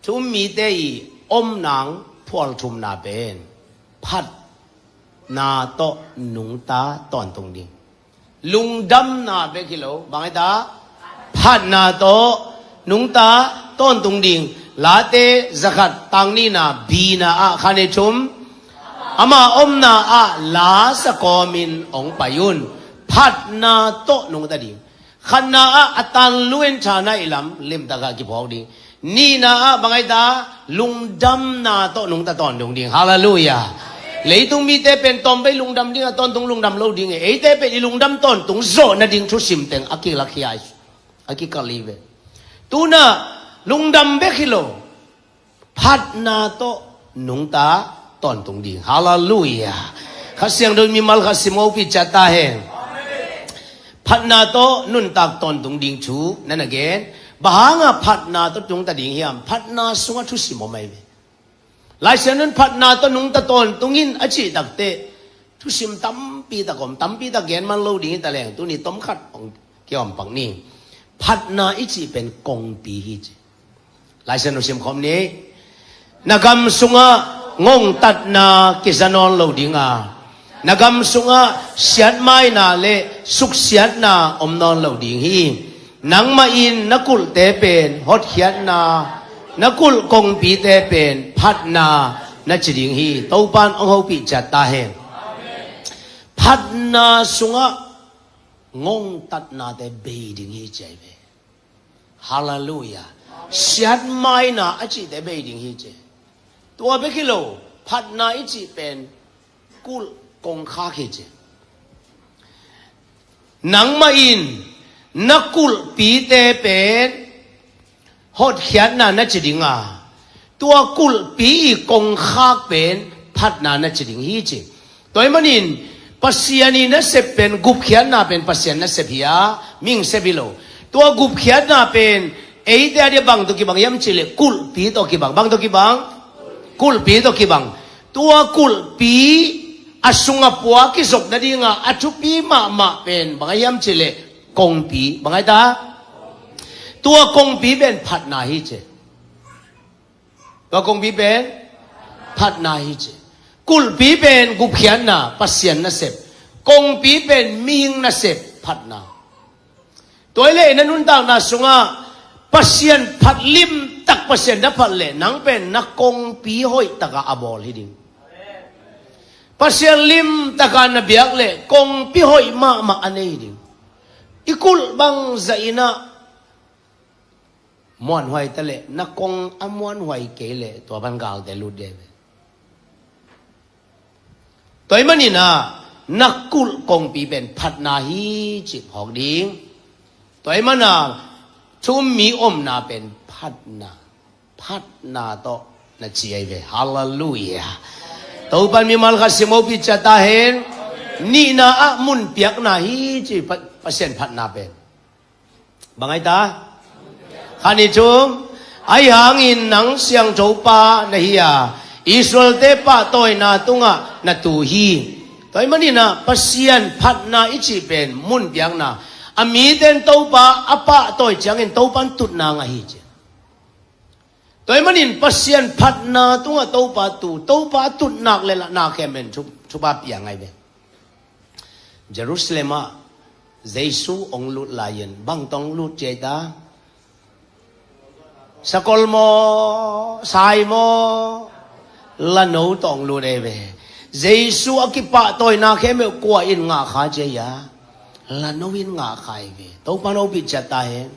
Thu-um mite i omna phual thumna pen phatna tawh nungta tawntung ding. Lungdamna bek hi lo, bang hi ta? Phatna tawh Nungta tawntung ding. Late zakhat tang nihna bina ah khan i thum. Ama omna ah lasa kawmin hong pai un. Phatna tawh nungta ding. Khatna ah a tan luen thana i lam limtaka kiphawk ding. Nihna ah bangaita lungdamna tawh nungta tawntung ding. Halleluiah. Leitung mite pen tawmvei lungdam ding a tawntung lungdam lo ding e. Eite pen i lungdam tawntung zawh nading thusim teng a kilakhia a kikalh hi ve. Tuna lungdam bek hi lo. Phatna tawh nungta tawntung ding. Halleluiah. Kha Siangtho mimal khat sim hopih ciat ta hen. Phatna tawh nuntak tawntung ding thu na na gen. Bang hanga phatna tawh nungta ding hiam? Phatna sungah thusim om ahi ve. Laisiangtho in phatna tawh nungta tawntung in a cih takteh thusim tampi tak om, tampi tak gen man lo ding hi ta leng tuni tomkhat hong kiom pak ni. Phatna i cih pen kongpi hi ci. Laisiangtho simkhawm ni. Na gam sungah ngongtatna kiza nawn lo dinga, na gam sungah siatmaina le suksiatna om nawn lo ding hi. Nangmah in na kulhte pen hotkhiatna, na kulh kongpite pen phatna na ci ding hi. Topan hong hopih ciat ta hen. Phatna sungah ngongtatnate bei ding hi ci ahi ve. Halleluiah. Siatmaina a cihte bei ding hi ci. Tua bek hi lo, phatna i cih pen kulh kongkhak hi ci. Nangmah in na kulhpite pen hotkhiatna na ci dinga, tua kulhpi i kongkhak pen phatna na ci ding hi ci. Tua ahih manin Pasian i nasep pen gupkhiatna pen Pasian nasep hi a, mihing sep hi lo. Tua gupkhiatna pen eite a dia bang tawh kibang hiam cih leh kulhpi tawh kibang. Bang tawh kibang? Kulhpi tawh kibang. Tua kulhpi a sungah pua kizop nadinga a thupi mahmah pen bang ahi hiam cih leh kongpi. Bang ahi ta? Tua kongpi pen phatna hi ci. Tua kongpi pen phatna hi ci. Kulhpi pen gupkhiatna, Pasian nasep. Kongpi pen mihing nasep, phatna. Tua hi leh na nuntakna sungah Pasian phat limtak, Pasian na phat leh nang pen na kongpi hoihtaka a bawl hi ding. Pasian limtaka na biak leh kongpi hoih mahmah a nei hi ding. I kulh bangzah in ah muanhuai ta leh na kong a muanhuai kei leh tua pan galte lut ding hi ve. Tua ahih manin ah na kulh kongpi pen phatna hi cih phawk ding. Tua ahih manin ah thu-um mi omna pen phatna, phatna tawh na ci ahi ve. Halleluiah. Topan mimal khat sim hopih ciat ta hen. Nihna ah mun piakna hi ci, Pa-, Pasian phatna pen. Bang ahi ta? Khan i thum. Ahi hangin nang siangtho pa na hi a, Israelte pahtawina tungah na tu hi. Tua ahih manin ah Pasian phatna i cih pen mun piakna. A mite in Topa a pahtawi ciangin Topan tutna ngah hi ci. Tua ahih manin Pasian phatna tungah Topa tu, Topa tutnak le lahna khempeuh in thu-, thupha piang ahi ve. Jerusalem ah Jesu hong lut lai-in bang tawh hong lut ci ahi ta? Sakol maw, sai maw, lano tawh hong lut ahi ve. Jesu a kipahtawina khempeuh kua in ngahkha ci ahi a? Lano in ngahkha ahi ve. Topan hopih ciat ta hen.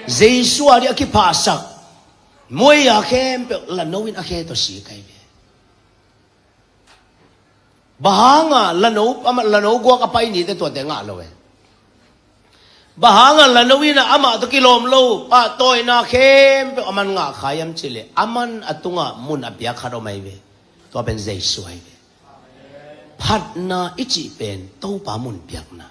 Jesu a ding a kiphahsak muai-a khempeuh lano in a khe tawh sik ahi ve. Bang hanga lano, amah lano guak a pai nite tuate ngah lo e. Bang hanga lano in ah amah tawh kilawm lo pahtawina khempeuh aman ngahkha hiam cih leh aman a tungah mun a piak khat om ahi ve. Tua pen Jesu ahi ve. Phatna i cih pen Topa mun piakna.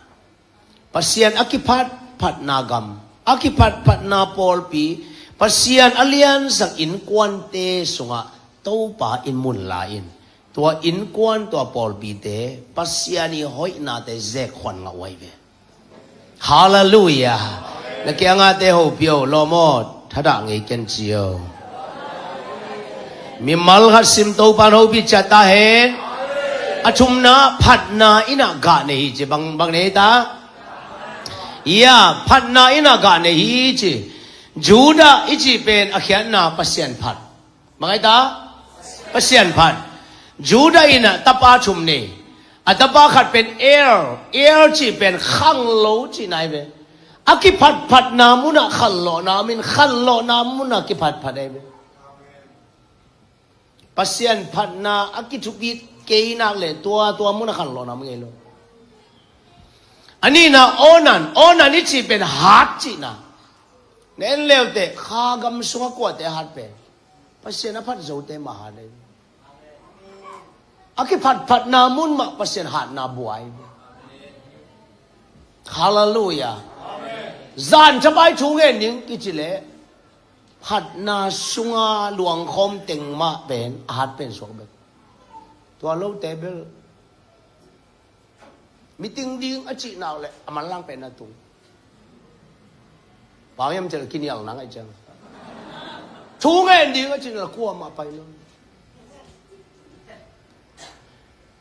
Pasian a kiphat phatna gam, a kiphat phatna pawlpi, Pasian a liansak innkuante sungah Topa in mun la in, tua innkuan, tua pawlpite Pasian i hoihnate zekkhuan ngah uh ahi ve. Halleluiah. Na kiangahte hopih o, lawm aw, thadah ngei ken ci o. Mimal khat sim, Topan hopih ciat ta hen. A thumna, phatna in ah gah nei hi ci. Bang, bang nei ta? Ya, phatna in ah gah nei hi ci. Judah i cih pen a khiatna Pasian phat. Bang ai ta? Pasian phat. Judah in ah tapa thum nei. A tapa khat pen Er. Er cih pen khanglo cihna ai ve. A kiphatphatna munah khanlawhna om in khanlawhna munah kiphatphat ai ve. Pasian phatna a kithupi kei nak le tua tua munah khanlawhna om ngei lo. A nihna Onan. Onan i cih pen hat cihna. Na en leuteh kha gam sungah kuate hat pen Pasian a phat zote mah hat ai ve. A kiphatphatna mun mah Pasian hatna buai. Halleluiah. Zan thapai thu ngen ding kici leh phatna sunga luangkhawm teng mah pen a hat pen suak bek. Tua lote bel meeting ding a cih nak le a manlang pen a tung. Pau hiam cel kinial nang ai ciang thu ngen ding a cih nak le kuamah pai lo.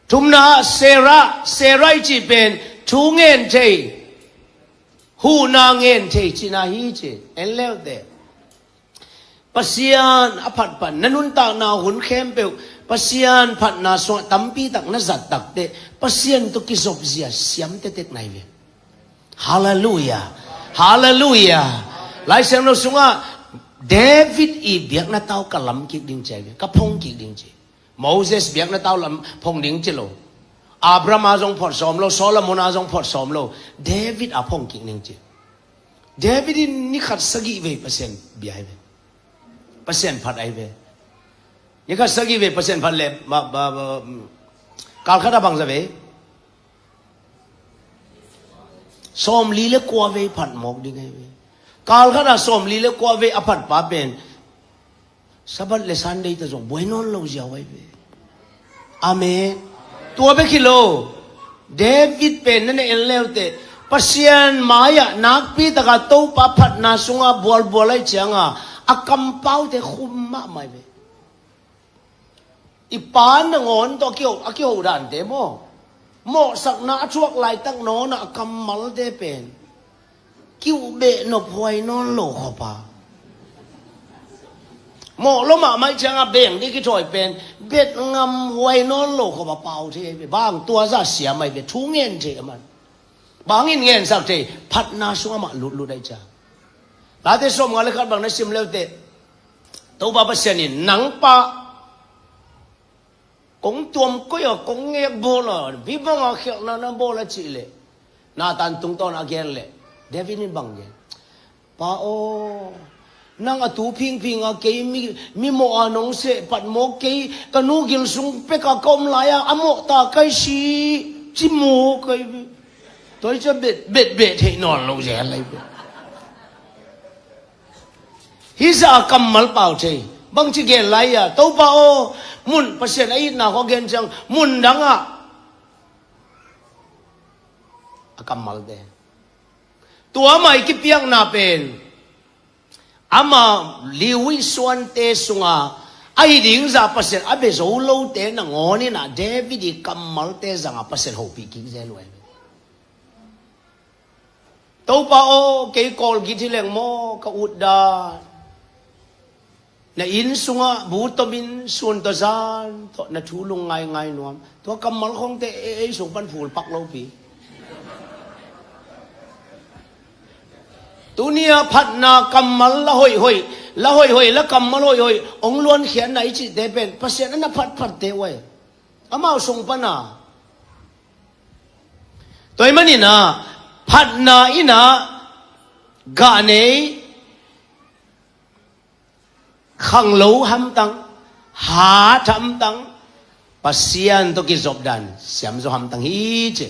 Thumna Sarah. Sarah i cih pen thu ngen thei, huhna ngen thei cihna hi ci. En leuteh Pasian a phatphat na nuntakna hun khempeuh Pasian phatna sungah tampi tak na zat takteh Pasian tawh kizopzia siam tektek nai ve. Halleluiah. Halleluiah. Lai Siangtho sungah David i biakna tau ka lam kik ding ci ai ve. Ka phong kik ding ci. Moses biakna tau lam phong ding ci lo. Abraham a zong phot sawm lo, Solomon a zong phot sawm lo. David a phong kik ding ci. David in ni khat sagih vei Pasian bia ai ve. Pasian phat ai ve. Ni khat sagih vei Pasian phat le ma, ma, ma, kal khat a bangza vei? Sawmli le kua vei phat mawk ding ai ve. Kal khat a sawmli le kua vei a phatpa pen Sabbath le Sunday ta zong buai nawn lo ziau ai ve. Amen. Tua bek hi lo. David pen na na en leuteh Pasian mai-ah nakpi taka Topa phatna sunga bualbual ai cianga a kampaute khum mahmah ai ve. I pa nangawn tawh a kiho, a kiho dante maw? Mawhsakna a thuak laitak nawnah a kammalte pen kiuh beh nop huai nawn lo khawpa. Mawh lo mahmah cianga beng dih kithawi pen bet ngam huai nawn lo khawpa pau thei ai ve. Bang tua zah siam ai ve. Thu ngen thei a man. Bangin ngensak thei? Phatna sung amah lutlut ai ciang. Late sawmnga le khat bang na sim leuteh Topa Pasian in nang pa kong tuam koi a kong ngek bawl a vivang a khialhna na bawl a cih leh Nathan tungtawn a gen leh David in bang gen? Pa aw, nang a tu phingphing a kei mi, mi mawh a nong seh pat mawk kei ka nu gil sung pek a ka om lai a a mawh ta kai si ci mawk kai. Tua hi cia bet bet bet theih nawn lo zel lai bet. Hih zah a kammal pau thei. Bangci gen lai a Topa aw, mun Pasian a itna khua gen ciang mun dangah a kammalte. Tua mai kipiakna pen ama Levi suante sunga a hi ding zah Pasian a bia zo lote nangawn inah David i kammalte zanga Pasian hopih kik zel uh ahi. Topa aw, kei kawlgit hi leng maw ka utdan. Na inn sungah bu tomin sun tawh zan tawh na thu lungngaingai nuam. Tua kammal khawngte ei sung pan phul pak lopi. Tuni-ah phatna kammal la hoihhoih, la hoihhoih, la kammal hoihhoih hong luankhiatna i cihte pen Pasian a na phatphatte uh ahi. Amau sung pana tua ahih maninah phatna inah gah nei, khanglo hamtang, hat hamtang, Pasian tawh kizopdan siamzaw hamtang hi ci.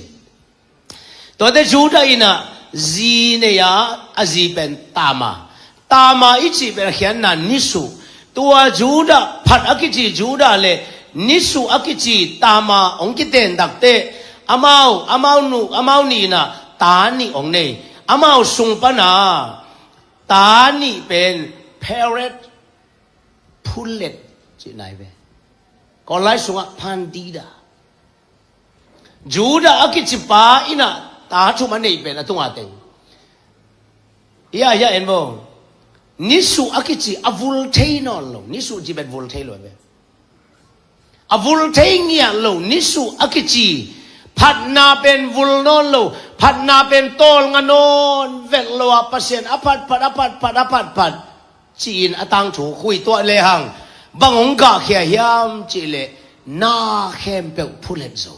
Tuate Judah inah zi nei a, a zi pen Tamar. Tamar i cih pen a khiatna nisuh. Tua Judah, phat a kici Judah le nisuh a kici Tamar hong kiten takteh amau, amau nu, amau nih inah ta nih hong nei. Amau sung pana ta nih pen Peres, Phulet cih nai ve. Kawl lai sungah Phan Dida. Judah a kicipa inah ta thum a nei pen a tunga teng. Ia, ia en vo. Nisuh a kici a vul thei nawn lo, nisuh cibet vul thei lo ve. A vul thei ngiat lo, nisuh a kici phatna pen vul nawn lo, phatna pen tawlnga nawn vet lo a Pasian a phatphat, a phatphat, a phatphat ci-in a tangthu khui tuah lehang bang hong gahkhia hiam cihleh na khempeuh phulet zo.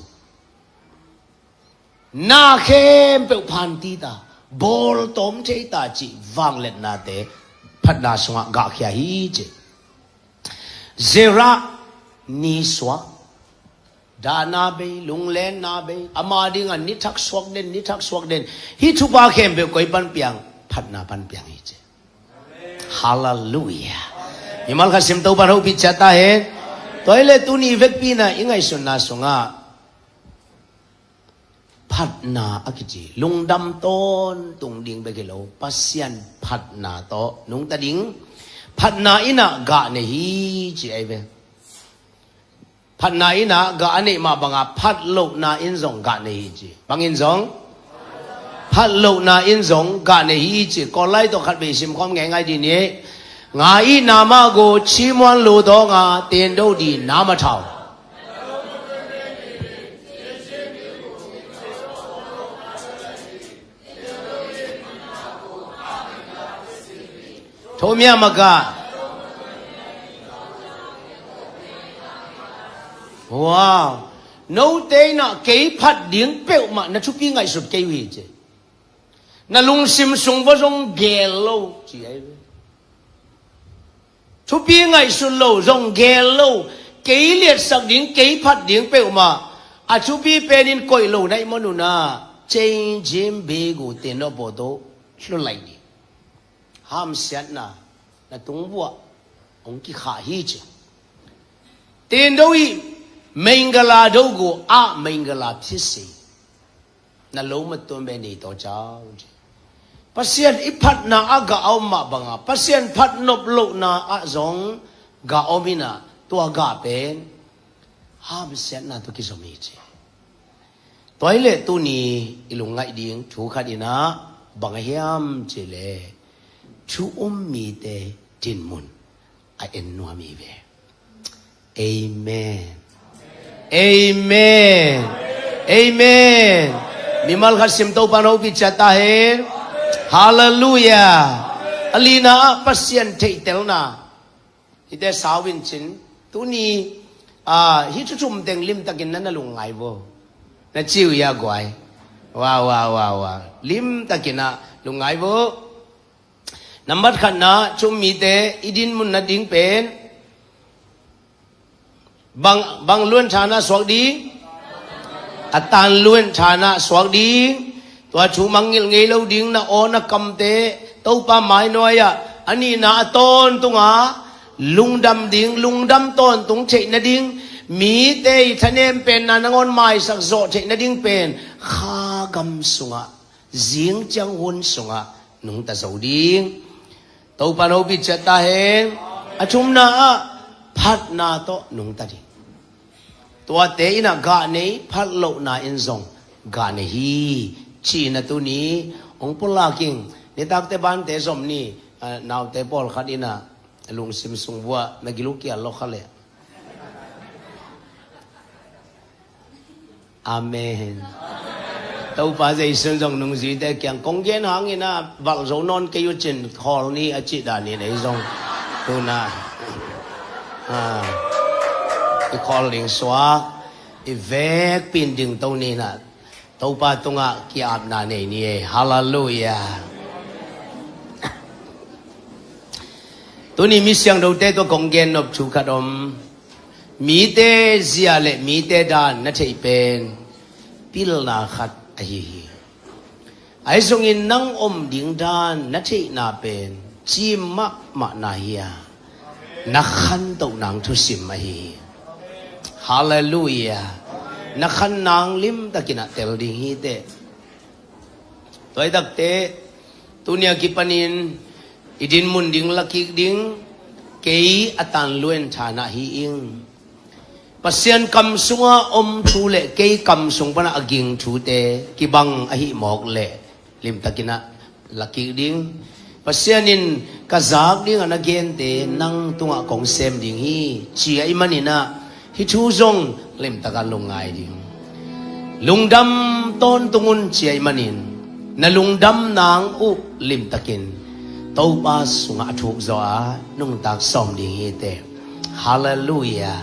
Na khempeuh phan tita, bawltawm theita cih vangliatnate phatna sungah gahkhia hi ci. Zerah nisuah, dahna bei, lunglenna bei, ama dingah nithak suak den, nithak suak den. Hih thupha khempeuh koi pan piang, phatna pan piang hi ci. Halleluiah. Mimal khat sim Topa hopih ciat ta hen. Tua hileh tuni vekpi-in ah i ngaihsutna sungah phatna a kici lungdam tawntung ding bek hi lo, Pasian phatna tawh nungta ding. Phatna in ah gah nei hi ci ahi ve. Phatna in ah gah a neih mah bangah phatlohna in zong gah nei hi ci. Bangin zong phatlohna in zong gah nei hi ci. Kawllai tawh khatvei simkhawm ngeingai dih ni. Nga ihna mah gu cimuan lu dawng a, tendo dih na mah thau. Thomia maka. Wow. Note in ah kei phat ding peuhmah na thupi ngaihsut kei uh hi ci. Na lungsim sung va zong gel lo ci ahi ve. Thupi ngaihsut lo, zong gel lo, kei liatsak ding, kei phat ding peuhmah a thupi penin koih lo na hih manun ah, cei jim begu tenno poto hlulaih dih. Hamsiatna na tung vuah hong kikhah hi ci. Tendo i meingala dogu ah meingala phisi. Na lo matuam be nei tawh ciau ci. Pasian i phatna ah gah a om mah bangah Pasian phat nop lohna ah zong gah om in ah, tua gah pen hamsiatna tawh kizom hi ci. Tua hileh tuni i lungngaih ding thu khat in ah bang a hiam cihleh thu um mite dinmun a en nuam hi ve. Amen. Amen. Amen. Mimal khat sim Topa hopih ciat ta hen. Halleluiah. A lina ah Pasian theihtelna. Hihte sau in cin tuni ah hih thu thum teng limtakin na na lungngai vo. Na ciu ia guai. Wa wa wa wa. Limtakin ah lungngai vo. Nambat khatna, thu um mite i dinmun nading pen bang, bang luan thana suak ding, a tan luan thana suak ding. Tua thu mangngilh ngei lo ding na aw na kamte Topa mainuai ah a nihna a tawntunga lungdam ding, lungdam tawntung theih nading, mite i thanem penna nangawn maisak zawh theih nading pen kha gam sungah zing ciang hun sungah nungta zo ding. Topa hopih ciat ta hen. A thumna ah phatna tawh nungta ding. Tuate in ah gah nei, phatlohna in zong gah nei hi ci-in ah tuni hong pulak ing. Nitakte bante zom ni. Ah, naute pawlkhat in ah lungsim sung vuah na gil uh kial lo kha leh. Amen. Topa Jesu in zong nungzuite kiang kong gen hangin ah valh zo nawn kei uh cin khawl ni a cih danin ei zong tuna ah i khawl ding suak, i vekpi in dingto ni in ah Topa tungah ki-apna nei ni ei. Halleluiah. Tuni mi siangthote tawh kong gen nop thu khat om. Mite zia le mite dan na theih pen pilna khat ahi hi. Ahi zongin nang om ding dan na theihna pen cim mahmah na hi a, na khantoh nang thusim ahi hi. Halleluiah. Na khan nang limtakin ah tel ding hi teh. Tua hi takte, tuni a kipanin i dinmun ding lakik ding, kei a tanluen thanah hi ing. Pasian kam sunga om thu le kei kam sung panah a ging thute kibang ahi mawk leh limtakin ah lakik ding. Pasian in ka zak dingah na gente nang tungah kong sem ding hi, ci ahih manin ah hih thu zong limtakin lungngai ding. Lungdam tawntung un, ci ahih manin na lungdam nang uh limtakin Topa sungah a thuk zaw a nungtak sawm ding hi teh. Halleluiah.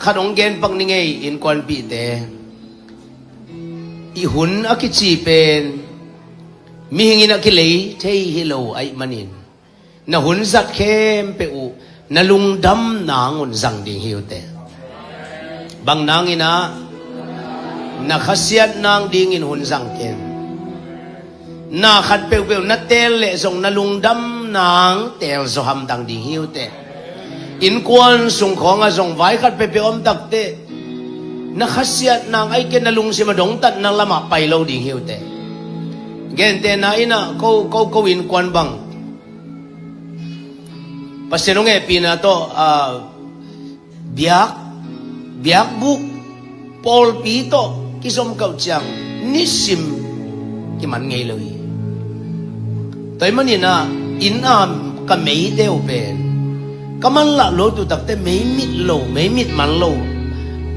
Khat hong gen pak ning ei, innkuanpihte. I hun a kici pen mihing in a kilei thei hi lo ahih manin, na hun zat khempeuh uh na lungdam nang un zang ding hi uh teh. Bang nang in ah? Na khasiat nang dingin hun zang ken. Na khat peuhpeuh na teel leh zong na lungdam nang teel zaw hamtang ding hi uh teh. Innkuan sung khawngah zong vai khat peuhpeuh om takteh na khasiat nang ahih kei leh na lungsim a dongtatna lamah pai lo ding hi uh teh. Gentehna in ah ko, ko, ko innkuan bang Pasian hong hehpihna tawh, ah, biak, biakbuk, pawlpi tawh kizom kawh ciang nisim kiman ngei lo hi. Tua ahih manin ah inn a ka meite uh pen ka manlah luat uh takteh meimit lo, meimit man lo,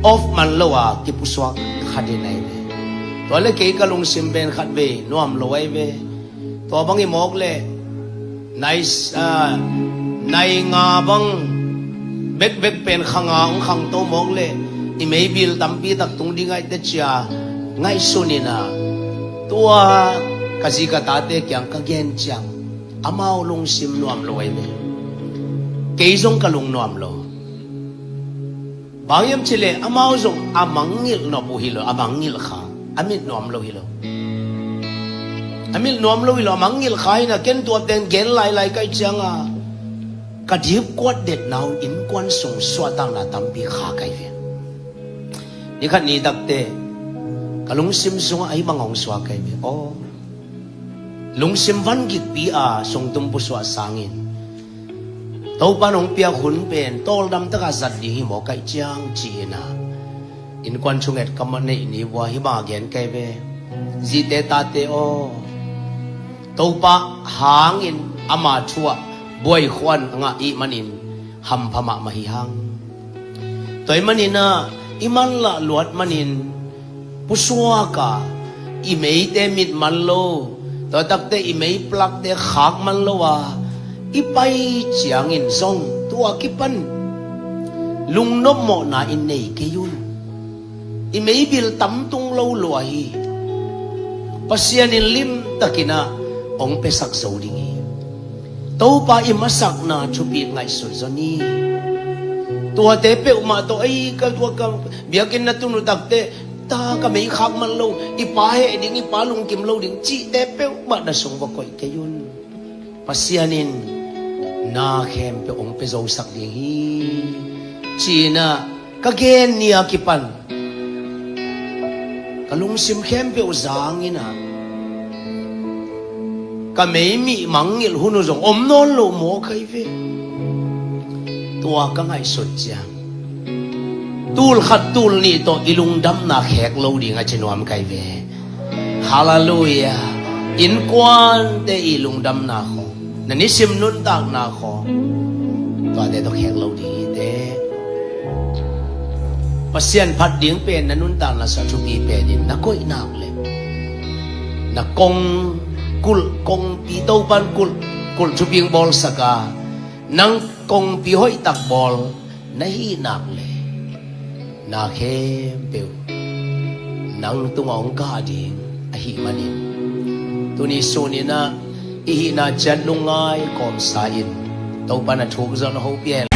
off man lo a kipusuak kha den ahi ve. Tua leh kei ka lungsim pen khatvei nuam lo ahi ve. Tua bang hi mawk leh nai, ah, nai nga bang bekbek pen kha nga hong khangto mawk leh i meibil tampi tak tung ding ahi teh ci a ngaihsun in ah, tua ka zi ka tate kiang ka gen ciang amau lungsim nuam lo ahi ve. Kei zong ka lung nuam lo. Bang hiam cih leh amau zong a mangngilh nop uh hi lo, a mangngilh kha, a mit nuam lo hi lo. A mit nuam lo hi lo, a mangngilh kha hi na, ken tua teng gen lailai ka hih ciang a ka dipkuat detna uh innkuan sung suahtakna tampi kha ka hi ve. Ni khat ni takteh ka lungsim sungah ahi bang hong suak ka hi ve. Aw, lungsim van gikpi a sungtum pusuah sangin Topa in hong piak hun pen tawldam takin zat ding hi maw ka hih ciang, ci-in ah innkuan thunget ka neih ni uh ah hih bang gen ka hi ve. Zite tate aw, Topa hangin ama thu ah buai khuan a ngah ahih manin hampha mahmah hi hang. Tua ahih manin ah i manlah luat manin pusuak a, i meite mit man lo, tua takteh i meiplakte khak man lo a i pai ciangin zong tua kipan lungnop mawhna i nei kei un. I meibil tamtung lo lua hi. Pasian in limtakin ah hong piasak zo ding hi. Topa i masakna thupi ngaihsun zaw ni. Tuate peuhmah tawh, ei, ka, tua ka biakinn na tun uh takteh ta ka mei khak man lo, i pa heh ding, i pa lungkim lo ding cihte peuhmah na sung va koih kei un. Pasian in na khempeuh hong pia zosak ding hi, ci-in ah ka gen ni a kipan ka lungsim khempeuh zangin ah ka meimih mangngilh hun uh zong om nawn lo maw ka hi ve. Tua ka ngaihsut ciang tul khat tul nih tawh i lungdamna khek lo ding a ci nuam ka hi ve. Halleluiah. Innkuante i lungdamna khawng, na nisim nuntakna khawng, tuate tawh khek lo ding hi teh. Pasian phat ding pen na nuntakna sung a thupi pen in na koih nak leh na kong kulh kongpi, Topa in kulh, kulh thupi hong bawlsak a, nang kongpi hoihtak bawl na hih nak leh na khempeuh nang tungah hong kah ding ahih manin, tuni sunin ah i hihna ciat lungngai kawmsa in Topa in a thuk zawh na hopih hen.